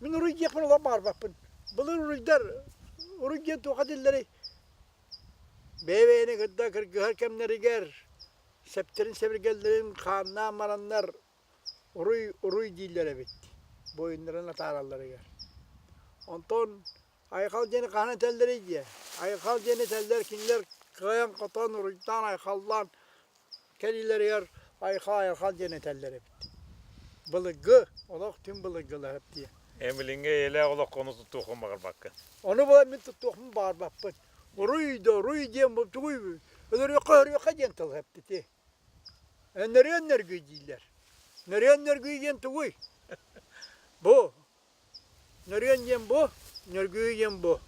Мин уруй диэхпин олох баҕарбаппын. Былыр уруйдар, уруй диэн туохха этиллэрий? Бэйэ-бэйэни кытта кыргыһар кэмнэригэр сэптэрин-сэбиргэллэрин хааннаан бараннар уруй, уруй дииллэр эбит, буойуннарын атааралларыгар. Онтон айхал диэни хаһан этэллэрий диэ? Айхал диэни этэллэр кинилэр кыайан-хотон, уруйдаан, айхаллаан кэлиилэригэр айхал, айхал диэн этэллэр эбит. Былыргы олох түҥ былыргылар дии. Эн билиҥҥи эйэлээх олоххо ону туттуоххун баҕарбаккын. Ону буолан мин туттуохпун баҕарбаппын. Уруй да уруй диэн бу тугуй өлөрүөххэ өлөрүөххэ диэн тыл эппити. Өнөрүөн нөргүй дииллэр. Нөрүөн нөргүй диэн тугуй? Бу Нөрүөн диэн бу, Нөргүй диэн бу.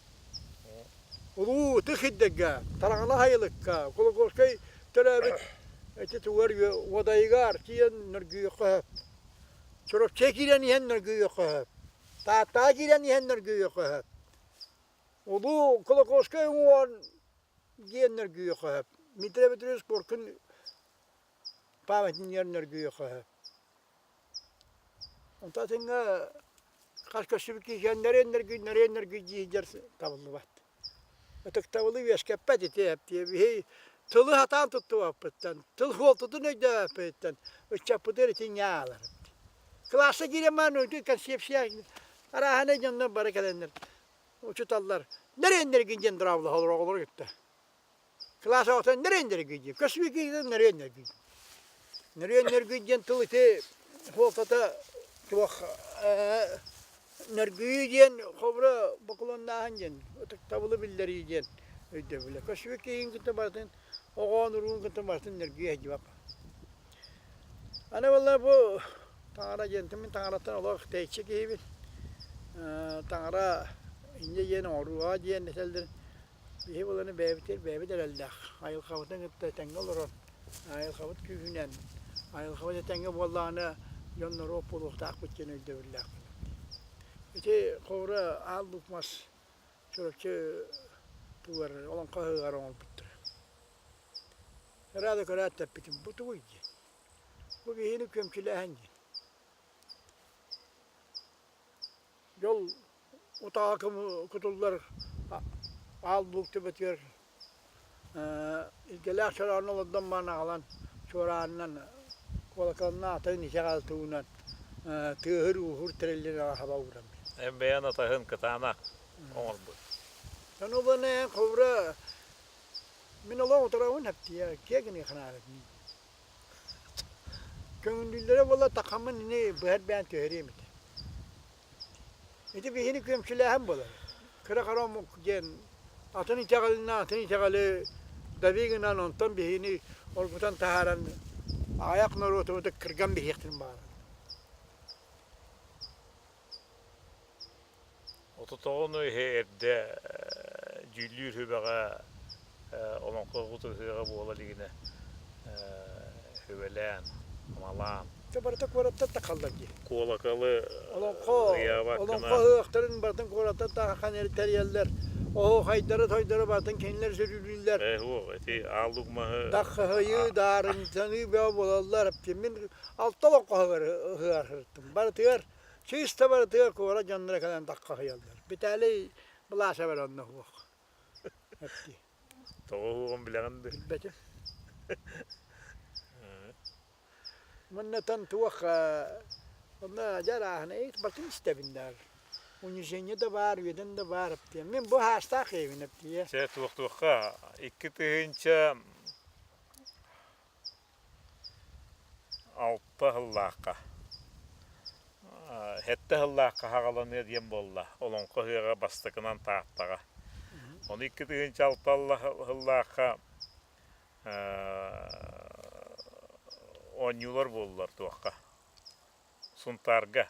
Улуу ытык сирдэргэ, Тараҕана Хайылыкка, Кулаковскай төрөөбүт ити тугар уодайыгар тиийэн Нөргүйүөххэ сөп. Чурапчыга киирэн иһэн нөргүйүөххэ сөп. Тааттаҕа киирэн иһэн нөргүйүөххэ сөп. Улуу Кулаковскай уҥуоҕун диэн нөргүйүөххэ сөп. Дмитрий Петрович Коркин памятнигар нөргүйүөххэ сөп. Онтон атыҥҥа хас көстүбүт киһи нөрүөн нөргүй, нөрүөн нөргүй дии сылдьар табыллыбат. Ытыктабылы үөскэппэт ити эптиэбиһи тылы сатаан туттубаппыттан, тыл суолтатын өйдөөбөппүттэн ыччаппытыгар ити ньаалар. Кылааска киирэн баран өйдүү концепция арааһынай дьоннор бары кэлэннэр учууталлар нөрүөн диэн дорооболоһоллор оҕолору кытта. Кылаас оҕото нөрүөн диэн, көсүбү нөрүөн нөргүй. Нөрүөн нөргүй диэн тыл ити суолтата туох Нөргүйүү диэн холобура бокулуоннааһын диэн, ытыктабылы биллэрии диэн өйдөбүлэ. Көсүбүт киһигин кытта барытын оҕоон-уруун кытта барытын нөргүйэ сылдьыбаппын. Аны буолла бу таҥара диэн мин таҥараттан олох тэйиччи киһибин. Таҥара инньэ диэн оҥорууга диэн этэллэр. Биһи буоланы бэйэбитигэр бэйэбит эрэллээх. Айылҕабытын кытта тэҥҥэ олорон, айылҕабыт күүһүнэн, айылҕабыт этэҥҥэ буоллаҕына дьон норуот буолуохтаахпыт диэн өйдөбүллээхпин. Ити холобура Аал Луук Мас Чурапчы тугар олоҥхо ыһыаҕар оҥорбуттара. Ыраада көрөөт да эппитим, бу тугуй диэн. Бу биһини күөмчүлээһин диэн. Дьол утаҕа кутуллар аал луук төбөтүгэр илгэлээх чороонун олордон баран аҕалан чуораанынан куолакалынан атын итэҕэл туһунан тыаһыр-ууһуур тэриллин хаба ууран Эн бэйэн атаһын кытаанах оҥорбут. Ону буолан холобура мин олох утарабын эптиэ киэ гыныа ханаабыт Көҥүллүүллэрэ буолла тахаммын ини быһар бэйэн түһэриэм этэ. Ити биһини күөмчүлээһин буолар. Кыра-хара омук диэн атын итэҕэлинэн атын итэҕэли дави гынан онтон биһини оргутан таһааран аҕыйах норуоту кырган биһиэхтэрин баҕарар. Отутоҕуну иһи эрдэ дьүүллүүр сүбэҕэ олоҥхо ыһыаҕа буола илигинэ сүбэлээн, амалаан. Дьэ барыта куораттан тахаллар дии. Куолакалы Олоҥхо ыйаабаккына олоҥхо ыһыахтарын барытын куораттан тахан тэрийэллэр. Оһуохайдары-тойдору барытын кинилэр сүрүлүүллэр. Ээ суох, ити ааллык маһы Даххаһыйыы, даарынтаныы бөҕө буолаллар. Мин алта олоҥхо ыһыаҕар сырыттым. Барытыгар Чыыста барытыгар куорат дьонноро кэлэн даххаһыйаллар. Виталий Власов эрэ онно суох. Эптии. Тоҕо уһуоҕун билэҕин дуо? Билбэтим. Муннатан туох онно дьэ арааһына батын истэбин даар. Унижение да баар, үөдэн да баар эптиэ. Мин бу хаастаах киһибин эптиэ. Чэ туох-туохха 2006 сыллаахха сэттэ сыллаахха саҕаланыа диэн буолла Олоҥхо ыһыаҕа бастакынан Тааттаҕа. Ону 2006 сыллаахха оонньуулар буоллулар туохха Сунтаарга.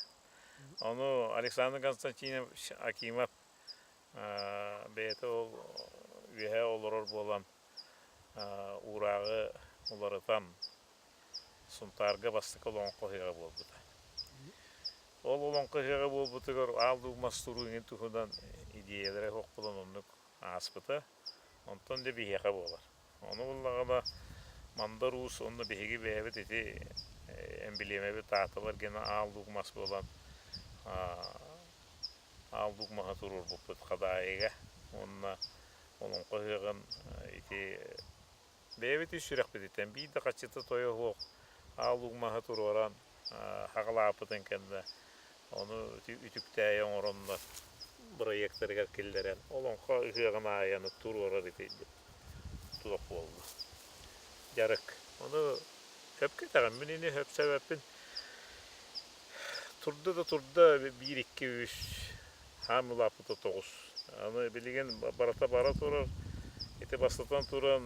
Ону Александр Константинович Акимов бэйэтэ ол үөһэ олорор буолан уурааҕы уларытан Сунтаарга бастакы олоҥхо ыһыаҕа буолбута. Ол олоҥхо ыһыаҕа буолбутугар Аал Луук мас туруу иҥин туһунан идиэйэлэрэ суох буолан оннук ааспыта. Онтон дьэ биһиэхэ буолар. Ону буллаҕына Мандар Уус онно биһиги бэйэбит ити эмблемэбит аатылар гына Аал Луук мас буолан Аал Луук маһы туруорбуппут Хадаайыга уонна Олоҥхо ыһыаҕын ити бэйэбит үс сүрэхпититтэн биир да хаччыта тойо суох аал луук маһы туруоран хаҕалааппытын кэннэ ону үтүктээйи оҥороннор бырайыактарыгар киллэрэн олоҥхо ыһыаҕын аайы туруорар ити туох буолла дьарык. Ону сөпкө этэҕин, мин ини сөпсөөбөппүн. Турда да турда биир, икки, үс хаан улааппыта тоҕус. Аны билигин барыта бара турар. Ити бастатан туран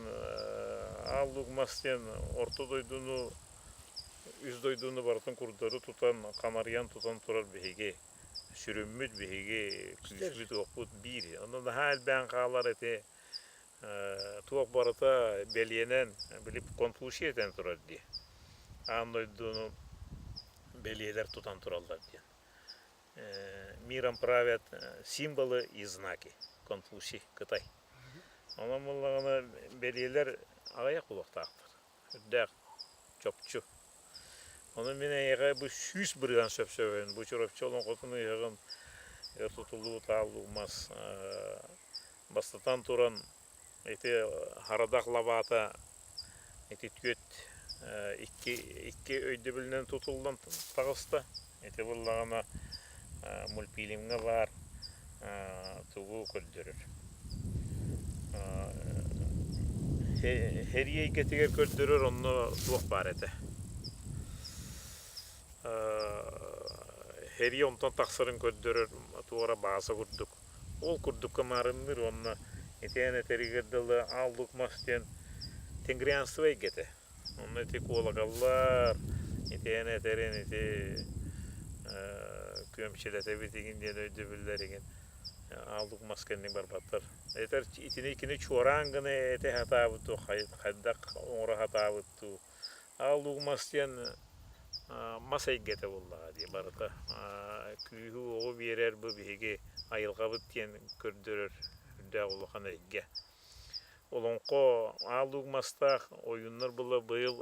Аал Луук Мас диэн орто дойдуну, үс дойдуну барытын курдары тутан, хамарыйан тутан турар биһиги сүрүммүт, биһиги күүспүт-уохпут биир. Онно наһаа элбээн хаалар ити туох барыта бэлиэнэн, били Конфуций этэн турар дии. Аан дойдуну бэлиэлэр тутан тураллар диэн. Миром правят символы и знаки. Конфуций, Кытай. Онон буоллаҕына бэлиэлэр аҕыйах буолуохтаахтар. Үрдээх, чопчу. Ону мин эйиэхэ бу 100% сөпсөбүн. Бу Чурапчы олоҥхотун ыһыаҕын өр тутуллубут аал мас бастатан туран ити харадах лабаата ити түөт икки икки өйдөбүлүнэн тутуллан таҕыста. Ити буоллаҕына мультфильмҥа баар тугу көрдөрөр. Сэрии эйгэтигэр көрдөрөр онно туох баар этэ. Сэрии онтон тахсарын көрдөрөр туора бааса курдук. Ол курдукка маарынныыр уонна итиэн этэригэр дылы Аал Лук Мас диэн тенгрианство эйгэтэ. Онно ити куолакаллар, итиэн этэрин ити күөмчүлэтэбит игин диэн өйдөбүллэр игин Аал Лук Мас кэнник барбаттар. Этэр итини кини чуораан гына этэ сатаабыт дуу, хайдах оҥоро сатаабыт дуу. Аал Лук Мас диэн мас эйгэтэ буоллаҕа дии барыта. Күүһү-уоҕу биэрэр бу биһиги айылҕабыт диэн көрдөрөр үрдээх улахан эйгэ. Олоҥхо Аал Луук мастаах ойууннар була быйыл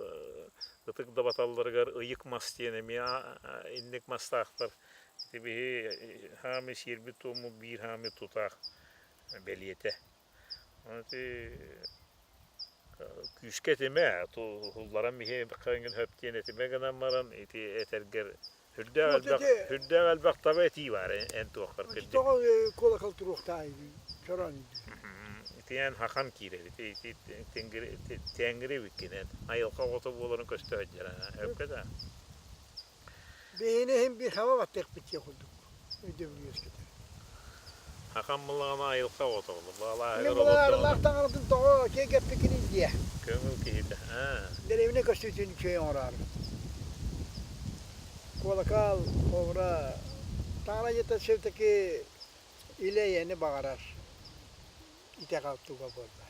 ытык дабаталларыгар ыйык мас диэн эмиэ инник мастаахтар. Ити биһи хаамыы сиэрбит туоммут биир хаамыы тутаах бэлиэтэ. Аны ити күүскэ этимэ, туһулларан биһи эҥин хөп диэн этимэ гынан баран ити этэргэр сүрдээх элбэх сүрдээх элбэх таба этии баар эн туоххар кырдьык. Тоҕо куолакал туруохтаай чороон Ити эн хахан киирэр ити ити тэҥгири эбиккин эн айылҕа оҕото буоларын көстө сылдьар өпкө да Биһини иһин биир хаба баттыахпыт дии курдук өйдөбүл үөскэтэр. Хакан буллаҕына айылҕа оҕото Мин булаарылаах таҥаратын тоҕо киэргэппиккиний диэ. Көҥүл киһитэ. Дэриэбинэ көстүүтүн үчүгэй оҥороору. Куолакал, кобра, таҥара дьиэтэ все-таки илэ-эйэни баҕарар итэҕэл туга буолла.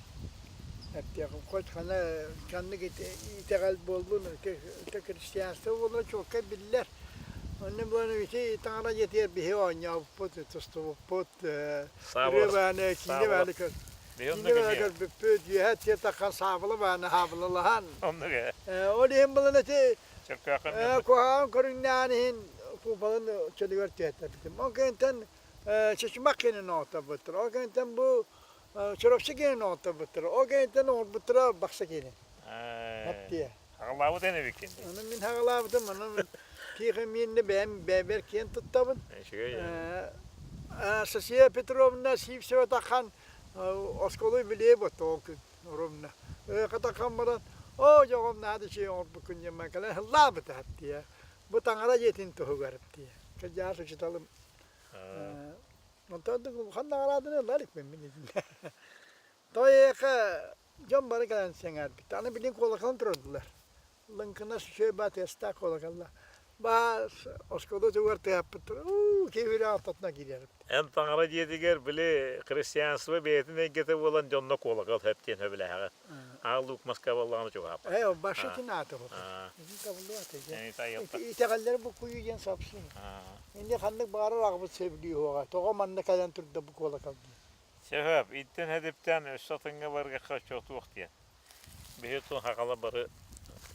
Хоть хана ханнык итэҕэл буоллун, ити христианство буолла чуолкай биллэр. Онно буолан ити таҥара дьиэтигэр биһи оонньообуппут, тустубуппут, ырыа бааны, киинэ бааны көр. Киинэ бааны көрбүппүт, үөһэ тиэтахха саабыла бааны хаабылалаһан. Ол иһин булан ити куһаҕан көрүҥнээн иһин куупалын чөлүгэр түһэттэрбитим. Ол кэнниттэн Чычымах киэнин оҥотторбуттар. Ол кэнниттэн бу Чурапчы киэнин оҥотторбуттар. Ол кэнниттэн оҥорбуттара Бахса киэнин. Эптиэ. Хаҕылаабыт эн эбиккин дии. Ону мин хаҕылаабытым, ону киэхэ миэннэ бэйэм бэйэбэр киэн туттабын. Үчүгэй. София Петровна Сивцева тахан оскуола билиэ бот ол күн ровно. Катахан баран, оо дьоҕум наада үчүгэй оҥорбуккун диэн баран кэлэн һыллаабыта эптиэ. Бу таҥара дьиэтин туһугар эптиэ. Кырдьаҕас учууталым Онтон улахан наҕарааданы ыла иликпин мин итиннэ. Тоҕо дьон бары кэлэн сэҥээрбит. Аны билигин куолакалын турардылар. Лыҥкынас үчүгэй баа тыастаах куолакалла. Баа оскуола тугар тыаһаппыттар. Уу киһи ортотуна киирэр. Эн таҥара дьиэтигэр били христианство бэйэтин эйгэтэ буолан дьонно куолакал сөп диэн сөбүлээҕин. Аал Лук Москва буоллаҕына чугаһаппат. Ээ, башытын ааты Итин табыллыбат Итэҕэллэри буккуйуу диэн сапсын. Инде ханнык баҕарар аҕабыт сөбүлүү уоҕа. Тоҕо манна кэлэн турда бу куолакал диэн. Сөп, иттэн хэдиптэн өссө атыҥҥа барыахха чотуох диэн. Биһи тон хахала бары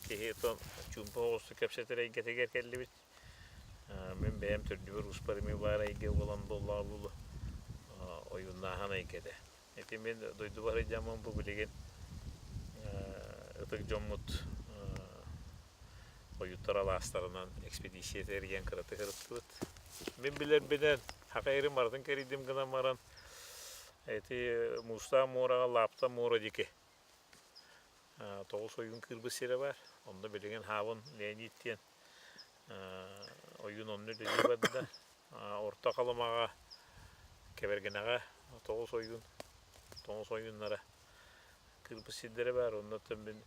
киһи тон чуумпу оҕусту кэпсэтэр эйгэтигэр кэллибит. Мин бэйэм төрдүбэр успар ими баар эйгэ буолан буоллаҕа буолу ойууннааһын эйгэтэ. Ити мин дойдубар ыйдаммын бу билигин ытык дьоммут ойууттар алаастарынан экспедиция тэрийэн кыратык ырыттыбыт. Мин билэрбинэн хахайрым барытын кэрийдим гынан баран ити Муустаах муораҕа Лаапта муора диэки тоҕус ойуун кыырбыт сирэ баар. Онно билигин Хаабын Леонид диэн ойуун онно үлэлии барда. Орто Халымаҕа Кэбэргэнэҕэ тоҕус ойуун, тоҕус ойууннара кыырбыт сирдэрэ баар. Онно мин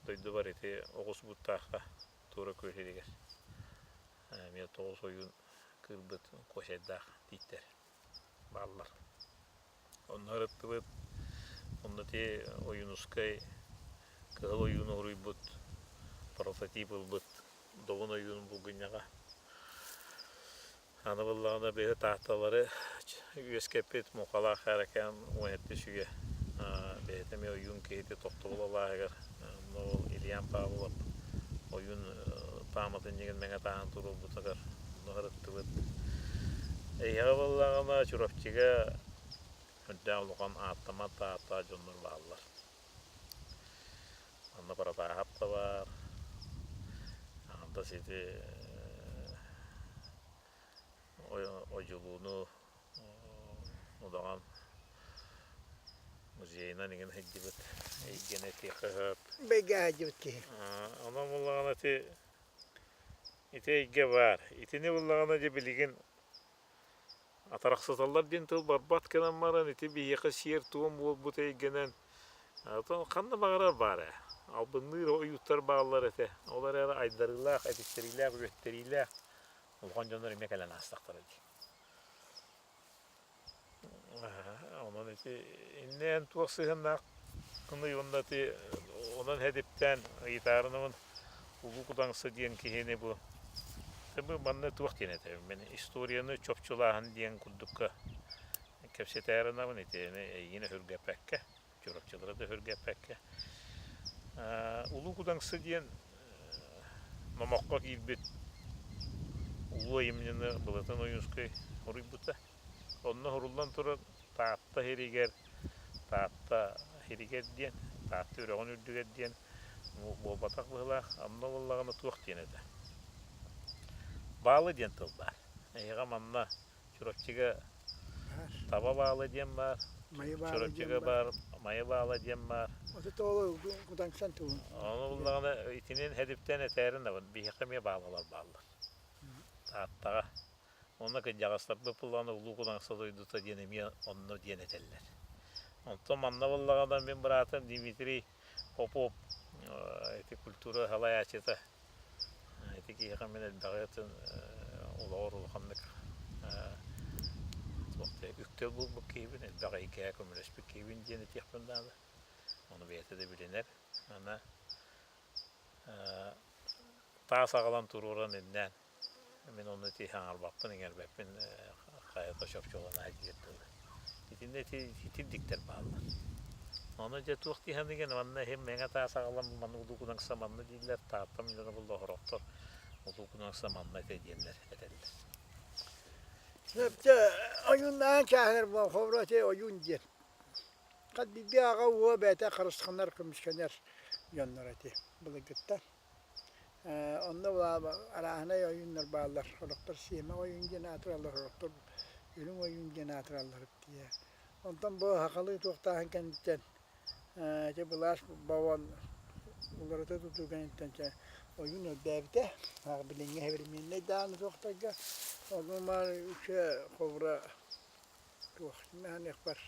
дойдубар ити оҕус бууттаахха туора күөл сиригэр эмиэ тоҕус ойуун кыырбыт куосайдаах тииттэр бааллар. Онно ырыттыбыт. Онно ити Ойуунускай кыһыл ойууну уруйбут, прототип ылбыт. Добун ойуун булгунньаҕа. Аны буоллаҕына биһи таатталары үөскэппит Муҥхалаах Кээрэкээн 17 үйэ бэйэтэ эмиэ ойуун киһити тохтобул алааһыгар ол Ильян Павлов ойуун пааматынньыгын мэҥэ тааһын туруорбутугар онно сырыттыбыт. Эйиэхэ буоллаҕына Чурапчыга үрдээх улахан ааттаммат да ааттаах дьоннор бааллар. Онно Баратааһап да баар, аҥардас ити Одьулууну удаҕан музейынан иҥин сылдьыбыт эйгэни этиэххэ сөп. Бэйгэ сылдьыбыт киһи. Онон буллаҕына ити ити эйгэ баар. Итини буллаҕына дьэ билигин Атарахсыталлар диэн тыл барбат гынан баран ити биһиэхэ сиэр-туом буолбут эйгэнэн оттон ханна баҕарар баар ээ. Албынныыр ойууттар бааллар этэ. Ол эрээри айдарыылаах, этиттэриилээх, үөттэриилээх улахан дьоннор эмиэ кэлэн аастахтара дии. Онон ити иннээн туох сыһыаннаах гыный уонна ити онон хэдиптээн ыйытаарынабын Улуу Кудаҥса диэн киһини бу бу манна туох диэн этэбин мин историяны чопчулааһын диэн курдукка кэпсэтээринабын итини эйигин өһүргэппэккэ Чурапчылары да өһүргэппэккэ Улуу Кудаҥса диэн номоххо киирбит улуу айымньыны Былатыан Ойуунскай суруйбута. Онно суруллан турар Таатта сиригэр Таатта сиригэр диэн, Таатта үрэҕин үрдүгэр диэн буолбатах быһыылаах. Онно буоллаҕына туох диэн этэ? Баалы диэн тыл баар. Эһиэхэ манна Чурапчыга таба баала диэн баар, Чурапчыга баар Майа баала диэн баар. Отутоолу кудаҥсан тугун. Ону буллаҕына итинэн хэдиптэн этээрин абын биһиэхэ эмиэ баалалар бааллар. Тааттаҕа. Онно кырдьаҕастарбыт буллаҕына Улуу Кудаҥса дойдута диэн эмиэ онно диэн этэллэр. Онтон манна буллаҕына мин быраатым Дмитрий Попов ити культура салайааччыта Ити киһиэхэ мин элбэҕи атын олоҕор улаханнык туох да үктэл булбут киһибин, элбэх эйгэҕэ көмөлөспүт киһибин диэн этиэхпин наада. Ону бэйэтэ да билинэр. Аны таас аҕалан туруоран иннээн Мин онно ити аҥарбаппын, иҥэрбэппин хайата чопчулана диир дылы. Итиннэ ити итирдиктэр бааллар. Ону дьэ туох дии саныыгын, манна иһин мэҥэ таас аҕалан манна улуу манна дииллэр, Тааттам дьоно булла сорохтор улуу манна этэ диэннэр этэллэр. Сөптө ойууннаан чааһынар буолан холобура ити ойуун диэн. Хат биирдии аҕа уо бэйэтэ харысханар, көмүскэнэр дьоннор ити былыргыттан. Онно арааһынай ойууннар бааллар, сорохтор сиэмэх ойуун диэн аатыраллар, сорохтор үрүҥ ойуун диэн аатыраллар дии. Онтон бу сахалыы туохтааһын кэнниттэн ити былаас бобон уларыта тутуу кэнниттэн чэ ойуун элбээбитэ. Билиҥҥи современнай даҕаны туохтарга онно үксэ холобура туох аныахпар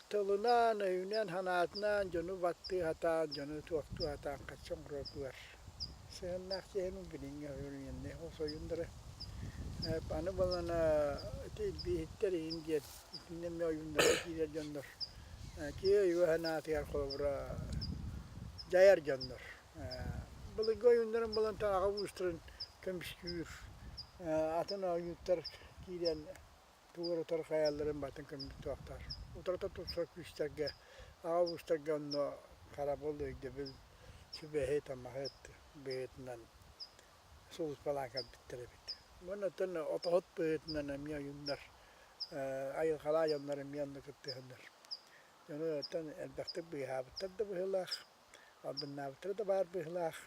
Тылынан, өйүнэн, санаатынан дьону баттыы сатаан, дьону туохтуу сатаан хаччы оҥороргугар сыһыаннаах киһини билиҥҥи современнай ойундары аны балана ити илбииһиттэр иһин диэн итиннэ эмиэ ойууннарга киирэр дьоннор киһи өйүгэр-санаатыгар холобура дьайар дьоннор былыргы ойууннарын булан аҕа уустарын көмүскүүр атын ойууттар киирэн тугу утары хайалларын батын көмүстүөхтэр. Утарыта тупсар күүстэргэ, аҕа уустарга онно харабыл, өйдөбүл, сүбэһит-амаһыт быһыытынан сулууспалаан кэлбиттэр эбит. Уонна оттон отоһут быһыытынан эмиэ ойууннар, айылҕалаах дьоннор эмиэ онно кыттыһаннар. Дьону оттон элбэхтик быыһаабыттар да быһыылаах, албыннаабыттара да баар быһыылаах.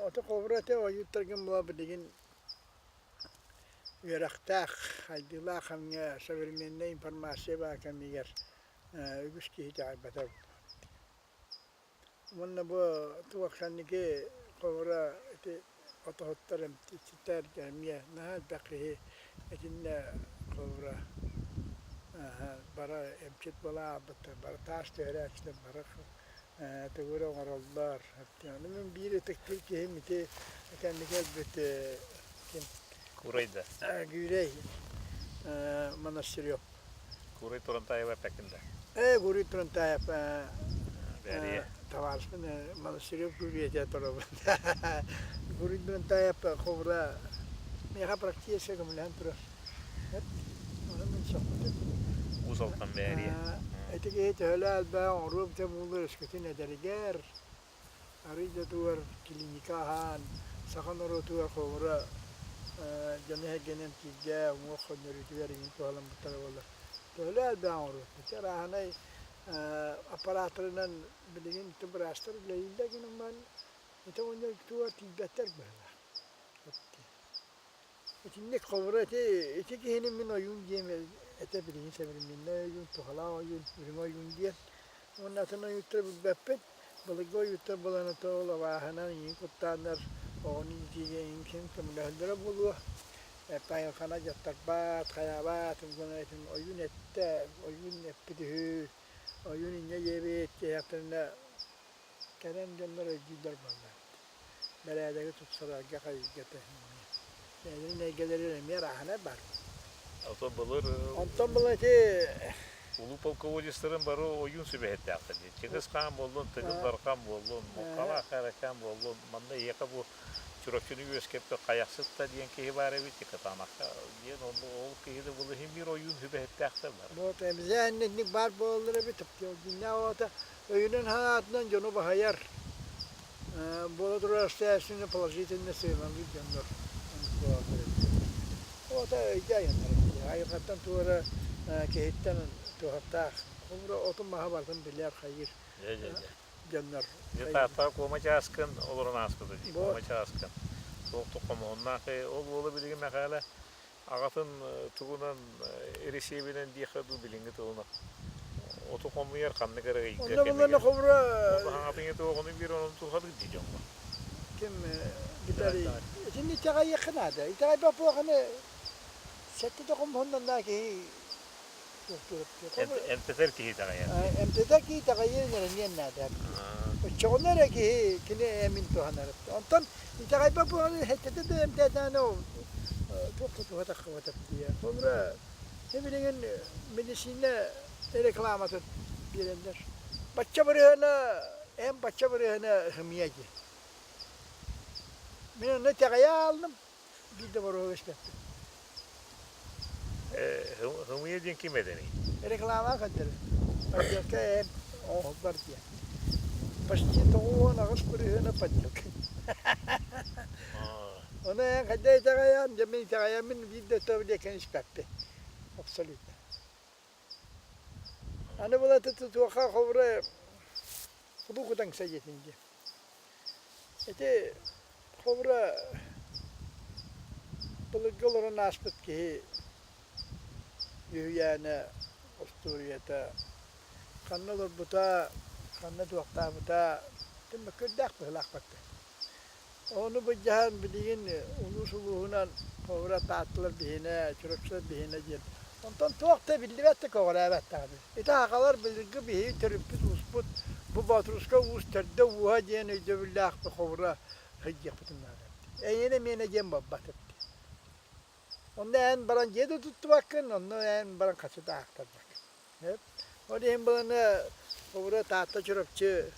Ото холобура этэ ойууттаргын була билигин үөрэхтээх, хайдыылаах кэмҥэ современнай информация баар кэмигэр үгүс киһи итэҕэйбэтэ. Уонна бу туох кэнники холобура ити отоһуттар, эмчиттэр эмиэ наһаа элбэх киһи итиннэ холобура бары эмчит буола аалбыттар, бары таас түһэрээччилэр, бары тугу эрэ оҥороллор. Ону мин биир ытыктыыр киһим ити кэнники өлбүт ким? Курай да. Гүрэй Монастырев. Курай Турантаева эппэккин да? Ээ, Гурий Турантаев. Бээрийэ. Табаарыспын Монастырев Гурий этэ турабын. Гурий Дмитриев хобура миэхэ практически көмөлөһөн турар. Ону мин сөхпүтүм. Уус Алтан бээрийэ. Ити киһи төһөлөөх элбэҕи оҥоруо эбитэ буоллар өскөтүн эдэригэр арыый да тугар клиника аһаан, саха норуотугар холобура дьону эһэргэни эмтииргэ, уҥуох хонньоруутугар иҥин туһаламмыттара буоллар. Төһөлөөх элбэҕи оҥоруохпут. Арааһынай аппарааттарынан билигин быраастар үлэлииллэр гынан баран ити оҕонньор тугар тиийбэттэр быһыылаах. Итинник холобура ити ити киһини мин ойуун диэм этэ билигин современнай ойуун, туһалаах ойуун, үрүҥ ойуун диэн. Уонна атын ойууттары билбэппит. Былыргы ойууттар буолан ото ол абааһынан иҥин куттааннар оҕону иитиигэ иҥин ким көмөлөһөллөрө буолуо. Айылҕаны дьаттарбат, хайаабат гына этин ойуун эттэ, ойуун эппит үһү, ойуун инньэ диэбит диэтэхтэринэ кэлэн дьоннор өйдүүллэр буолла. Бэрээдэги тупсарарга хайыырга тэһиҥҥэ. Бэйэлэрин эйгэлэригэр эмиэ арааһынай баар. Ото былыр Онтон была ити улуу полководецтарын бары ойуун сүбэһиттээхтэр дии. Чыгыс хаан буоллун, Тыгын Дархан буоллун, Муккалаах Кэрэкээн буоллун, манна эйиэхэ бу Чурапчыны үөскэппит Хайахсыт да диэн киһи баар эбит, Кытаанахха диэн ол, ол киһи да былыр иһин биир ойуун сүбэһиттээхтэр бар. Вот обязательно баар буолаллар эбит. Дьиҥнээх оҕото өйүнэн-санаатынан дьону баһыйар. Буола турар обстоятельствоны положительно сыаналыыр дьоннор буолаллар эбит. Оҕото өйдөө айаннар эбит. Айылҕаттан туора киһиттэн туһахтаах. Холобура отун-маһы барытын билэр, хайыыр дьоннор. Дьэ Тааттаҕа Куома Чааскын олорон ааспыта дии. Куома Чааскын. Туох да хомуһуннаах ол уола билигин Мэхээлэ аҕатын тугунан эрэсиэбинэн диэххэ дуу билиҥҥи тылынан оту хомуйар ханнык эрэ ыйга Онно буллана кэмигэр хобура ол хаҥатыҥы туоҕуну биир онон туһалыыр дии дьоҥҥо. Ким Виталий итинни итэҕэйиэххэ наада. Итэҕэйбэт буолахына сэттэ да хомуһуннаннаа киһи Эмтэтэр киһи итэҕэйэр. Эмтэтэр киһи итэҕэйиэн эрэниэн наада. Оччоҕуна эрэ киһи кини эмин туһанар. Онтон итэҕэйбэт буолан сэттэтэ да эмтээтэҕинэ ол туох да туһа таххыбатах дии. Холобура, билигин медицина рекламатын биэрэллэр. Бачча бырыһыана, эн бачча бырыһыана сымыйа дии. Мин онно итэҕэйэ ааллым, биир да боруога испэппин. Хымыйа диэн ким эдэрий? Реклама көрдөрөр. Подделка эн оҥоһуллар диэн. Почти 98 бырыһыана подделка. Ону эн хайда итэҕэйэн, дьэ мин итэҕэйэммин биир да өттө диэкэн испэппин. Абсолютно. Аны була туохха холобура худуу кутаҥса диэтин диэн. Ити холобура былыргы олорон ааспыт киһи үһүйээнэ, остуоруйата ханна олорбута, ханна туохтаабыта тым мөккүөрдээх быһыылаах барда. Ону былдьаһан билигин улуус улууһунан холобура Таатталар биһинэ, Чурапчылар биһинэ диэн. Онтон туох да биллибэт да көҕүрээбэт даҕаны. Ити сахалар былыргы биһиги төрүппүт ууспут бу Боотурууска уус төрдө ууһа диэн өйдөбүллээх холобура сылдьыахпытын наада эбит. Эйиэнэ миэнэ диэн буолбат эбит. Онно эн баран дьиэ да туттубаккын, онно эн баран хачы да аахтарбаккын. Ол иһин быланы холобура Таатта Чурапчы,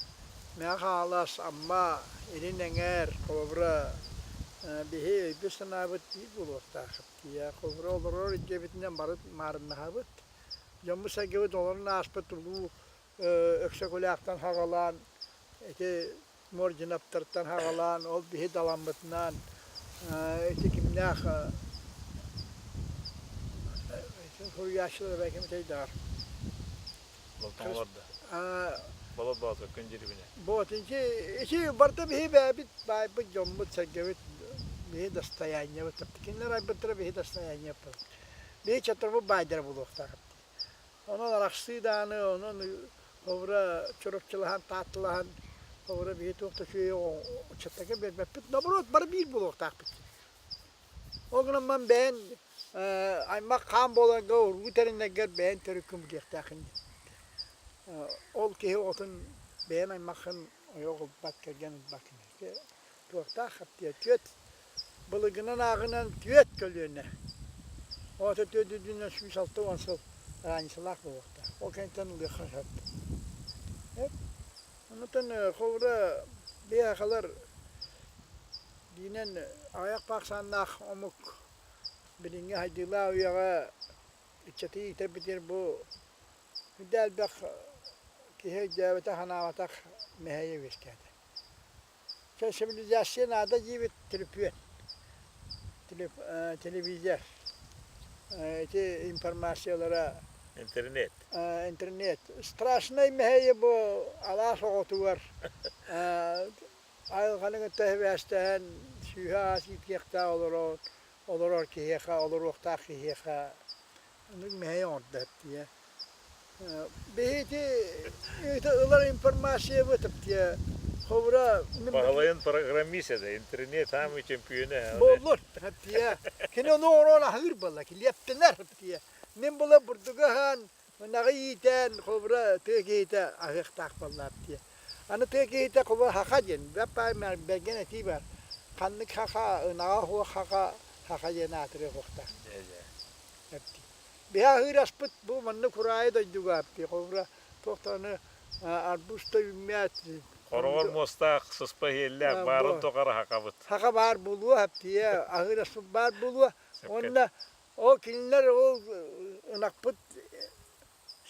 Мэҥэ Хаҥалас, Амма, Илин Эҥээр, холобура биһи өйбүт-санаабыт биир буолуохтаах. Холобура олорор дьиэбитинэн бары маарыннаһабыт. Дьоммут-сэргэбит олорон ааспыт улуу Өксөкүлээхтэн саҕалаан ити Мординовтартан саҕалаан ол биһи даламмытынан ити кимнээх суруйааччылар ким этэй Болтоҥолор да. Болот Боотур күн дьирибинэ. Вот ити ити барыта биһи бэйэбит баайбыт дьоммут-сэргэбит биһи достояниебыт кинилэр айбыттара биһи достояниебыт. Биһи чотторбут баайдара буолуохтаах. Онон арахсыы даҕаны, онон холобура чурапчылаһан, таатталаһан, холобура биһи туох да үчүгэй ыччаттарга биэрбэппит. Наоборот, бары биир буолуохтаахпыт. Ол гынан баран бэйэн аймах хаан буоларга, уруу тэринэргэр бэйэн төрүккүн билиэхтээххин диэн. Ол киһи оҕотун бэйэн аймаххын ойох ылбат, кэргэн ылбат. Туохтаах хаптыа түөт Былыргынан ааҕынан түөрт көлүөнэ. Оҕото түөрт үрдүнэн 160 сыл разницалаах буолуохтаах. Ол кэнниттэн ылыахха сөп. Онтон холобура биһиэхэлэр диинэн аҕыйах ахсааннаах омук билиҥҥи хайдыылаах үйэҕэ ыччаты иитэрбитигэр бу үрдэ элбэх киһи өйдөөбөтөх, санаабатах мэһэйэ үөскээтэ. Цивилизация наада диибит төлөпүөн, телевизор, ити информациялара Интернет. Интернет. Страшнай мэһэйи бу алаас оҕотугар айылҕаны кытта сибээстэһэн сүүһэ аас иитиэхтээх олорор, олорор киһиэхэ, олоруохтаах киһиэхэ оннук мэһэй оҥордо дии. Биһиги ити ылар информациябыт тиэ хобура Баһылайын программист этэ, интернет самый чемпионэ. Буоллун, тиэ. Кини ону оҥорон аһыыр буолла, килиэптэнэр тиэ. Мин була бурдугу аһаан, ынаҕы иитэн, хобура тыа киһитэ аһыахтаах буоллаат тиэ. Аны тыа киһитэ хобура хаха диэн, бэппаай бэргэн этии бар. Ханнык хаха, ынаҕа суох хаха, хаха диэн аатырыах уохтаах. Биһи аһыыр аспыт бу манна кураайы дойдуга холобура туох даҕаны арбуз да үүммэт. Хороҕор муостаах, сыспа иһиэллээх, баарын тухары хахабыт. Хаха баар буолуо, хаптыйа, аһыыр аспыт баар буолуо. Уонна ол кинилэр ол ынахпыт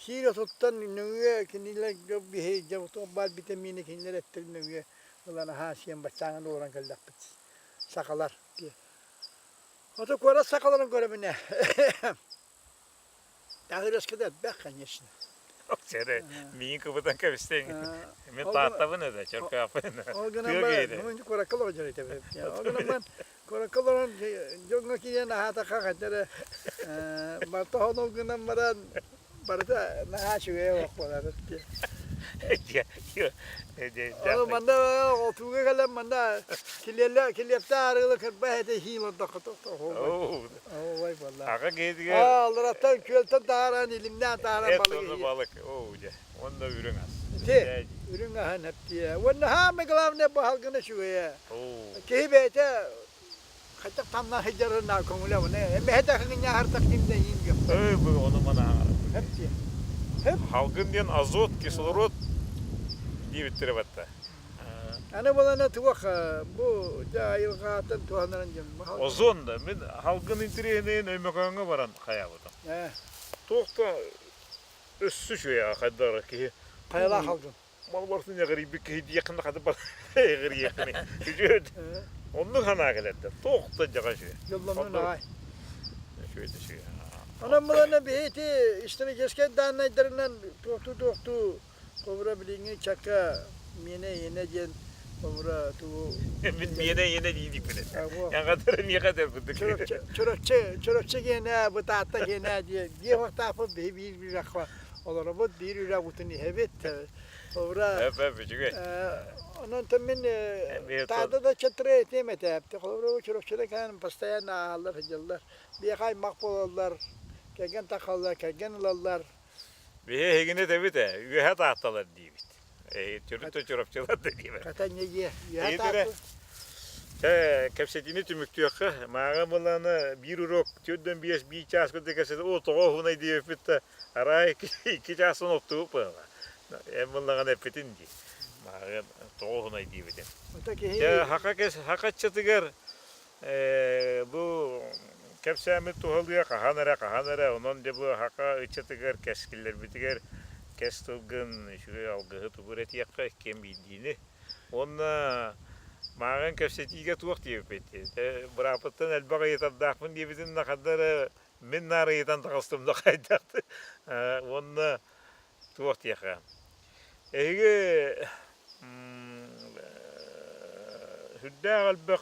сиир отуттан нөҥүө кинилэр биһи туох баар витамины кинилэр эттэрин нөҥүө ылан аһаан сиэн баччааҥҥа олорон кэллэхпит сахалар. Ото куорат сахаларын көрөбүн ээ. Таһырыаска да элбэх, конечно. Сэрэ, миин кыбытан кэбистиҥ. Мин тааттабын этэ, чөркөөхпүн. Ол гынан баран, куоракка олорон дьарыйтабын. Ол гынан баран, куоракка олорон дьоҥҥо киирэн аһаатахха хайда эрэ барыта ол гынан баран барыта наһаа үчүгэй олох буолар. Ол манна отууга кэлэн манна килиэллэ килиэптээх арыылы кырбай этэ иһиим ордоххо ой буолла. Аҕа киһитигэр Аллараттан күөлтэн таһааран илимнээн таһааран эт балык уонна иһиир. балык. Оо дьэ, уонна үрүҥ ас. Ити үрүҥ аһын эптиэ. Уонна хаамай главное бу халгына үчүгэйэ. Оо. Киһи бэйэтэ хайдах тамнаан сылдьарына көҥүлэ уна эмэһэ хыгынньааһартах ким да иин гыппат. Ой, бу ону манаһаҥар. Эптиэ. Хэп. Халгын диэн азот, кислород диэбиттэрэ батта. Аны булана туох бу дьэ айылҕааттан туһанарын дьон. Озон да мин халгын интэриэһинэйин Өймөкөөҥҥө баран хайаабытым. Туох да өссө үчүгэй хайдах киһи Хайалаах халгын? Мал барытын эҕирийбит киһи диэххин хата бар эҕирийиэххиний. Үчүгэй. Оннук санаа кэлэрдэ. Туох да дьаҕа үчүгэй. Дьоллоннун аҕай. Үчүгэй да үчүгэй. Онон булана биһи ити историческай дааннайдарынан туохтуу-туохтуу Кобра билиҥҥи чака миэнэ иэнэ диэн кобра тугу Мин миэнэ иэнэ диибикпин Эҕэтэр миэхэ этэр курдук. Чурапчы Чурапчы гиэнэ Бытаатта гиэнэ диэ диэ уохтаахпыт биһи биир үрэххэ олоробут биир үрэх уутун иһэбит. Кобра Эп эп үчүгэй. Онон мин Таата да чатыры этиэм этэ. Холобура Чурапчыда кэлэн постоянно ааһаллар сылдьаллар. Биэхэ аймах буолаллар, кэргэн тахаллар, кэргэн ылаллар. Биһи эһигини этэбит ээ, үөһэ таатталар диибит. Эһиги төрүт да чурапчылар да диибит. Хата не дьиэ, үөһэ таатталар. Чэ, кэпсэтиини түмүктүөххэ. Мааҕа былаана биир урок 4-5 биир чаас курдук кэпсэтэ, о, тоҕо уһунай диэбиппит да, арай 2 чаастан оттубут быһыылаах. Эн буллаҕына эппитин дии. Мааҕын тоҕо уһунай диэбитим. Чэ, хака хакаччатыгар Бу кэпсээммит туһалыа хаһан эрэ, хаһан эрэ, онон дьэ бу саха ыччатыгар, кэскиллэрбитигэр кэс тылгын, үчүгэй алгыһы тугу эрэ этиэххэ, иккиэн биирдиини. Уонна мааҕын кэпсэтиигэ туох диэбиппит? Бырааппыттан элбэх ыйытардаахпын диэбитин да ханна эрэ мин наар ыйытан таҕыстым да хайдах уонна туох диэххэ эһиги сүрдээх элбэх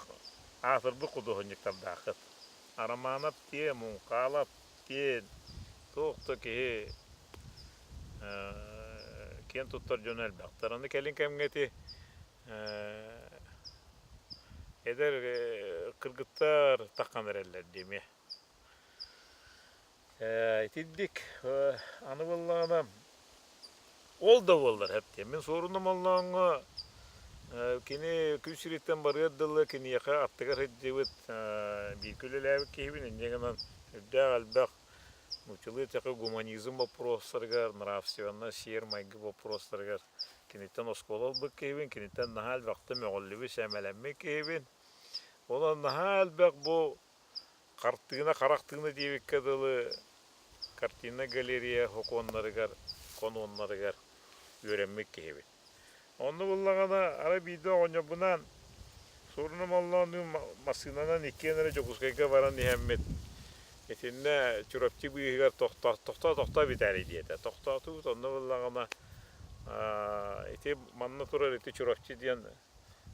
аатырбыт худуоһунньуктардааххыт. Арамаанап диэн, Муҥхаалап диэн туох да киһи киэн туттар дьоно элбэхтэр. Аны кэлин кэмҥэ ити эдэр кыргыттар таххан эрэллэр дии эмиэ. Итинник аны буоллаҕына ол да буоллар эптиэм. Мин Суорун Омоллооҥҥо кини күн сириттэн барыар дылы киниэхэ аттыгар сылдьыбыт бииргэ үлэлээбит киһибин инньэ гынан үрдээх элбэх нууччалыы эттэххэ гуманизм боппуруостарыгар, нравственность, сиэр-майгы боппуруостарыгар Киниттэн оскуола ылбыт киһибин, киниттэн наһаа элбэхтэ мөҕүллүбүт, сэмэлэммит киһибин. Онон наһаа элбэх бу хартыына харах тыына диэбиккэ дылы картина галерея хокуоннарыгар, конуоннарыгар үөрэммит киһибин. Онно буллаҕына, арай биирдэ оҕонньорбунаан Суруна Моллооннуун массыынанан иккиэн эрэ Дьокуускайга баран иһэммит, итиннэ Чурапчы быыһыгар тохтоо, тохтоо Виталий диэтэ. Тохтоотубут, онно буллаҕына ити манна турар ити Чурапчы диэн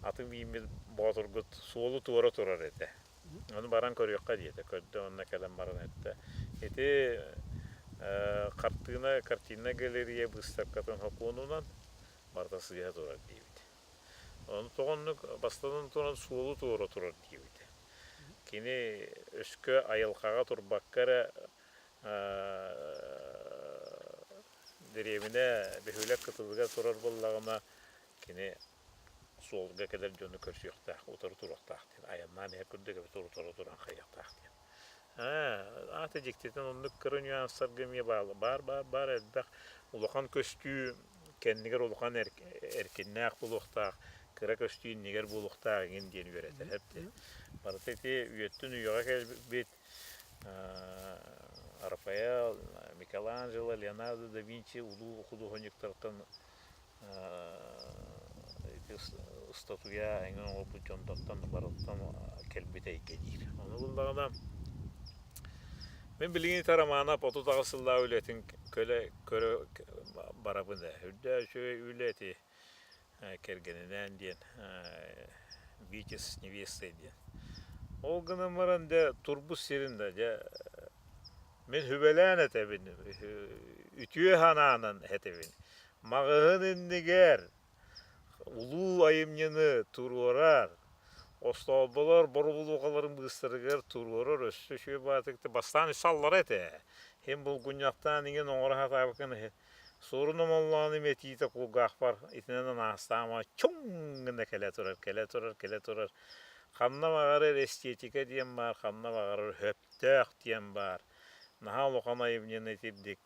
атын мииммит боотургут суолу туора турар этэ. Ону баран көрүөххэ диэтэ. Көрдө уонна кэлэн баран эттэ. Ити хартыына, картиннай галерея быыстапкатын сокуонунан барыта сыыһа турар диэбит. Ону тоҕо оннук бастатан туран суолу туора турар диэбитэ. Кини өскө айылҕаҕа турбакка эрэ дэриэбинэ бөһүөлэк кытылыгар турар буоллаҕына кини суолга кэлэр дьону көрсүөхтээх, утары туруохтаах диэн, айаннаан иһэр курдук эбэтэр утары туран хайыахтаах диэн. Аата дьиктитин оннук кыра нюанстарга эмиэ баар, баар, баар элбэх улахан көстүү кэннигэр улахан эркиннээх буолуохтаах, кыра көстүү иннигэр буолуохтаах эҥин диэн үөрэтэр эбит. Барыта ити үйэттэн үйэҕэ кэлбит Рафаэл, Микеланджело, Леонардо да Винчи улуу худуоһунньуктартан ити ыстатыйа эҥин оҥорбут дьонтортон барыттан кэлбит эйгэ диир. Ону буллаҕына мин билигин ити Романов 38 сыллаах үлэтин көлө көрө барабын ээ. Үрдээ үчүгэй үлэ ити кэргэнинээн диэн Витязь с невестой диэн. Ол гынан баран дьэ турбут сирин да дьэ мин сүбэлээн этэбин, үтүө санаанан этэбин. Маҕаһыын иннигэр улуу айымньыны туруорар, остоолболор боробулуохаларын быыстарыгар туруорар өссө үчүгэй баатыкта бастаан саллара этэ. Иһин булгунньахтаан иҥин оҥоро сатаабыккын иһин суорун омоллоон имэтиитэ кулгаахпар итинэн анаастаама чуҥ гына кэлэ турар, кэлэ турар, кэлэ турар. Ханна баҕарар эстетика диэн баар, ханна баҕарар сөптөөх диэн баар. Наһаа улахан айымньыны итирдик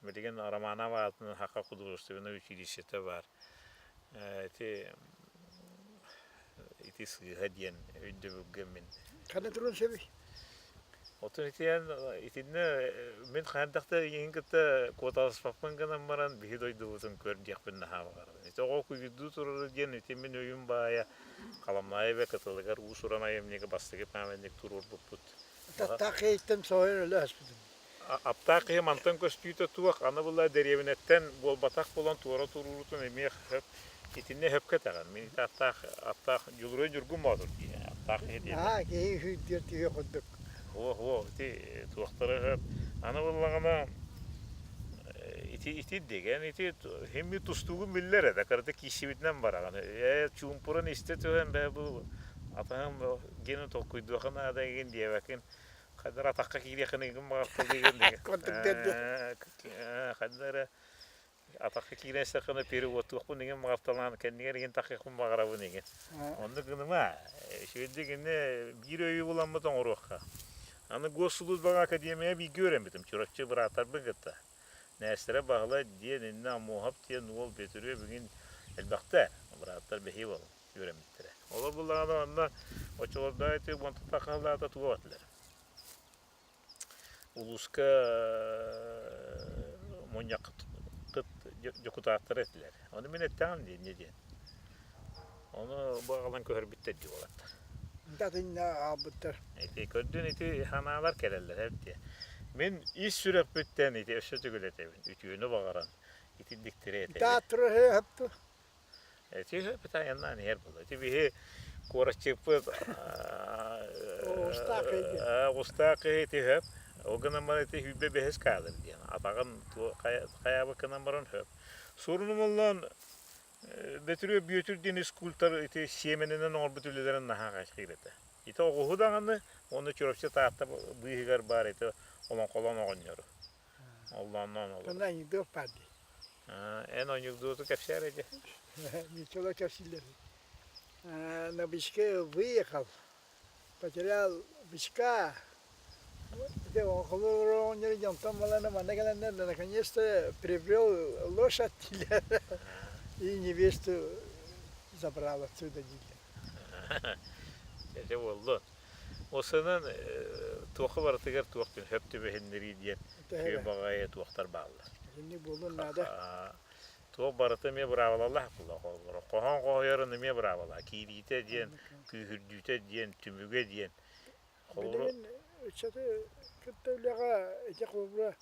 Билигин Романов аатынан Саха художественнай училищета баар. Ити ити сыыһа диэн өйдөбүлгэ мин. Ханна туруон сөбүй? Отун итиэн итиннэ мин хайдах да эйигин кытта куоталаспаппын гынан баран биһи дойдубутун көр диэхпин наһаа баҕарабын. Ити оҕо куйгурдуу турара диэн ити мин өйүм баайа Халамнаайы эбэ кытылыгар уус-уран айымньыга бастакы памятник туруорбуппут. Таптаах киһиттэн соһуйан өлө ааспытым. Аптаах киһи мантан көстүүтэ туох, аны была дэриэбинэттэн буолбатах буолан туора туруурутун эмиэ хөп итиннэ хөпкө этэҕин. Мин ити аттаах аттаах Дьулуруй Ньургун Боотур дии аттаах киһи диэтэ. Аа, киһи үһүйдүөр түһүө курдук. Һуо, һуо, ити туохтара хөп. Аны буллаҕына ити ити дигэн ити химми тустуугун биллэр этэ кырата киирсибитинэн бараҕын ээ чуумпуран истэ түһэн бээ бу атаһым гены толкуйдуохха наада игин диэбэккин хайдах атахха киириэххин игин баҕарталыыгын Курдук диэн хайда эрэ атахха киирэн истэххинэ переводтуохпун игин баҕарталаан кэннигэр игин тахыахпын баҕарабын игин оннук гыныма үчүгэйдик инне биир өйү буламмыт оҥоруохха аны госслужбаҕа академия бииргэ үөрэммитим Чурапчы бырааттарбын кытта Нээстэрэ Баһылай диэн иннэ Амуоһап диэн уол Бөтүрүө бүгүн элбэхтэ бырааттар бэһиэ буолан үөрэммиттэрэ. Олор буллаҕына онно оччолордоох ити уонтан хаһылаата туох этилэр. Улууска мунньаххыт дьокутааттара этилэр. Ону мин эттэҕим дии инньэ диэн. Ону бу аҕалан көһөрбүттэр дии уолаттар. Татынна аҕалбыттар. Ити көрдүн ити санаалар кэлэллэр эбит дии. Мин ис сүрэхпиттэн ити өссө төгүл этэбин, үтүөнү баҕаран итинниктери этэбин. Тааттыры хөпту. Ити хөпүт айаннаан иһэр буолла. Ити биһи куораччыппыт Оҕустаах киһи ити хөп. Ол гынан баран ити сүүрбэ бэһис каадыр диэн. Атаҕын хайаабыт гынан баран хөп. Сурунумуллан Бөтүрүөп Бүөтүр диэн скульптор ити сиэмэнинэн оҥорбут үлэлэрин наһаа хайҕыыр этэ. Ити оҕуһу даҕаны уонна Чурапчы Таатта быыһыгар баар ити олоҥхолоон оҕонньору. Оллоонноон олорор. Онно анекдот баар дии. Эн анекдоту кэпсээр ити. Ничего кэпсииллэр. На бычке выехал, потерял бычка. Ити оҕолор дьонтон балана манна кэлэннэр наконец-то приобрел лошадь дииллэр и невесту забрал отсюда дииллэр. Дьэ буоллун. Осынан туохха барытыгар туох сөп түбэһиннэрии диэн үчүгэй баҕайы туохтар бааллар. Итинник буолуон наада. Туох барыта эмиэ быраабылалаах буолла. Хоһоон хоһуйарын эмиэ быраабыла. Киириитэ диэн, күүһүрдүүтэ диэн, түмүгэ диэн. Холобура Билигин ыччаты кытта үлэҕэ ити холобура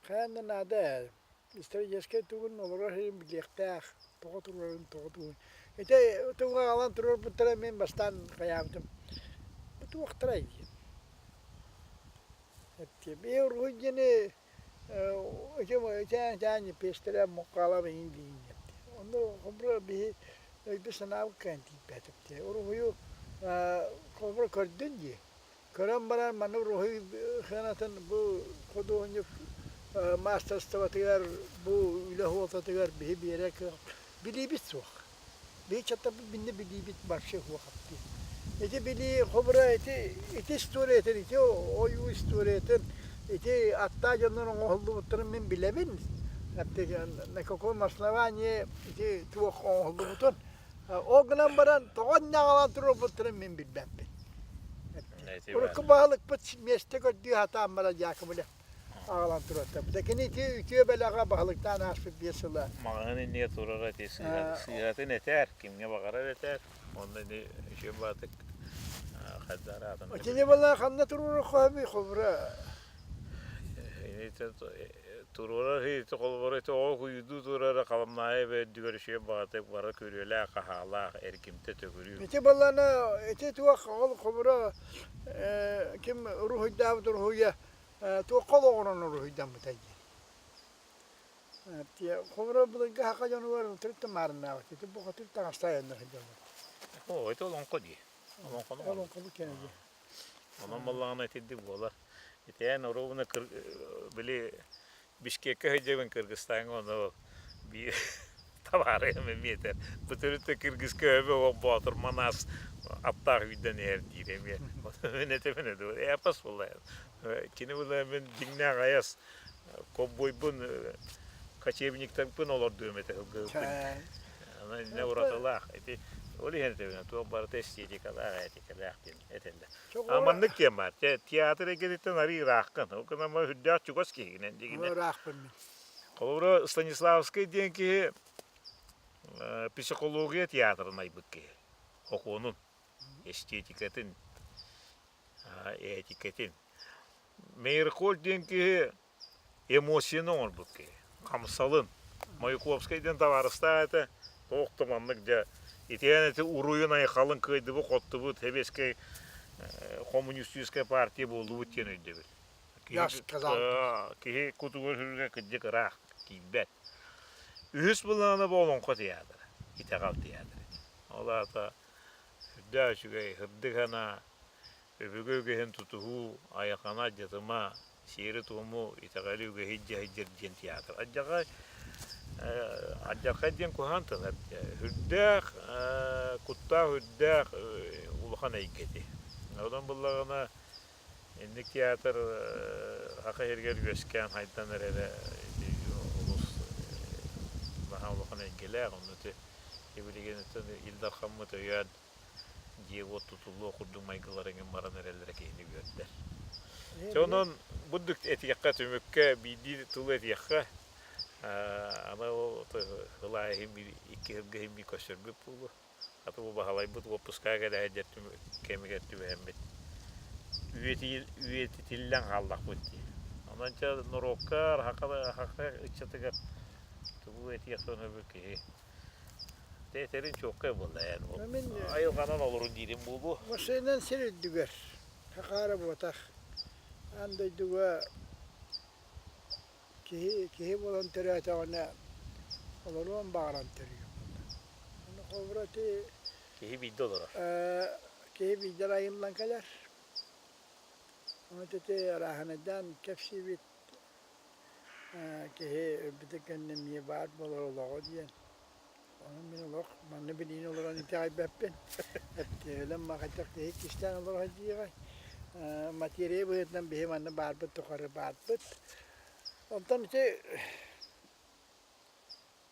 хайаан да наада ээ. Историческай тугун олорор сирин билиэхтээх, тоҕо турарын, тоҕо тугун. Ити тугу аҕалан туруорбуттара мин бастаан хайаабытым. Бу туохтарай диэн. Эттиэ уруһуй диэни ити ити пиэстэрэ муккаалап иҥин диин Онно холобура биһи өйбүт-санаабыт кыайан тиийбэтик дии. Уруһуйу холобура көрдүн дии. Көрөн баран манна уруһуй сыанатын бу худуоһунньук маастарыстыбатыгар бу үлэ суолтатыгар биһи биэрэр кыах билиибит суох. Биһи чаттаппыт бинне билиибит вообще суох дии. Ити билии холобура ити ити историятын ити ойуу историятын ити аттаа дьоннор оҥоһуллубуттарын мин билэбин. На каком основании ити туох оҥоһуллубутун. Ол гынан баран тоҕо анньаҕалаан туруорбуттарын мин билбэппин. Урукку баһылыкпыт миэстэ көрдүү сатаан баран Яковлев аҕалан туруортарбыта. Кини ити үтүө бэлэҕэ баһылыктаан ааспыт 5 сыла. Маҕаһыын иннигэр турара ити сыыһатын этээр, кимҥэ баҕарар этээр. Онно ини үчүгэй баатык хайдаар аатын Итини была ханна туруорар холбура Туруорар ити холобура ити оҕо куйудуу турара халамнаайы бэрдигэр үчүгэй баҕатык бары күрүөлээх-хаһаалаах эргимтэ төгүрүү. Ити баллана ити туох ол холобура ким уруһуйдаабыт уруһуйа туохха олоҕуран уруһуйдаммытай диэн. Холобура былыргы саха дьонугар төрүт маарыннаабыт ити бухатыыр таҥастаах айаннар сылдьаллар. Оо, ити олоҥхо дии. Олоҥхону Олоҥхобут кэнэ дии. Онон буоллаҕына итинник буолар. Итиэн оруобуна били Бишкеккэ сылдьабын Кыргызстаҥҥа ону биир табаарыһым эмиэ этэр. Бу төрүт да кыргызка өбө оҕо боотур манаас аттаах үүдэн иһэр диир эмиэ. Мин этэбин этэ эпос буолла. Кини була мин дьиҥнээх айас ковбойбун кочевниктарбын олордуом этэ сылгыһыппын. Аны иннэ уратылаах. Ити ол иһин этэбин туох барыта эстетикалаах, этикалаах диэн этэллэр. А маннык диэн баар. Театр эйгэтиттэн арыый ырааххын. Ол гынан үрдээх чугас киһигинэн дигинэ. Ыраахпын мин. Холобура, Станиславскай диэн киһи психология театрын айбыт киһи. Хокуонун, эстетикатын, этикатын. Мейерхольд диэн киһи эмоцияны оҥорбут киһи. Хамсалын. Маяковскай диэн табаарыстаах этэ. Туох да маннык дьэ итиэн ити уруйун-айхалын кыайдыбыт-хоттубут сэбиэскэй коммунистическай партия буоллубут диэн өйдөбүл. Киһи кутугар-сүрүгэр кырдьык ыраах киирбэт. Үһүс былаана бу Олоҥхо театра, итэҕэл театра. Ол аата үрдээх үчүгэй, сырдык санаа, Өбүгэ үгэһин тутуһуу, айахана алдьатыма, сиэри-туому, итэҕэли үгэһи дьаһайдыр диэн театр. Алдьархай алдьархай диэн куһаҕан тыл Үрдээх, куттаах үрдээх улахан эйгэ ити. Онон буллаҕына инник театр саха сиригэр үөскээн хайдан эрэрэ ити олус наһаа улахан эйгэлээх. Онно ити билигин Ил Дархаммыт өйөөн дьиэ-уот тутуллуох курдук майгылар эҥин баран эрэллэрэ киһини үөрдэр. Дьэ онон бурдук этиэххэ түмүккэ биирдии тылы этиэххэ аны ол ылаа иһин икки сылга иһин биир көрсөрбүт буолуо. Хата бу баһылайбыт уоппускаҕа кэлэ сылдьар кэмигэр түбэһэммит үйэтитиллэн хааллахпыт дии. Онон дьэ норуокка, саха ыччатыгар тугу этиэххэ сөбүй киһи Этэрин чуоккай буолла эн Мин айылҕанан олорун диирим буолуо. Машинан сир үрдүгэр хахаара буотах аан дойдуга киһи киһи буолан төрөөтөҕүнэ олоруон баҕаран төрүүр буолла. Ону холобура ити Киһи биирдэ олорор. киһи биирдэ айыллан кэлэр. Ону ити арааһынайдаан кэпсиибит Киһи өлбүтэ кэннэ эмиэ баар буолар олоҕо диэн. Ону мин олох манна билиини олорон итэҕэйбэппин. Эптиэлэм махайдах киһи кистээн олоро сылдьыаҕай. Материя быһыытынан биһи манна баарбыт тухары баарбыт. Онтон ити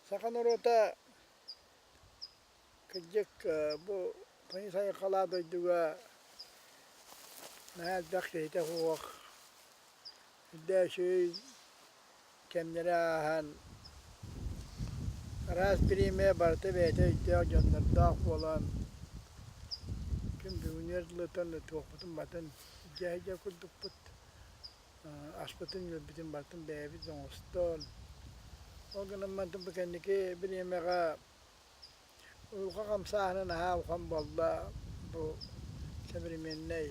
саха норуота кырдьык бу тыйыс айылҕалаах дойдуга наһаа элбэх киһитэ суох, үрдээ үчүгэй кэмнэри ааһан араас бириэмэ барыта бэйэтэ өйдөөх дьоннордоох буолан күн бүгүнүгэр дылытан туохпутун батын дьэ курдукпут аспытын-үөлбүтүн барытын бэйэбит оҥостон ол гынан мантан бу кэнники бириэмэҕэ уйулҕа хамсааһына наһаа улахан буолла бу современнай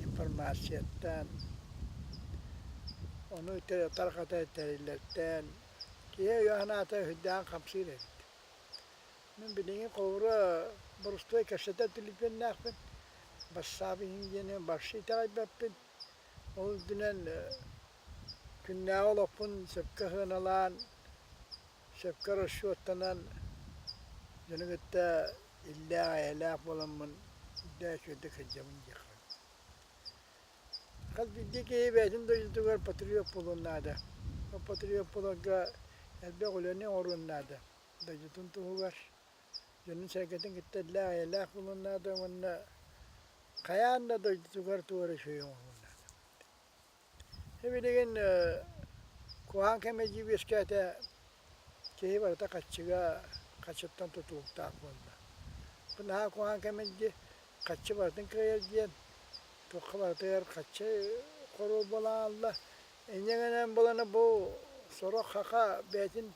информацияттан ону тарҕата тэриллэртэн киһи өйө-санаата сүрдээҕин хамсыыр эбит. Мин билигин холобура боростуой кэпсэтэр төлөпүөннээхпин, бассаап иһин диэни вообще итэҕэйбэппин. Ол үрдүнэн күннээҕи олохпун сөпкө сыаналаан, сөпкө расчеттанан дьону кытта иллээх-эйэлээх буоламмын үрдээх үчүгэйдик сылдьабын диэххэ. Хас биирдии киһи бэйэтин дойдутугар патриот буолуон наада. Ол патриот буоларга элбэх үлэни оҥоруон наада. Дойдутун туһугар дьонун-сэргэтин кытта иллээх-эйэлээх буолуон наада уонна хайаан да дойдутугар туора үчүгэй оҥоруон наада. Билигин куһаҕан кэмэлдьи үөскээтэ, киһи барыта хаччыга хаччыттан тутулуктаах буолла. Бу наһаа куһаҕан кэмэлдьи хаччы барытын кыайар диэн туохха барытыгар хаччы хоруол буолан Инньэ гынан буолана бу сорох хаха бэйэтин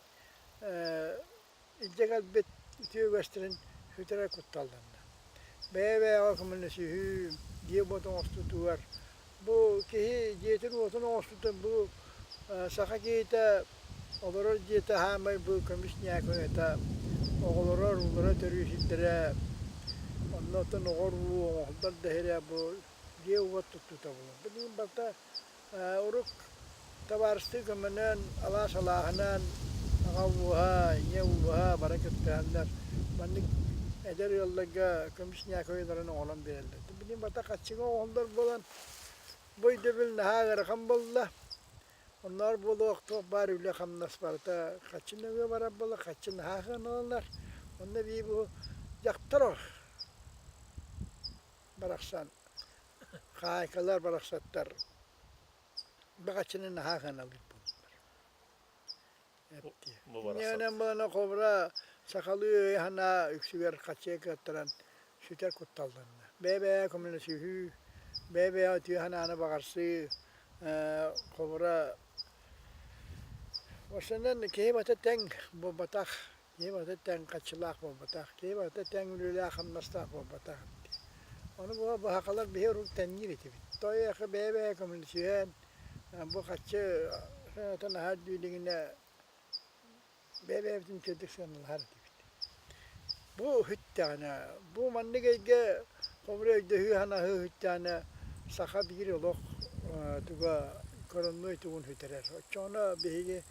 илдьэ кэлбит үтүө үгэстэрин сүтэрэр кутталланна. Бэйэ-бэйэҕэ көмөлөсүһүү, дьиэ-уот оҥостуутугар бу киһи дьиэтин-уотун оҥостуутун бу саха киһитэ олорор дьиэтэ саамай бу көмүс ньээкэ оҕолоро, уруулара төрүү сирдэрэ, онно оттон оҕо уруу оҥоһуллар да сирэ бу дьиэ-уот туттуута буолар. Билигин барыта Урук табаарыстыы көмөнөн, алаас алааһынан аҕа ууһа, ийэ ууһа бары кыттыһаннар маннык эдэр ыалларга көмүс ньээкэ оҥорон биэрэллэр. Билигин барыта хаччыга оҥоһуллар буолан, бу өйдөбүл наһаа ыарахан буолла. Оннооҕор буолуох туох баар үлэ-хамнас барыта хаччы нөҥүө барар буолла, хаччы наһаа сыаналанар. Онно эбии бу дьахтар барахсан Хаайкалар барахсаттар баҕаччыны наһаа сыаналыыр буоллулар. Инньэ буолан холобура сахалыы өй-санаа үксүгэр хаччыга кыаттаран сүтэр кутталланна. Бэйэ-бэйэ көмөлөсүһүү, бэйэ-бэйэҕэ үтүө санааны баҕарсыы, холобура Осонон киһи барыта тэҥ буолбатах, Киһи барыта тэҥ хаччылаах буолбатах, киһи барыта тэҥ үлэлээх-хамнастаах буолбатах. Ону буола баһакалар биһи урут тэҥниир этибит. Тоойуохха бэйэ-бэйэ көмөлөсүһэн, бу хаччы сыаната наһаа үрдүү илигинэ бэйэ-бэйэбитин үчүгэйдик сыаналаһар этибит. Бу үһүттэҕинэ, бу маннык эйгэ холобура өйдөһүү-санаһыы үһүттэҕинэ саха биир олох туга коронной тугун сүтэрэр. Оччоҕуна биһиги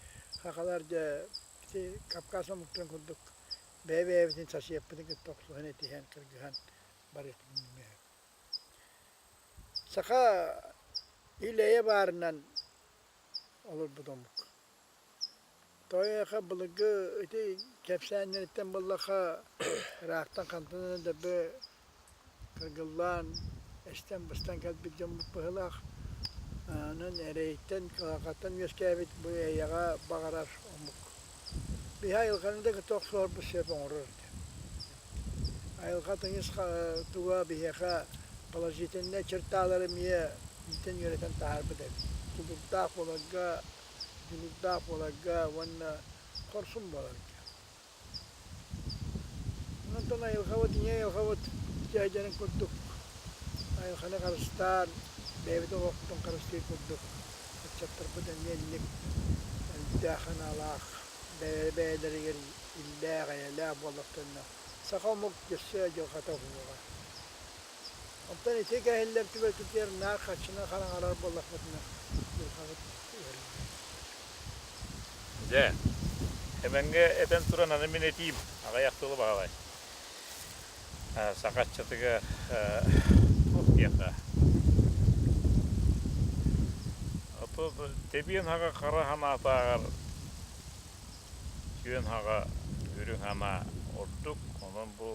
сахалар дьэ Ити Кавказ омуктарын курдук бэйэ-бэйэбитин сосиэппытын кытта охсуһан, этиһэн, кыргыһан барыахпытын сөп. Саха ил-эйэ баарынан олорбут омук. Тоойуоха былыргы ити кэпсээннэриттэн буллахха ыраахтан хантан да кыргыллаан, эстэн-быстан кэлбит дьоммут быһыылаах. Онон эрэйиттэн, кыһалҕаттан үөскээбит бу эйэҕэ баҕарар омук. Биһи айылҕаны да кытта охсуһарбыт сөп оҥорор этэ. Айылҕа тыйыс туга биһиэхэ положительнай черталары эмиэ иитэн-үөрэтэн таһаарбыт эбит. Тулуурдаах буоларга, дьулуурдаах буоларга уонна хорсун буоларга. Онтон айылҕабыт, ийэ айылҕабыт дьээдьэрин курдук айылҕаны харыстаан, бэйэбит олохпутун харыстыыр курдук ыччаттарбыт эмиэ инник өйдөөх санаалаах, бэйэ-бэйэлэригэр иллээх-эйэлээх буоллахтарына, саха омук өссө дьылҕата уһунуоҕа. Онтон ити кэһиллэр түбэлтэтигэр наар харчынан хараҥарар буоллахпытына, дьылҕабыт ыарыйыа. Дьэ, Эмэҥҥэ этэн туран аны мин этиим, аҕыйах тылы баһылай. Саха ыччатыгар туох диэххэ? Тэбиэн хаҕа хара санаатааҕар түөн хаҕа үрүҥ санаа ордук. Онон бу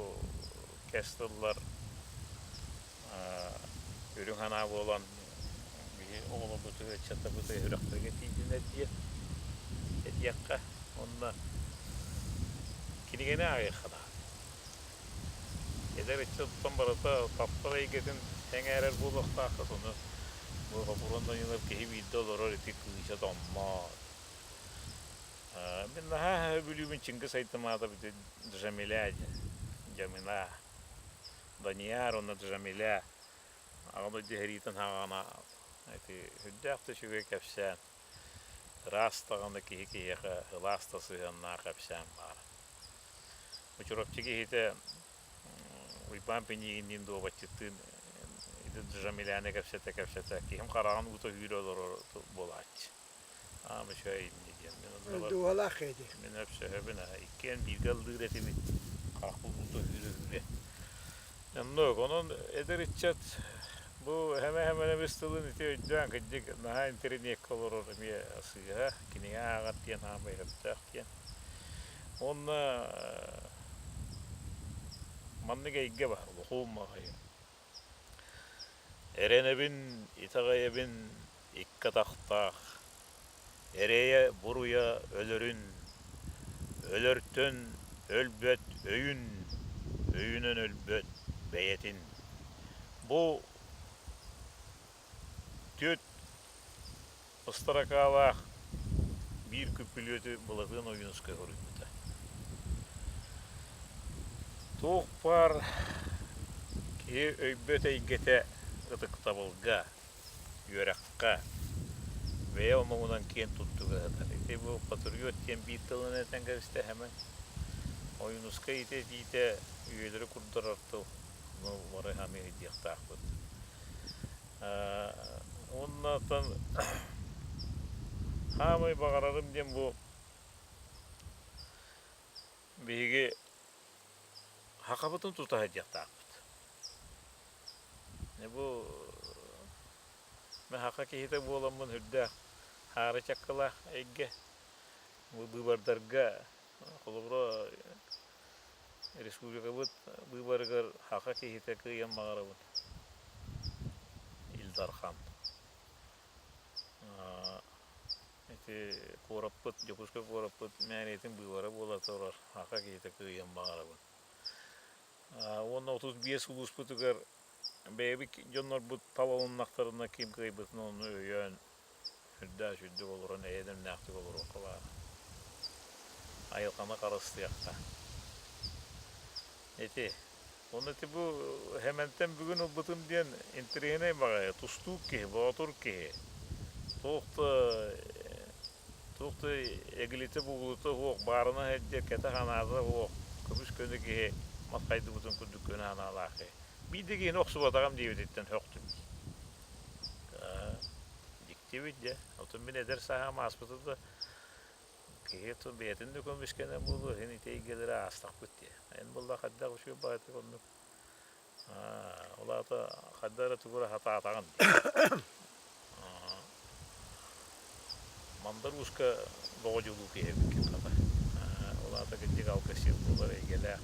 кэс тыллар үрүҥ санаа буолан биһи оҕолорбутугар, ыччаттарбытыгар үрэхтэргэ тиийдинэр диэн этиэххэ. Уонна кинигэни ааҕыахха наада. Эдэр ыччаттан барыта таптал эйгэтин эҥээрэр буолуохтааххыт, ону бу Хопуруон Данилов киһи биирдэ олорор ити кыыча томмот. Мин наһаа сөбүлүүбүн Чингис Айтматов ити Джамиля диэн, Джамина, Данияр уонна Джамиля Аҕа дойду сэриитин саҕана ити сүрдээх да үчүгэй кэпсээн, ыраас даҕаны киһи киһиэхэ сылаас да сыһыаннаах кэпсээн баара. Бу Чурапчы киһитэ Уйбаан Пинигинниин дуобатчыттыын ити Джамиляны кэпсэтэ-кэпсэтэ киһим хараҕын уута сүүрэ олорор буолааччы. Аам үчүгэй инни диэн. Мин онно Дууһалаах ити. Мин өпсөһөбүн, иккиэн бииргэ ыллыыр этибит. Харахпыт уута сүүрэ-сүүрэ. Оннук, онон эдэр ыччат бу хэмэ-хэмэнэбис тылын ити өйдөөн, кырдьык, наһаа интэриниэккэ олорор эмиэ сыыһа, кинигэ ааҕар диэн саамай сөптөөх диэн. Уонна маннык эйгэ баар, улахан баҕайы. Эрэнэбин, итэҕэйэбин икки атахтаах, эрэйэ-буруйа өлөрүн, өлөртөн өлбөт өйүн, өйүнэн өлбөт бэйэтин. Бу түөрт ыстаракаалаах биир күппүлүөтү Былатыан Ойуунускай суруйбута. Туох баар киһи өйбөт эйгэтэ ытыктабылга, үөрэххэ, бэйэ омугунан киэн туттууга сытар. Ити бу патриот диэн биир тылынан этэн кэбистэ Хэмэн. Ойуунускай ити этиитэ үйэлэри курдарар тыл. Ону бары саныы сылдьыахтаахпыт. Уонна оттон хаамай баҕарарым диэн бу биһиги хахабытын тута сылдьыахтаахпыт. Бу мин хаха киһитэ буоламмын сүрдээх хаары чаккылаах эйгэ. Бу быыбардарга холобура республикабыт быыбарыгар хаха киһитэ кыайан баҕарабын. Ил Дархан. Ити куораппыт, Дьокуускай куораппыт мээрийэтин быыбара буола турар, хаха киһитэ кыайан баҕарабын. Уонна 35 улууспутугар бэйэбит дьоннорбут талылыннахтарына ким кыайбытын ону өйөөн сүрдээх үчүгдүк олорон эйэ-дэмнээхтик олоруохха баара. Айылҕаны харыстыахха. Ити Уонна ити бу Хэмэнтэн бүгүн ылбытым диэн интэриэһинэй баҕайы, тустуук киһи, боотур киһи. Туох да туох да эгилитэ-бугулута суох, баарына сылдьар, кэтэх анаата суох, көмүс көнө киһи мас хайдыбытын курдук көнө санаалаах киһи. Биир да киһини охсубатаҕым диэбититтэн сөхтүм. Дьиктибит дьэ. Оттон мин эдэр сааһым ааспыта да Киһи ту бэйэтин да көмүскэнэ буолуо, иһин ити эйгэлэри аастахпыт дии. Эн буолла хайдах үчүгэй баҕайытык оннук ол аата хайдах эрэ тугу эрэ сатаатаҕын дии. Мандар Ууска боҕо дьулуу киһи эбиккин хата. Ол аата кырдьык алгысчыт буолар эйгэлээх.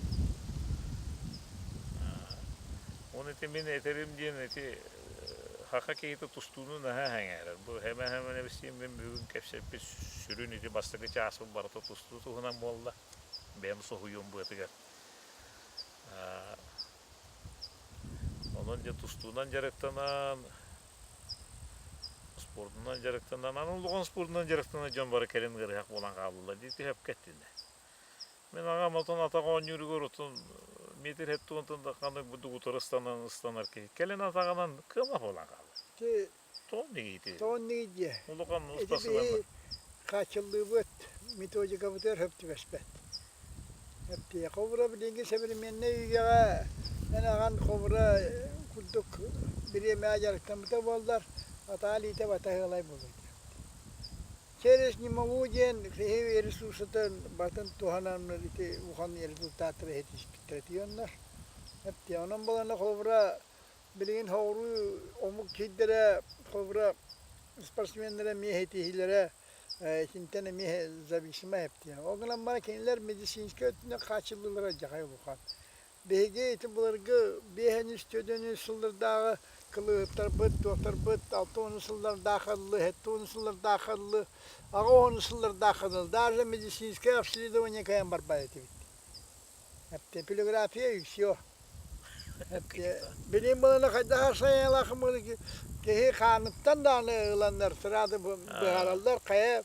Уонна ити мин этэрим диэн ити Саха киһитэ тустууну наһаа сэҥээрэр. Бу Хэмэ-Хэмэнэбистиин мин бүгүн кэпсэппит сүрүн ити бастакы чааспыт барыта тустуу туһунан буолла. Бэйэм соһуйуом быатыгар. Онон дьэ тустуунан дьарыктанан, спордунан дьарыктанан, аны улахан спордунан дьарыктанар дьон бары кэлин ыарыһах буолан хааллылар дии түһэпкэ эттинэ. Мин аҕам отон атах оонньууругар отон метр хеттуонтан да ханнык бурдук утары ыстанан ыстанар киһи. Кэлин атаҕынан кыамах буолан хаалар. Ити Тоҕо нигиити? Тоҕо нигиитиэ? Улахан Ити устасынан. биһи хааччыллыыбыт методикабытыгар сөп түбэспэт. Эптиэ. Холобура билиҥҥи современнай үйэҕэ эн аҕан холобура курдук бириэмэҕэ дьарыктаммыта буоллар, атаҕа илиитэ бата ыалай буолуо этэ. Через не могу диэн киһи ресурсатын батын туһанан ити улахан результаттары ситиспиттэрэ тиийэннэр. Эптиэ. Онон балана холобура билигин соҕуруу омук сирдэрэ холобура. спортсменнара эмиэ ситиһиилэрэ итинтэн эмиэ зависимо эптиэн. Ол гынан баран кинилэр медицинскэй өттүнэн хааччыллыылара дьаһай улахан. Биһиги ити былыргы биэһэн үс түөдүн үс сыллардааҕы кылыыһыттарбыт, туохтарбыт 60 сыллардаах ыллы, 70 сыллардаах ыллы, 80 сыллардаах ыллы. Даже медицинское обследование кыайан барбат этибит. Полиграфия и все. Билим быланы хайдах сайалаахыммын киһи хааныттан даҕаны ыланнар сразу быһаараллар хайа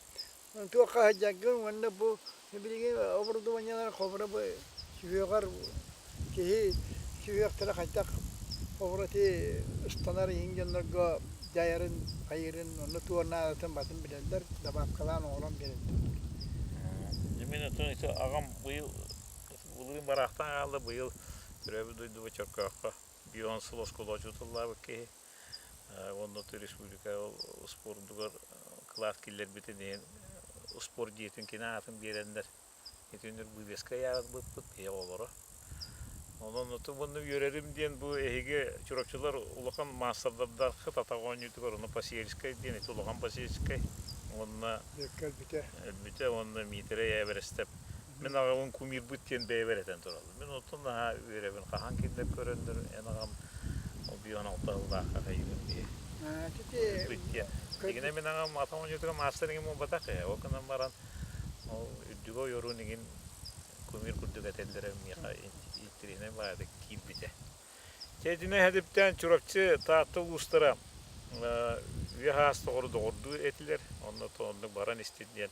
туохха сылдьаргын уонна бу билигин оборудованиелар хобура бу сүһүөҕэр киһи сүһүөхтэрэ хайдах хобура ити ыстанар иһин дьоннорго дьайарын хайыырын онно туох наадатын батын билэллэр добавкалаан оҥорон биэрэллэр. Мин оттон ити аҕам быйыл былырыын бараахтаан хаалла быйыл төрөөбүт дойдубар Чөркөөххө бион сыл оскуола учууталлаабыт киһи уонна республика спордугар кылаат киллэрбитин иһин спорт дьиэтин кини аатын биэрэннэр итиннэр бывеска ыйаабыппыт ийэ оҕолоро. Онон уонна үөрэрим диэн бу эһиги чурапчылар улахан маастардардааххыт атах оонньуутугар ону Посельскай диэн ити улахан Посельскай уонна өлбүтэ өлбүтэ уонна Миитэрэй Эбэрэстэп мин аҕабын кумирбыт диэн бэйэбэр этэн тураллар. Мин оттон наһаа үөрэбин хаһан кинилэр көрөннөр эн аҕам ол бион алта сыллаахха хайыыбын дии. Өлбүт диэн. Дигинэ мин аҕам атах оонньуутугар маастар иҥин буолбатах ээ. Ол гынан баран ол үрдүгэ ойоруун иҥин кумир курдук этэллэрэ миэхэ интириэһинэй баҕайытык киирбитэ. Чэ итинэн хэдиптээн Чурапчы, Таатта улуустара үйэ саас доҕору доҕордуу этилэр. Онно оннук баран истин диэн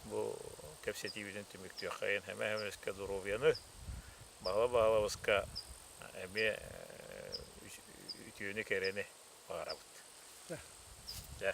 бу кэпсэтиибитин түмүктүөххэйин. Эмэ-эмэскэ доруобуйаны, баҕала-баҕалабыска эмиэ үтүөнү-кэрэни баҕарабыт. Дьэ.